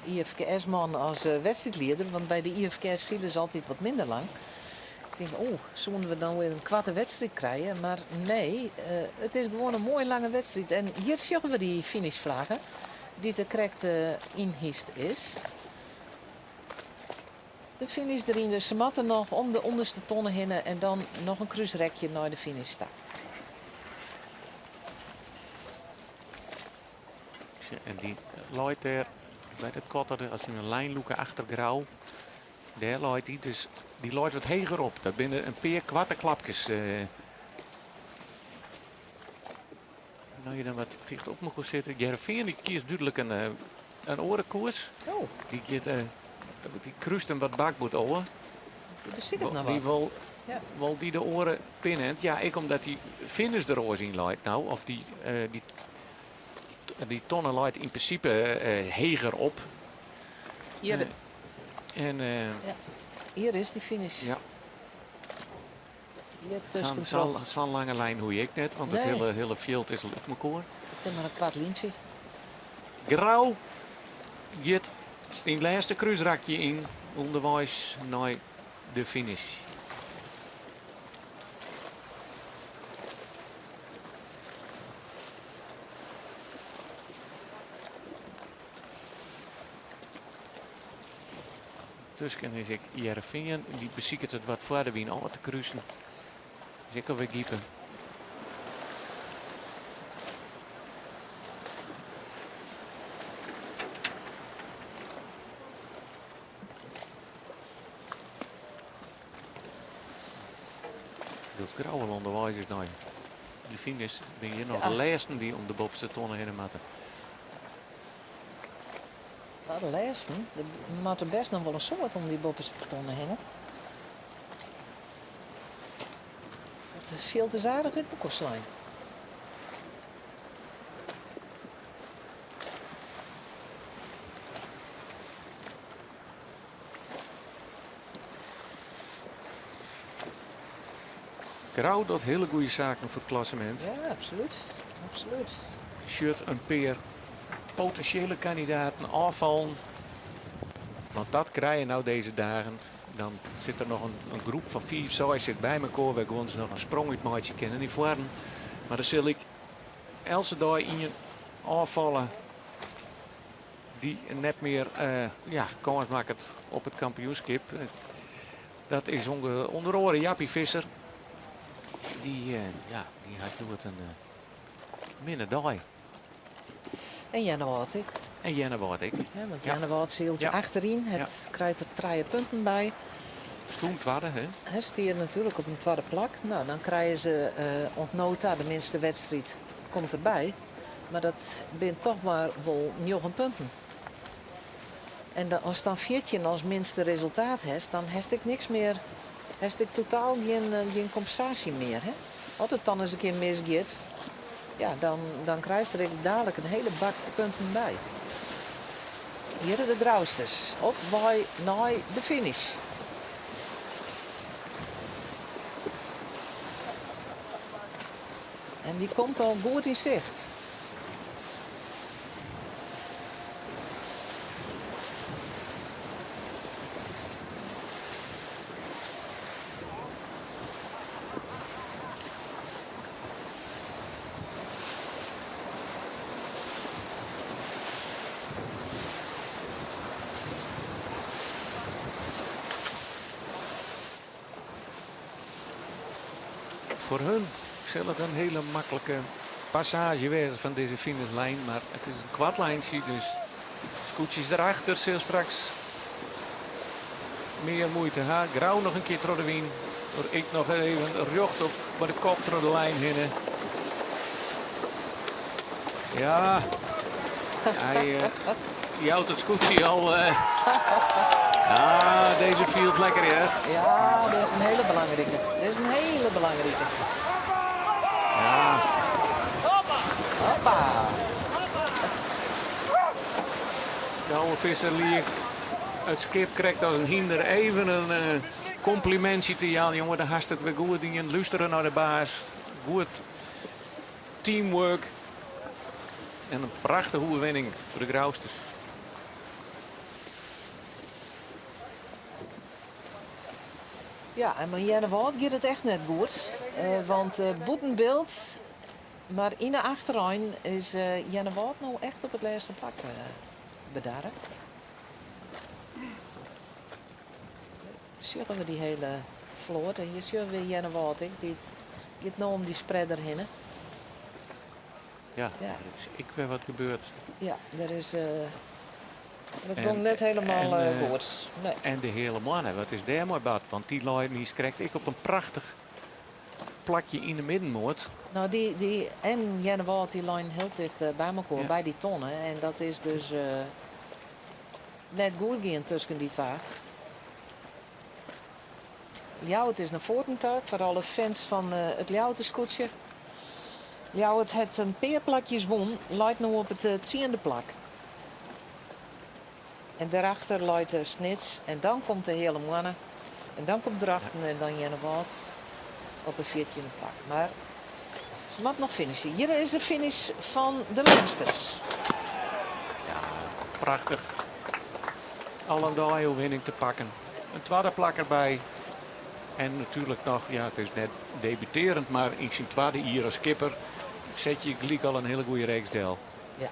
Speaker 1: IFKS-man as wedstriidlieder, want by de IFKS sile se altyd wat minder lang. Ik tink, oh, soene we dan wer in koarte wedstriid krije? Mar nee, it is gewoan in moai lange wedstriid. En hjir sjogge we dy finishflagge dy't der krekt ynhyst is. De finish deryn, dus se moatte noch om de ûnderste tonne hinne en dan noch in krúsrekje nei de finish ta.
Speaker 2: En dy leit dêr by de kotter, as je in lijn lûke achter Grou, dêr leit dy, dus dy leit wat heger op. Dat binne in pear koarte klapkes. No je dan wat ticht op mekoar sitte. Hearrenfean dy kiest dúdlik in oare koers.
Speaker 1: Oh.
Speaker 2: Dy giet, dy krúst him wat bakboard ôf.
Speaker 1: Dy besiket noch
Speaker 2: Dy
Speaker 1: wat. Ja.
Speaker 2: wol dy de oare pinne. Ja, ek omdat dy finish der oars yn leit no. Of dy tonne leit yn prinsipe heger op.
Speaker 1: Hjir.
Speaker 2: En
Speaker 1: Ja. Hjir is dy finish.
Speaker 2: Ja.
Speaker 1: Hjir tusken troch.
Speaker 2: Sa'n lange lijn hoe ik net, want it
Speaker 1: Nee.
Speaker 2: hiele fjild is al út mekoar.
Speaker 1: It is mar in kwart lyntsje.
Speaker 2: Grou giet syn lêste krúsrakje yn ûnderweis nei de finish. Tusken is ek Hearrenfean, dy besiket it wat foar de wyn ôf te krusen. Is ek alwer giepen. Wylst Grou al ûnderweis is nei de finish, binne hjir noch de lêsten dy't om de boppeste tonne hinne moatte.
Speaker 1: No, de lêsten. Der moatte bêst noch wol in soad om dy boppeste tonne hinne. It fjild is aardich út mekoar slein.
Speaker 2: Grou docht hiele goede saken foar it klassemint.
Speaker 1: Ja, absolút. Absolút.
Speaker 2: Sjocht in pear potinsjele kandidaten ôffallen. Want dat krije je no dizze dagen. Dan sit der noch in groep fan 5, 6 sit by mekoar wêr gewoan se noch in sprong út meitsje kinne yn foaren. Mar dan sil ik. Eltse dei ien ôffalle dy't net mear ja, kâns makket op it kampioenskip. Dat is ûnder oare Jappie Visser. Dy, ja, dy hat hjoed in minne dei.
Speaker 1: En Earnewâld ek.
Speaker 2: En Earnewâld ek.
Speaker 1: Ja, want Earnewâld sylt achteryn. Het krijt der trije punten by.
Speaker 2: Stûn twadde, hè?
Speaker 1: Hy stiet natuerlik op in twadde plak. No, dan krije se oant no ta de minste wedstriid komt derby. Mar dat binne toch mar wol njoggen punten. En dan, ast dan 14 as minste resultaat hast, dan hast ek niks mear, hast ek totaal gjin, gjin kompensaasje mear. Hè? As it dan ris in kear misgiet, ja, dan, dan krijst der ek dalik in hiele bak punten by. Hjir de Grousters op wei nei de finish. En dy komt al goed yn sicht.
Speaker 2: Foar hun sil it in hiele maklike passaazje wêze fan dizze finishlijn, mar it is in koart lijntsje, dus skûtsjes derachter sil straks mear muoite ha. Grou noch in kear troch de wyn. Ek noch even rjocht op mei de kop troch de lijn hinne. Ja, hy jout it skûtsje al. Ah, dizze fielt lekker, hear.
Speaker 1: Ja, dit is in hiele belangrike. Dit is in hiele belangrike.
Speaker 2: Ja.
Speaker 1: Hoppa.
Speaker 2: Douwe Visser liek it skip krekt as in hynder even in komplimintsje te jaan. Jonge, dêr hast it wer goed dien. Lústere nei de baas. Goed teamwork. En in prachtige oerwinning foar de Grousters.
Speaker 1: Ja, en mei Earnewâld giet it echt net goed. Want bûten byld, mar yn de achterein is Earnewâld no echt op it lêste plak bedarre. Sjogge we dy hiele float en hjir sjogge we Earnewâld ek, dy't giet no om dy spreader hinne.
Speaker 2: Ja, der is ek wer wat gebeurd.
Speaker 1: Ja, der is, dat gong net helemaal goed. Nee.
Speaker 2: En de Heale Moanne, wat is dêr mei bard? Want dy lei niiskrekt ek op in prachtich plakje yn de middenmoat.
Speaker 1: No, dy, dy en Earnewâld dy leinen hiel ticht by mekoar, by dy tonne. En dat is dus net goed gien tusken dy twa. Ljouwert is nei foaren ta, foar alle fans fan it Ljouwerter skûtsje. Ljouwert hat in pear plakjes wûn, leit no op it tsiende plak. En dêrachter leit Snits en dan komt de Heale Moanne en dan komt Drachten en dan Earnewâld op it fjirtjinde plak. Mar se moat noch finishe. Hjir is de finish fan de Lemsters.
Speaker 2: Ja, prachtich. Al in dei oerwinning te pakken. In twadde plak derby. En natuerlik noch, ja, it is net debutearjend, mar yn syn twadde jier as skipper set je gelyk al in hiele goede reeks del.
Speaker 1: Ja.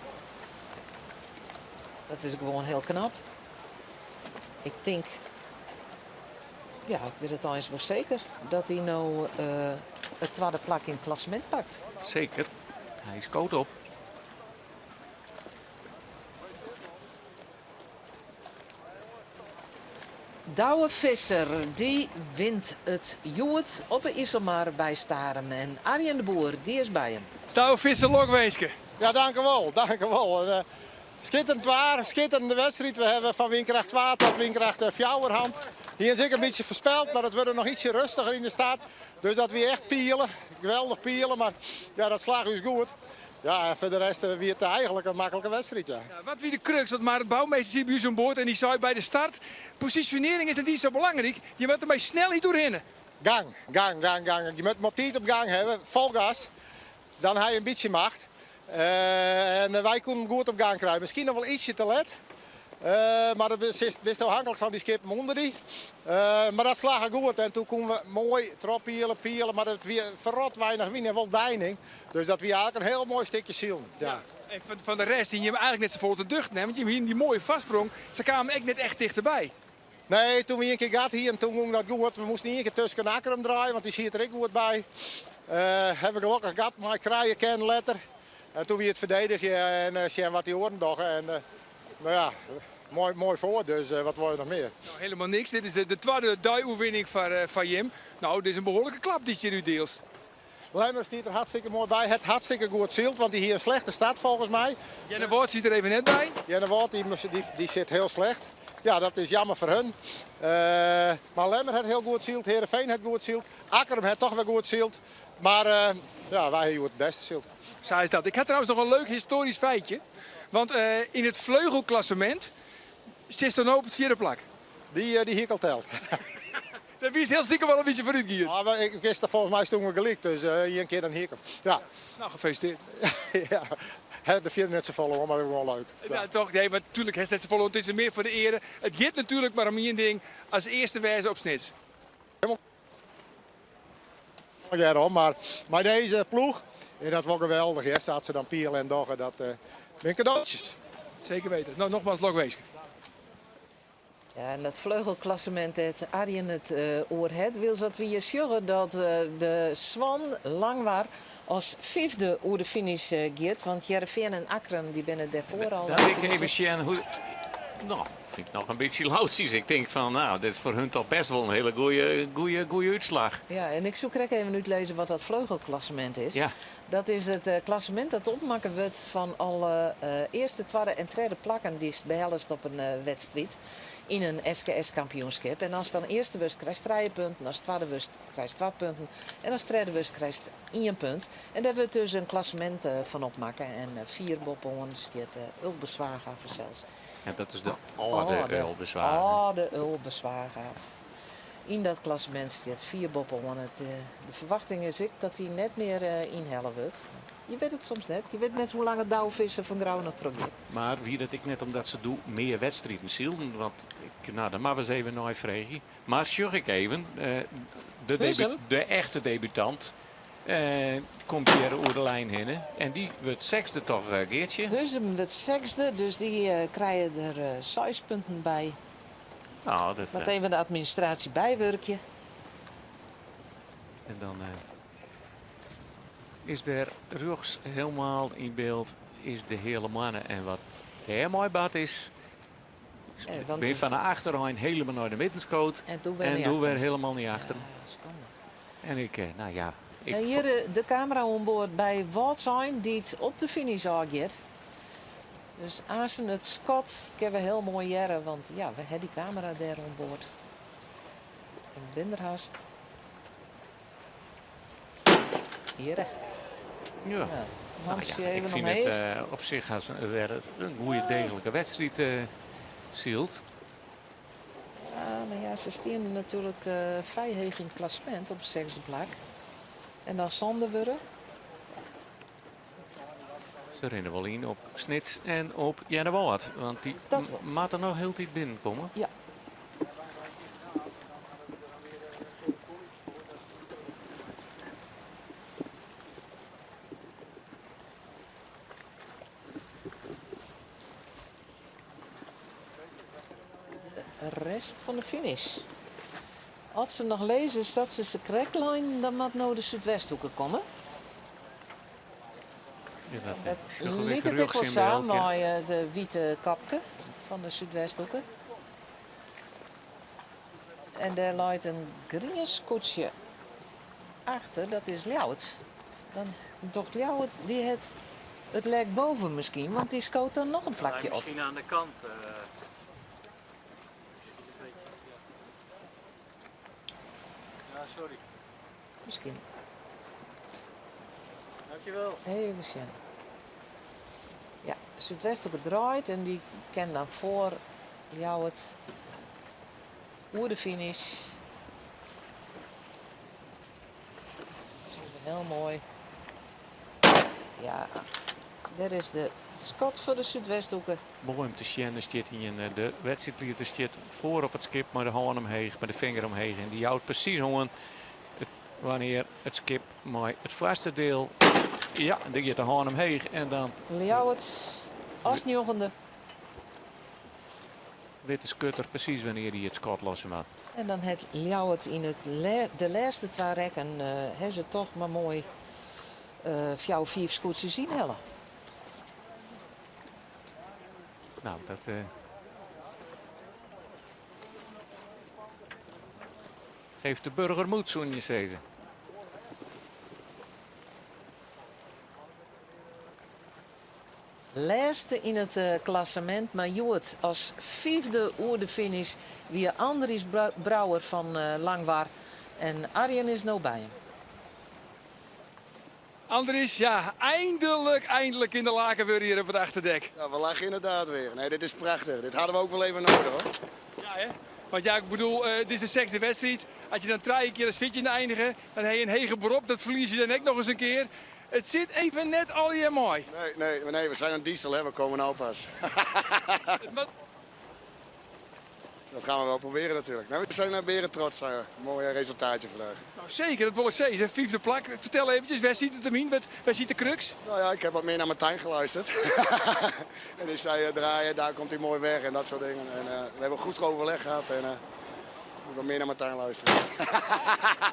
Speaker 1: Dat is gewoan hiel knap. Ik tink, ja, ik wit it eins wol seker, dat hy no it twadde plak yn it klassemint pakt.
Speaker 2: Seker. Hy skoot op.
Speaker 1: Douwe Visser dy wint it hjoed op 'e Iselmar by Starum en Arjen de Boer dy is by him.
Speaker 5: Douwe Visser, lokwinske.
Speaker 7: Ja, dankewol, dankewol. Eh, skitterend waar, skitterende wedstriid. We hawwe fan wynkracht 2 tot wynkracht 4 hân. Hjir is ek in bytsje foarspeld, mar it wurdt noch ytsje rêstiger yn de start. Dus dat wie echt piele, geweldich piele, mar ja, dat slagge ús goed. Ja, en foar de rest wie it eigentlik in maklike wedstriid. Ja.
Speaker 5: Ja, wat wie de crux? Want Marit Bouwmeester siet by ús oan board en dy sei by de start, posisjonearring is net iens sa belangryk, je moatte der mei snelheid oerhinne.
Speaker 7: Gang, gang, gang, gang. Je moat him op tiid op gang hawwe, fol gas. Dan ha je in bytsje macht. En wy koene him goed op gang krije. Miskien noch wol ytsje te let. Mar dat bist ôfhinklik fan dy skippen ûnder dy. Mar dat slagge goed en toen koenen we moai trochpiele, piele, mar it wie ferrot weinich wyn en wol deining. Dus dat wie eigentlik in hiel moai stikje silen. Ja.
Speaker 5: En fan de rest hiene jim eigentlik net safolle te duchten, hè? Want jim hiene dy moaie foarsprong, se kamen ek net echt tichterby.
Speaker 7: Nee, toen we ien kear gat hienen, toen gong dat goed. We moasten ien kear tusken Akkrum draaie, want dy siet der ek goed by. Hawwe we gelokkich gat mei krije kinnen letter. En toen wie it ferdedigje en sjen wat dy oaren dogge. En no ja, moai, moai foar, dus wat wolle je noch mear?
Speaker 5: No, helemaal niks. Dit is de twadde dei-oerwinning foar jim. No, dit is in behoarlike klap dy't hjir útdielst.
Speaker 7: Lemmer stiet der hartstikke moai by. Hat hartstikke goed syld, want dy hie in slechte start folgens my.
Speaker 5: Earnewâld siet der even net by.
Speaker 7: Earnewâld dy sit hiel slecht. Ja, dat is jammer foar hun. Mar Lemmer hat hiel goed syld, Heerenveen hat goed syld, Akkrum hat toch wer goed syld. Mar ja, wy ha hjoed it bêste syld.
Speaker 5: Sa is dat. Ik ha trouwens noch in leuk histoarysk feitje. Want yn it vleugelklassement stiest no op it fjirde plak.
Speaker 7: Dy hie ik al teld.
Speaker 5: Dêr wiest hiel stikem wol in bytsje foarút gien.
Speaker 7: Ja, ik wist dat folgens my stoenen we gelyk, dus ien kear dan hie ik him. Ja.
Speaker 5: Nou, gefeliciteerd.
Speaker 7: Ja, hat der fierder net safolle oan, mar gewoan leuk.
Speaker 5: Ja, toch? Nee, mar tuerlik hast net safolle oan. It is mear foar de eare. It giet natuerlik mar om ien ding, as earste wêze op Snits.
Speaker 7: Allegear om, mar mei dizze ploech is dat wol geweldich, hear. Sa't se dan piele en dogge, dat binne kadootsjes.
Speaker 5: Zeker weten. Nou, nogmaals lokwinske.
Speaker 1: Ja, en dat vleugelklassement dêr't Arjen it oer hat, wylst dat we hjir sjogge dat de Swan Langwar as fyfde oer de finish giet, want Hearrenfean en Akkrum dy binne dêrfoar al
Speaker 2: Dan ik even sjen hoe. No, fyn ik noch in bytsje loutsjes. Ik tink fan, no, dit is foar hun toch best wol in hiele goeie, goeie, goeie útslach.
Speaker 1: Ja, en ik soe krekt even útlizze wat dat vleugelklassement is.
Speaker 2: Ja.
Speaker 1: Dat is it klassemint dat opmakke wurdt fan alle earste, twadde en tredde plakken dy'tst behellest op in wedstriid yn in SKS-kampioenskip. En ast dan earste wurdst krijst trije punten, ast twadde wurdst krijst twa punten en ast tredde wurdst krijst ien punt. En dêr wurdt dus in klassemint fan opmakke en fier boppe-oan stiet Ulbe Zwaga fansels.
Speaker 2: En dat is de âlde Ulbe Zwaga.
Speaker 1: Âlde Ulbe Zwaga. Yn dat klassemint stiet fier boppe-oan. De ferwachting is ek dat hy net mear ynhelle wurdt. Je wit it soms net. Je wit net hoe lang it Douwe Visser fan Grou noch trochgiet.
Speaker 2: Mar wie dat ek net omdat se doe mear wedstriden sylden? Want ik, no, dan moatte we ris even neifreegje. Mar sjoch ik even, de, de echte debutant komt hjir oer de lijn hinne. En dy wurdt sechsde toch, Geartsje?
Speaker 1: Huzum wurdt sechsde, dus dy krije der seis punten by.
Speaker 2: Nou, dat,
Speaker 1: Moat even de administraasje bywurkje.
Speaker 2: En dan is der rjochts helemaal yn byld is de Heale Moanne en wat dêrmei bard is.
Speaker 1: Want
Speaker 2: bin fan de achterein helemaal nei de midden skood
Speaker 1: En doe wer
Speaker 2: en
Speaker 1: nei
Speaker 2: doe wer
Speaker 1: achteren.
Speaker 2: helemaal nei achteren.
Speaker 1: Ja, skande.
Speaker 2: En ik, nou ja, ik
Speaker 1: En hjir de kamera oan board by Wâldsein dy't op de finish ôfgiet. Dus aansten it skot kinne we hiel moai hearre, want ja, we ha dy kamera dêr oan board. En bin der hast. Hjirre.
Speaker 2: Ja.
Speaker 1: Ja,
Speaker 2: Nou
Speaker 1: Hansje
Speaker 2: ja, ik
Speaker 1: even
Speaker 2: fyn it
Speaker 1: omheech.
Speaker 2: op sich hast wer in goede degelike wedstriid syld.
Speaker 1: Ja, mar ja, se steane natuerlik frij heech yn it klassemint op it sechsde plak. En dan sânde wurde.
Speaker 2: Se rinne wol yn op Snits en op Earnewâld, want dy
Speaker 1: Dat wol.
Speaker 2: moatte noch hieltyd binnenkomme.
Speaker 1: Ja. De rest fan de finish. As se noch lizze sa't se se krekt leinen, dan moat no de Súdwesthoeke komme.
Speaker 2: Ja, dat,
Speaker 1: Dat
Speaker 2: sjogge we
Speaker 1: liket ek wol
Speaker 2: rjochts in
Speaker 1: sa
Speaker 2: byld, ja.
Speaker 1: mei de wite kapke fan de Súdwesthoeke. En dêr leit in grien skûtsje achter, dat is Ljouwert. Dan docht Ljouwert, dy hat it lek boven miskien, want dy skoot dan noch in plakje op.
Speaker 8: Miskien oan de kant. Ja, sorry.
Speaker 1: Miskien.
Speaker 8: Dankjewel.
Speaker 1: Even sjen. Ja, Súdwesthoeke draait en dy kin dan foar Ljouwert oer de finish. Hiel moai. Ja. Dêr is de skot foar de Súdwesthoeke.
Speaker 2: Moai om te sjen, der stiet ien, de wedstriidlieder stiet foar op it skip mei de hân omheech, mei de finger omheech en dy jout presys oan wannear it skip mei it foarste diel, ja, der giet de hân omheech en dan.
Speaker 1: Ljouwert as njoggende.
Speaker 2: Wit de skutter presys wannear dy it skot losse moat.
Speaker 1: En dan hat Ljouwert yn it de lêste twa rekken ha se toch mar moai fjouwer, fiif skûtsjes ynhelle.
Speaker 2: Nou, dat geeft de burger moed, soene je sizze.
Speaker 1: Lêste yn it klassemint, mar hjoed as fiifde oer de finish wie Andries Brouwer fan Langwar en Arjen is no by him.
Speaker 5: Andries, ja, eindelijk, eindelijk in de laken weer hier op het achterdek.
Speaker 9: Ja, we lachen inderdaad weer. Nee, dit is prachtig. Dit hadden we ook wel even nodig, hoor.
Speaker 5: Ja, hè? Want ja, ik bedoel, uh, dit is de zesde wedstrijd. Als je dan drie keer als fjirtjinde eindigen, dan heb je een hege berop. Dat verlies je dan ook nog eens een keer. It sit even net allegear mei.
Speaker 9: Nee, nee, nee, we zijn een diesel, hè. We komen nou pas. Dat gaan we wel proberen natuurlijk. Nou, we zijn naar beren trots. Uh, mooi resultaatje vandaag.
Speaker 5: Nou, zeker, dat wil ik zeggen. Vijfde plak. Vertel eventjes, waar zit het hem in? Waar zit de crux?
Speaker 9: Nou ja, ik heb wat meer naar Martijn geluisterd. en die zei, draaien, daar komt hij mooi weg en dat soort dingen. En, uh, we hebben goed overleg gehad en uh, moet wat meer naar Martijn luisteren.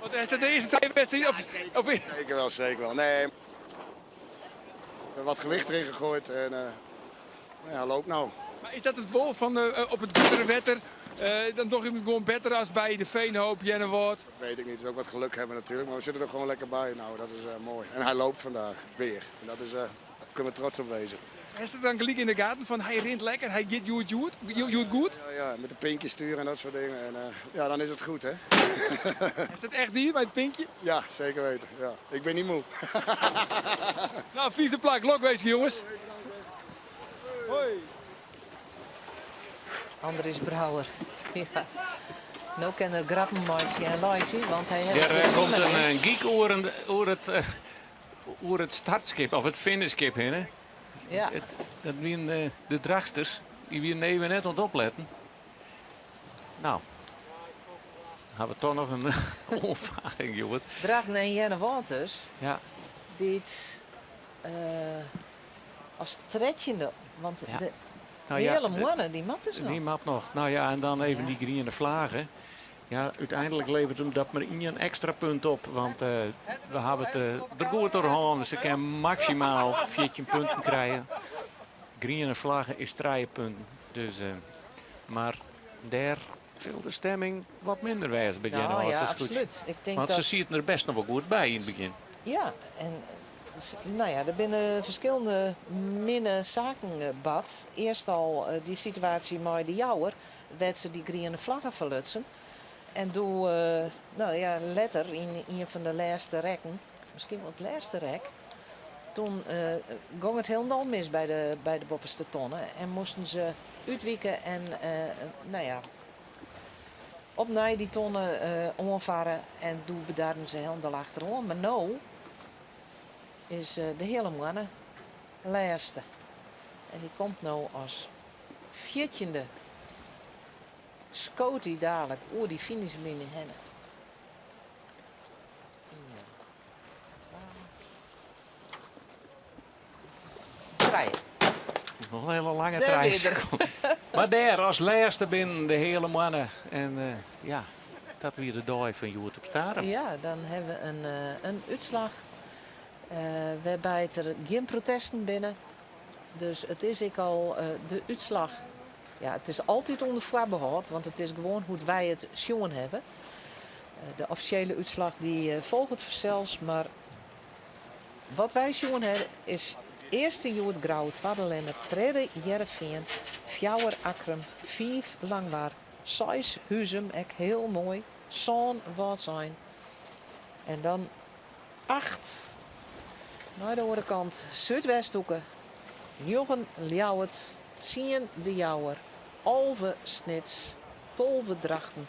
Speaker 5: Want is dat de eerste twee wedstrijden? Of, of...
Speaker 9: Zeker wel, zeker wel. Nee, we hebben wat gewicht erin gegooid en uh, nou ja, loop nou.
Speaker 5: Maar is dat het wol van uh, op het gruttere wetter? Uh, dan toch gewoon beter als bij de Veenhoop, Jennewâld?
Speaker 9: Dat weet ik niet. Het is ook wat geluk hebben natuurlijk. Maar we zitten er gewoon lekker bij. Nou, dat is uh, mooi. En hij loopt vandaag weer. En dat is, uh, daar kunnen we trots op wezen.
Speaker 5: Is het dan gelijk in de gaten van hij rint lekker, hij gaat goed, goed, goed, goed?
Speaker 9: Ja, ja, met de pinkje sturen en dat soort dingen. En, ja, dan is het goed, hè?
Speaker 5: is dat echt die, met het pinkje?
Speaker 9: Ja, zeker weten. Ja. Ik ben niet moe.
Speaker 5: nou, vijfde plak, lokwezen jongens. Hoi.
Speaker 1: Andries Brouwer. Ja. No kin er grappen meitsje en laitsje, want hy hat.
Speaker 2: Der uh, komt in, in geek oer, oer, it, uh, oer it startskip of it finishskip hinne.
Speaker 1: Ja.
Speaker 2: It, dat wienen uh, de Drachtsters. Dy wienen even net oan it opletten. Nou, ha we toch noch in oanfarring, hjoed.
Speaker 1: Drachten en Earnewâld dus.
Speaker 2: Ja.
Speaker 1: Dy't uh, as trettjinde, want
Speaker 2: Ja.
Speaker 1: de
Speaker 2: Nou ja,
Speaker 1: hele
Speaker 2: de-
Speaker 1: moanne dy moat dus noch.
Speaker 2: Dy moat noch. Nou ja, en dan even
Speaker 1: Ja.
Speaker 2: dy griene flaggen. Ja, úteinlik leveret him dat mar ien ekstra punt op. Want eh, we hawwe it eh, der goed troch hân. Se kin maksimaal 14 punten krije. Griene flagge is 3 punten. Dus, eh, mar dêr sil de stimming wat minder wêze by
Speaker 1: Nou
Speaker 2: Earnewâld.
Speaker 1: ja,
Speaker 2: Dat is goed.
Speaker 1: absoluut. Ik tink
Speaker 2: Want se
Speaker 1: dat
Speaker 2: sieten der best noch wol goed by yn it begjin.
Speaker 1: Ja, en nou ja, der binne ferskillende minne saken eh, bard. Earst al eh, dy situaasje mei de Jouwer, wêr't se dy griene flagge ferlutsen. En doe, eh, nou ja, letter yn ien fan de lêste rekken, miskien wol it lêste rek, doe eh, gong it hielendal mis by de, by de boppeste tonne en moasten se útwike en eh, nou ja, opnij dy tonne eh, oanfarre en doe bedarren se hielendal achteroan. Mar no is eh, de hiele moanne lêste. En dy komt no as fjirtjinde skoot hy dalik oer dy finishline hinne. Ien, twa, trije.
Speaker 2: Noch in hiele lange
Speaker 1: Dêr
Speaker 2: trije
Speaker 1: wie er.
Speaker 2: sekonden. Mar dêr as lêste binnen de hiele moanne. En eh, ja, dat wie de dei fan hjoed op Starum.
Speaker 1: Ja, dan hawwe we in, eh, in útslach eh, wêrby't der gjin protesten binne. Dus it is ek al eh, de útslach. Ja, it is altyd ûnder foarbehâld, want it is gewoan hoe't wy it sjoen hawwe. Eh, de offisjele útslach dy eh, folget fansels, mar wat wy sjoen hawwe is earste hjoed Grou, twadde Lemmer, tredde Hearrenfean, fjouwer Akkrum, fiif Langwar, seis Huzum, ek hiel moai, sân Wâldsein. En dan acht nei de oare kant Súdwesthoeke, njoggen Ljouwert, tsien De Jouwer, 11 Snits, 12 Drachten.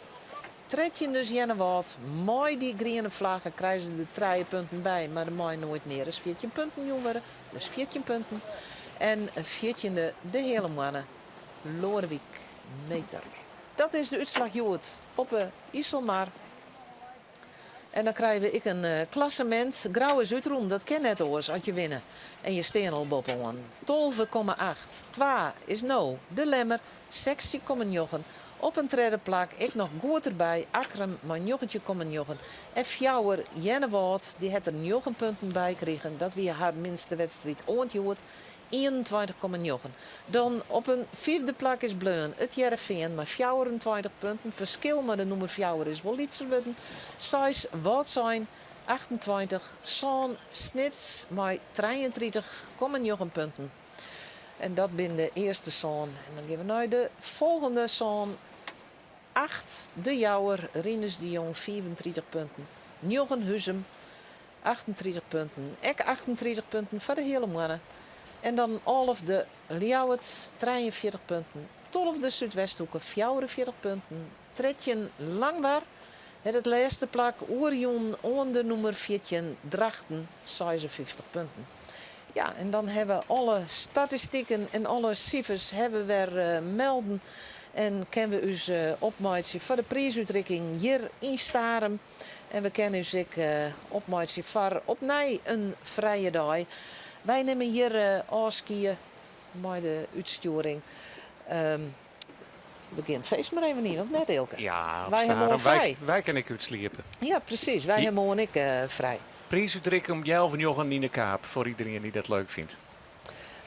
Speaker 1: Trettjin dus Earnewâld. Mei dy griene flagge krije se der trije punten by, mar der mei noait mear as 14 punten jûn wurde. Dus 14 punten. En fjirtjinde de Heale Moanne, Loadewyk Meeter. Dat is de útslach hjoed op 'e Iselmar. En dan krije we ek in klassemint. Grou is útrûn, dat kin net oars as je winne en je stean al boppe-oan. 12,8 twa is no De Lemmer, 16,9 op in tredde plak. Ek noch goed derby Akkrum mei 19,9 en fjouwer Earnewâld, dy hat der njoggen punten by krigen. Dat wie har minste wedstriid oant hjoed, 21,9. Dan op in fyfde plak is bleaun It Hearrenfean mei 24 punten. Ferskil mei de nûmer fjouwer is wol lytser wurden. Seis Wâldsein, 28, sân Snits mei 33,9 punten. En dat binne de earste sân. En dan gean we nei de folgjende sân. Acht De Jouwer, Rinus de Jong 35 punten. Njoggen Huzum, 38 punten. Ek 38 punten foar de Heale Moanne. En dan alfde Ljouwert, 43 punten. Tolfde Súdwesthoeke, 44 punten. 13 Langwar hat it lêste plak oerjûn oan de nûmer 14 Drachten, 56 punten. Ja, en dan hawwe we alle statistiken en alle sifers hawwe we wer melden en kinne we ús opmeitsje foar de priisútrikking hjir yn Starum. En we kinne ús ek opmeitsje foar opnij in frije dei. Wy nimme hjir ôfskie mei de útstjoering. We gean it feest mar even yn, of net Eelke?
Speaker 2: Ja,
Speaker 1: Wy hawwe moarn frij.
Speaker 2: Wy kinne ek útsliepe.
Speaker 1: Ja, presys. Wy hawwe moarn ek frij.
Speaker 2: Priisútrikking om healwei njoggen yn de Kaap, foar iderien dy't dat leuk fynt.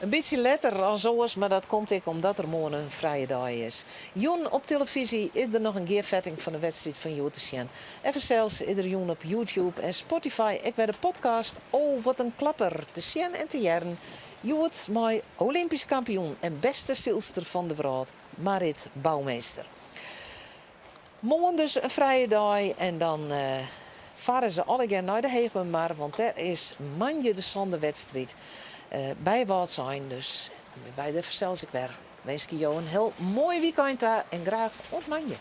Speaker 1: In bytsje letter as oars, mar dat komt ek omdat der moarn in frije dei is. Jûn op telefyzje is der noch in gearfetting fan de wedstriid fan hjoed te sjen. En fansels is der jûn op YouTube en Spotify ek wer de podcast Oh wat in klapper te sjen en te hearren. Hjoed mei Olympysk kampioen en bêste sylster fan de wrâld Marit Bouwmeester. Moarn dus in frije dei en dan farre se allegear nei de Hegemermar, want dêr is moandei de sânde wedstriid by Wâldsein. Dus dan binne wy der fansels ek wer. Winskje jo in hiel moai wykein ta en graach oant moandei.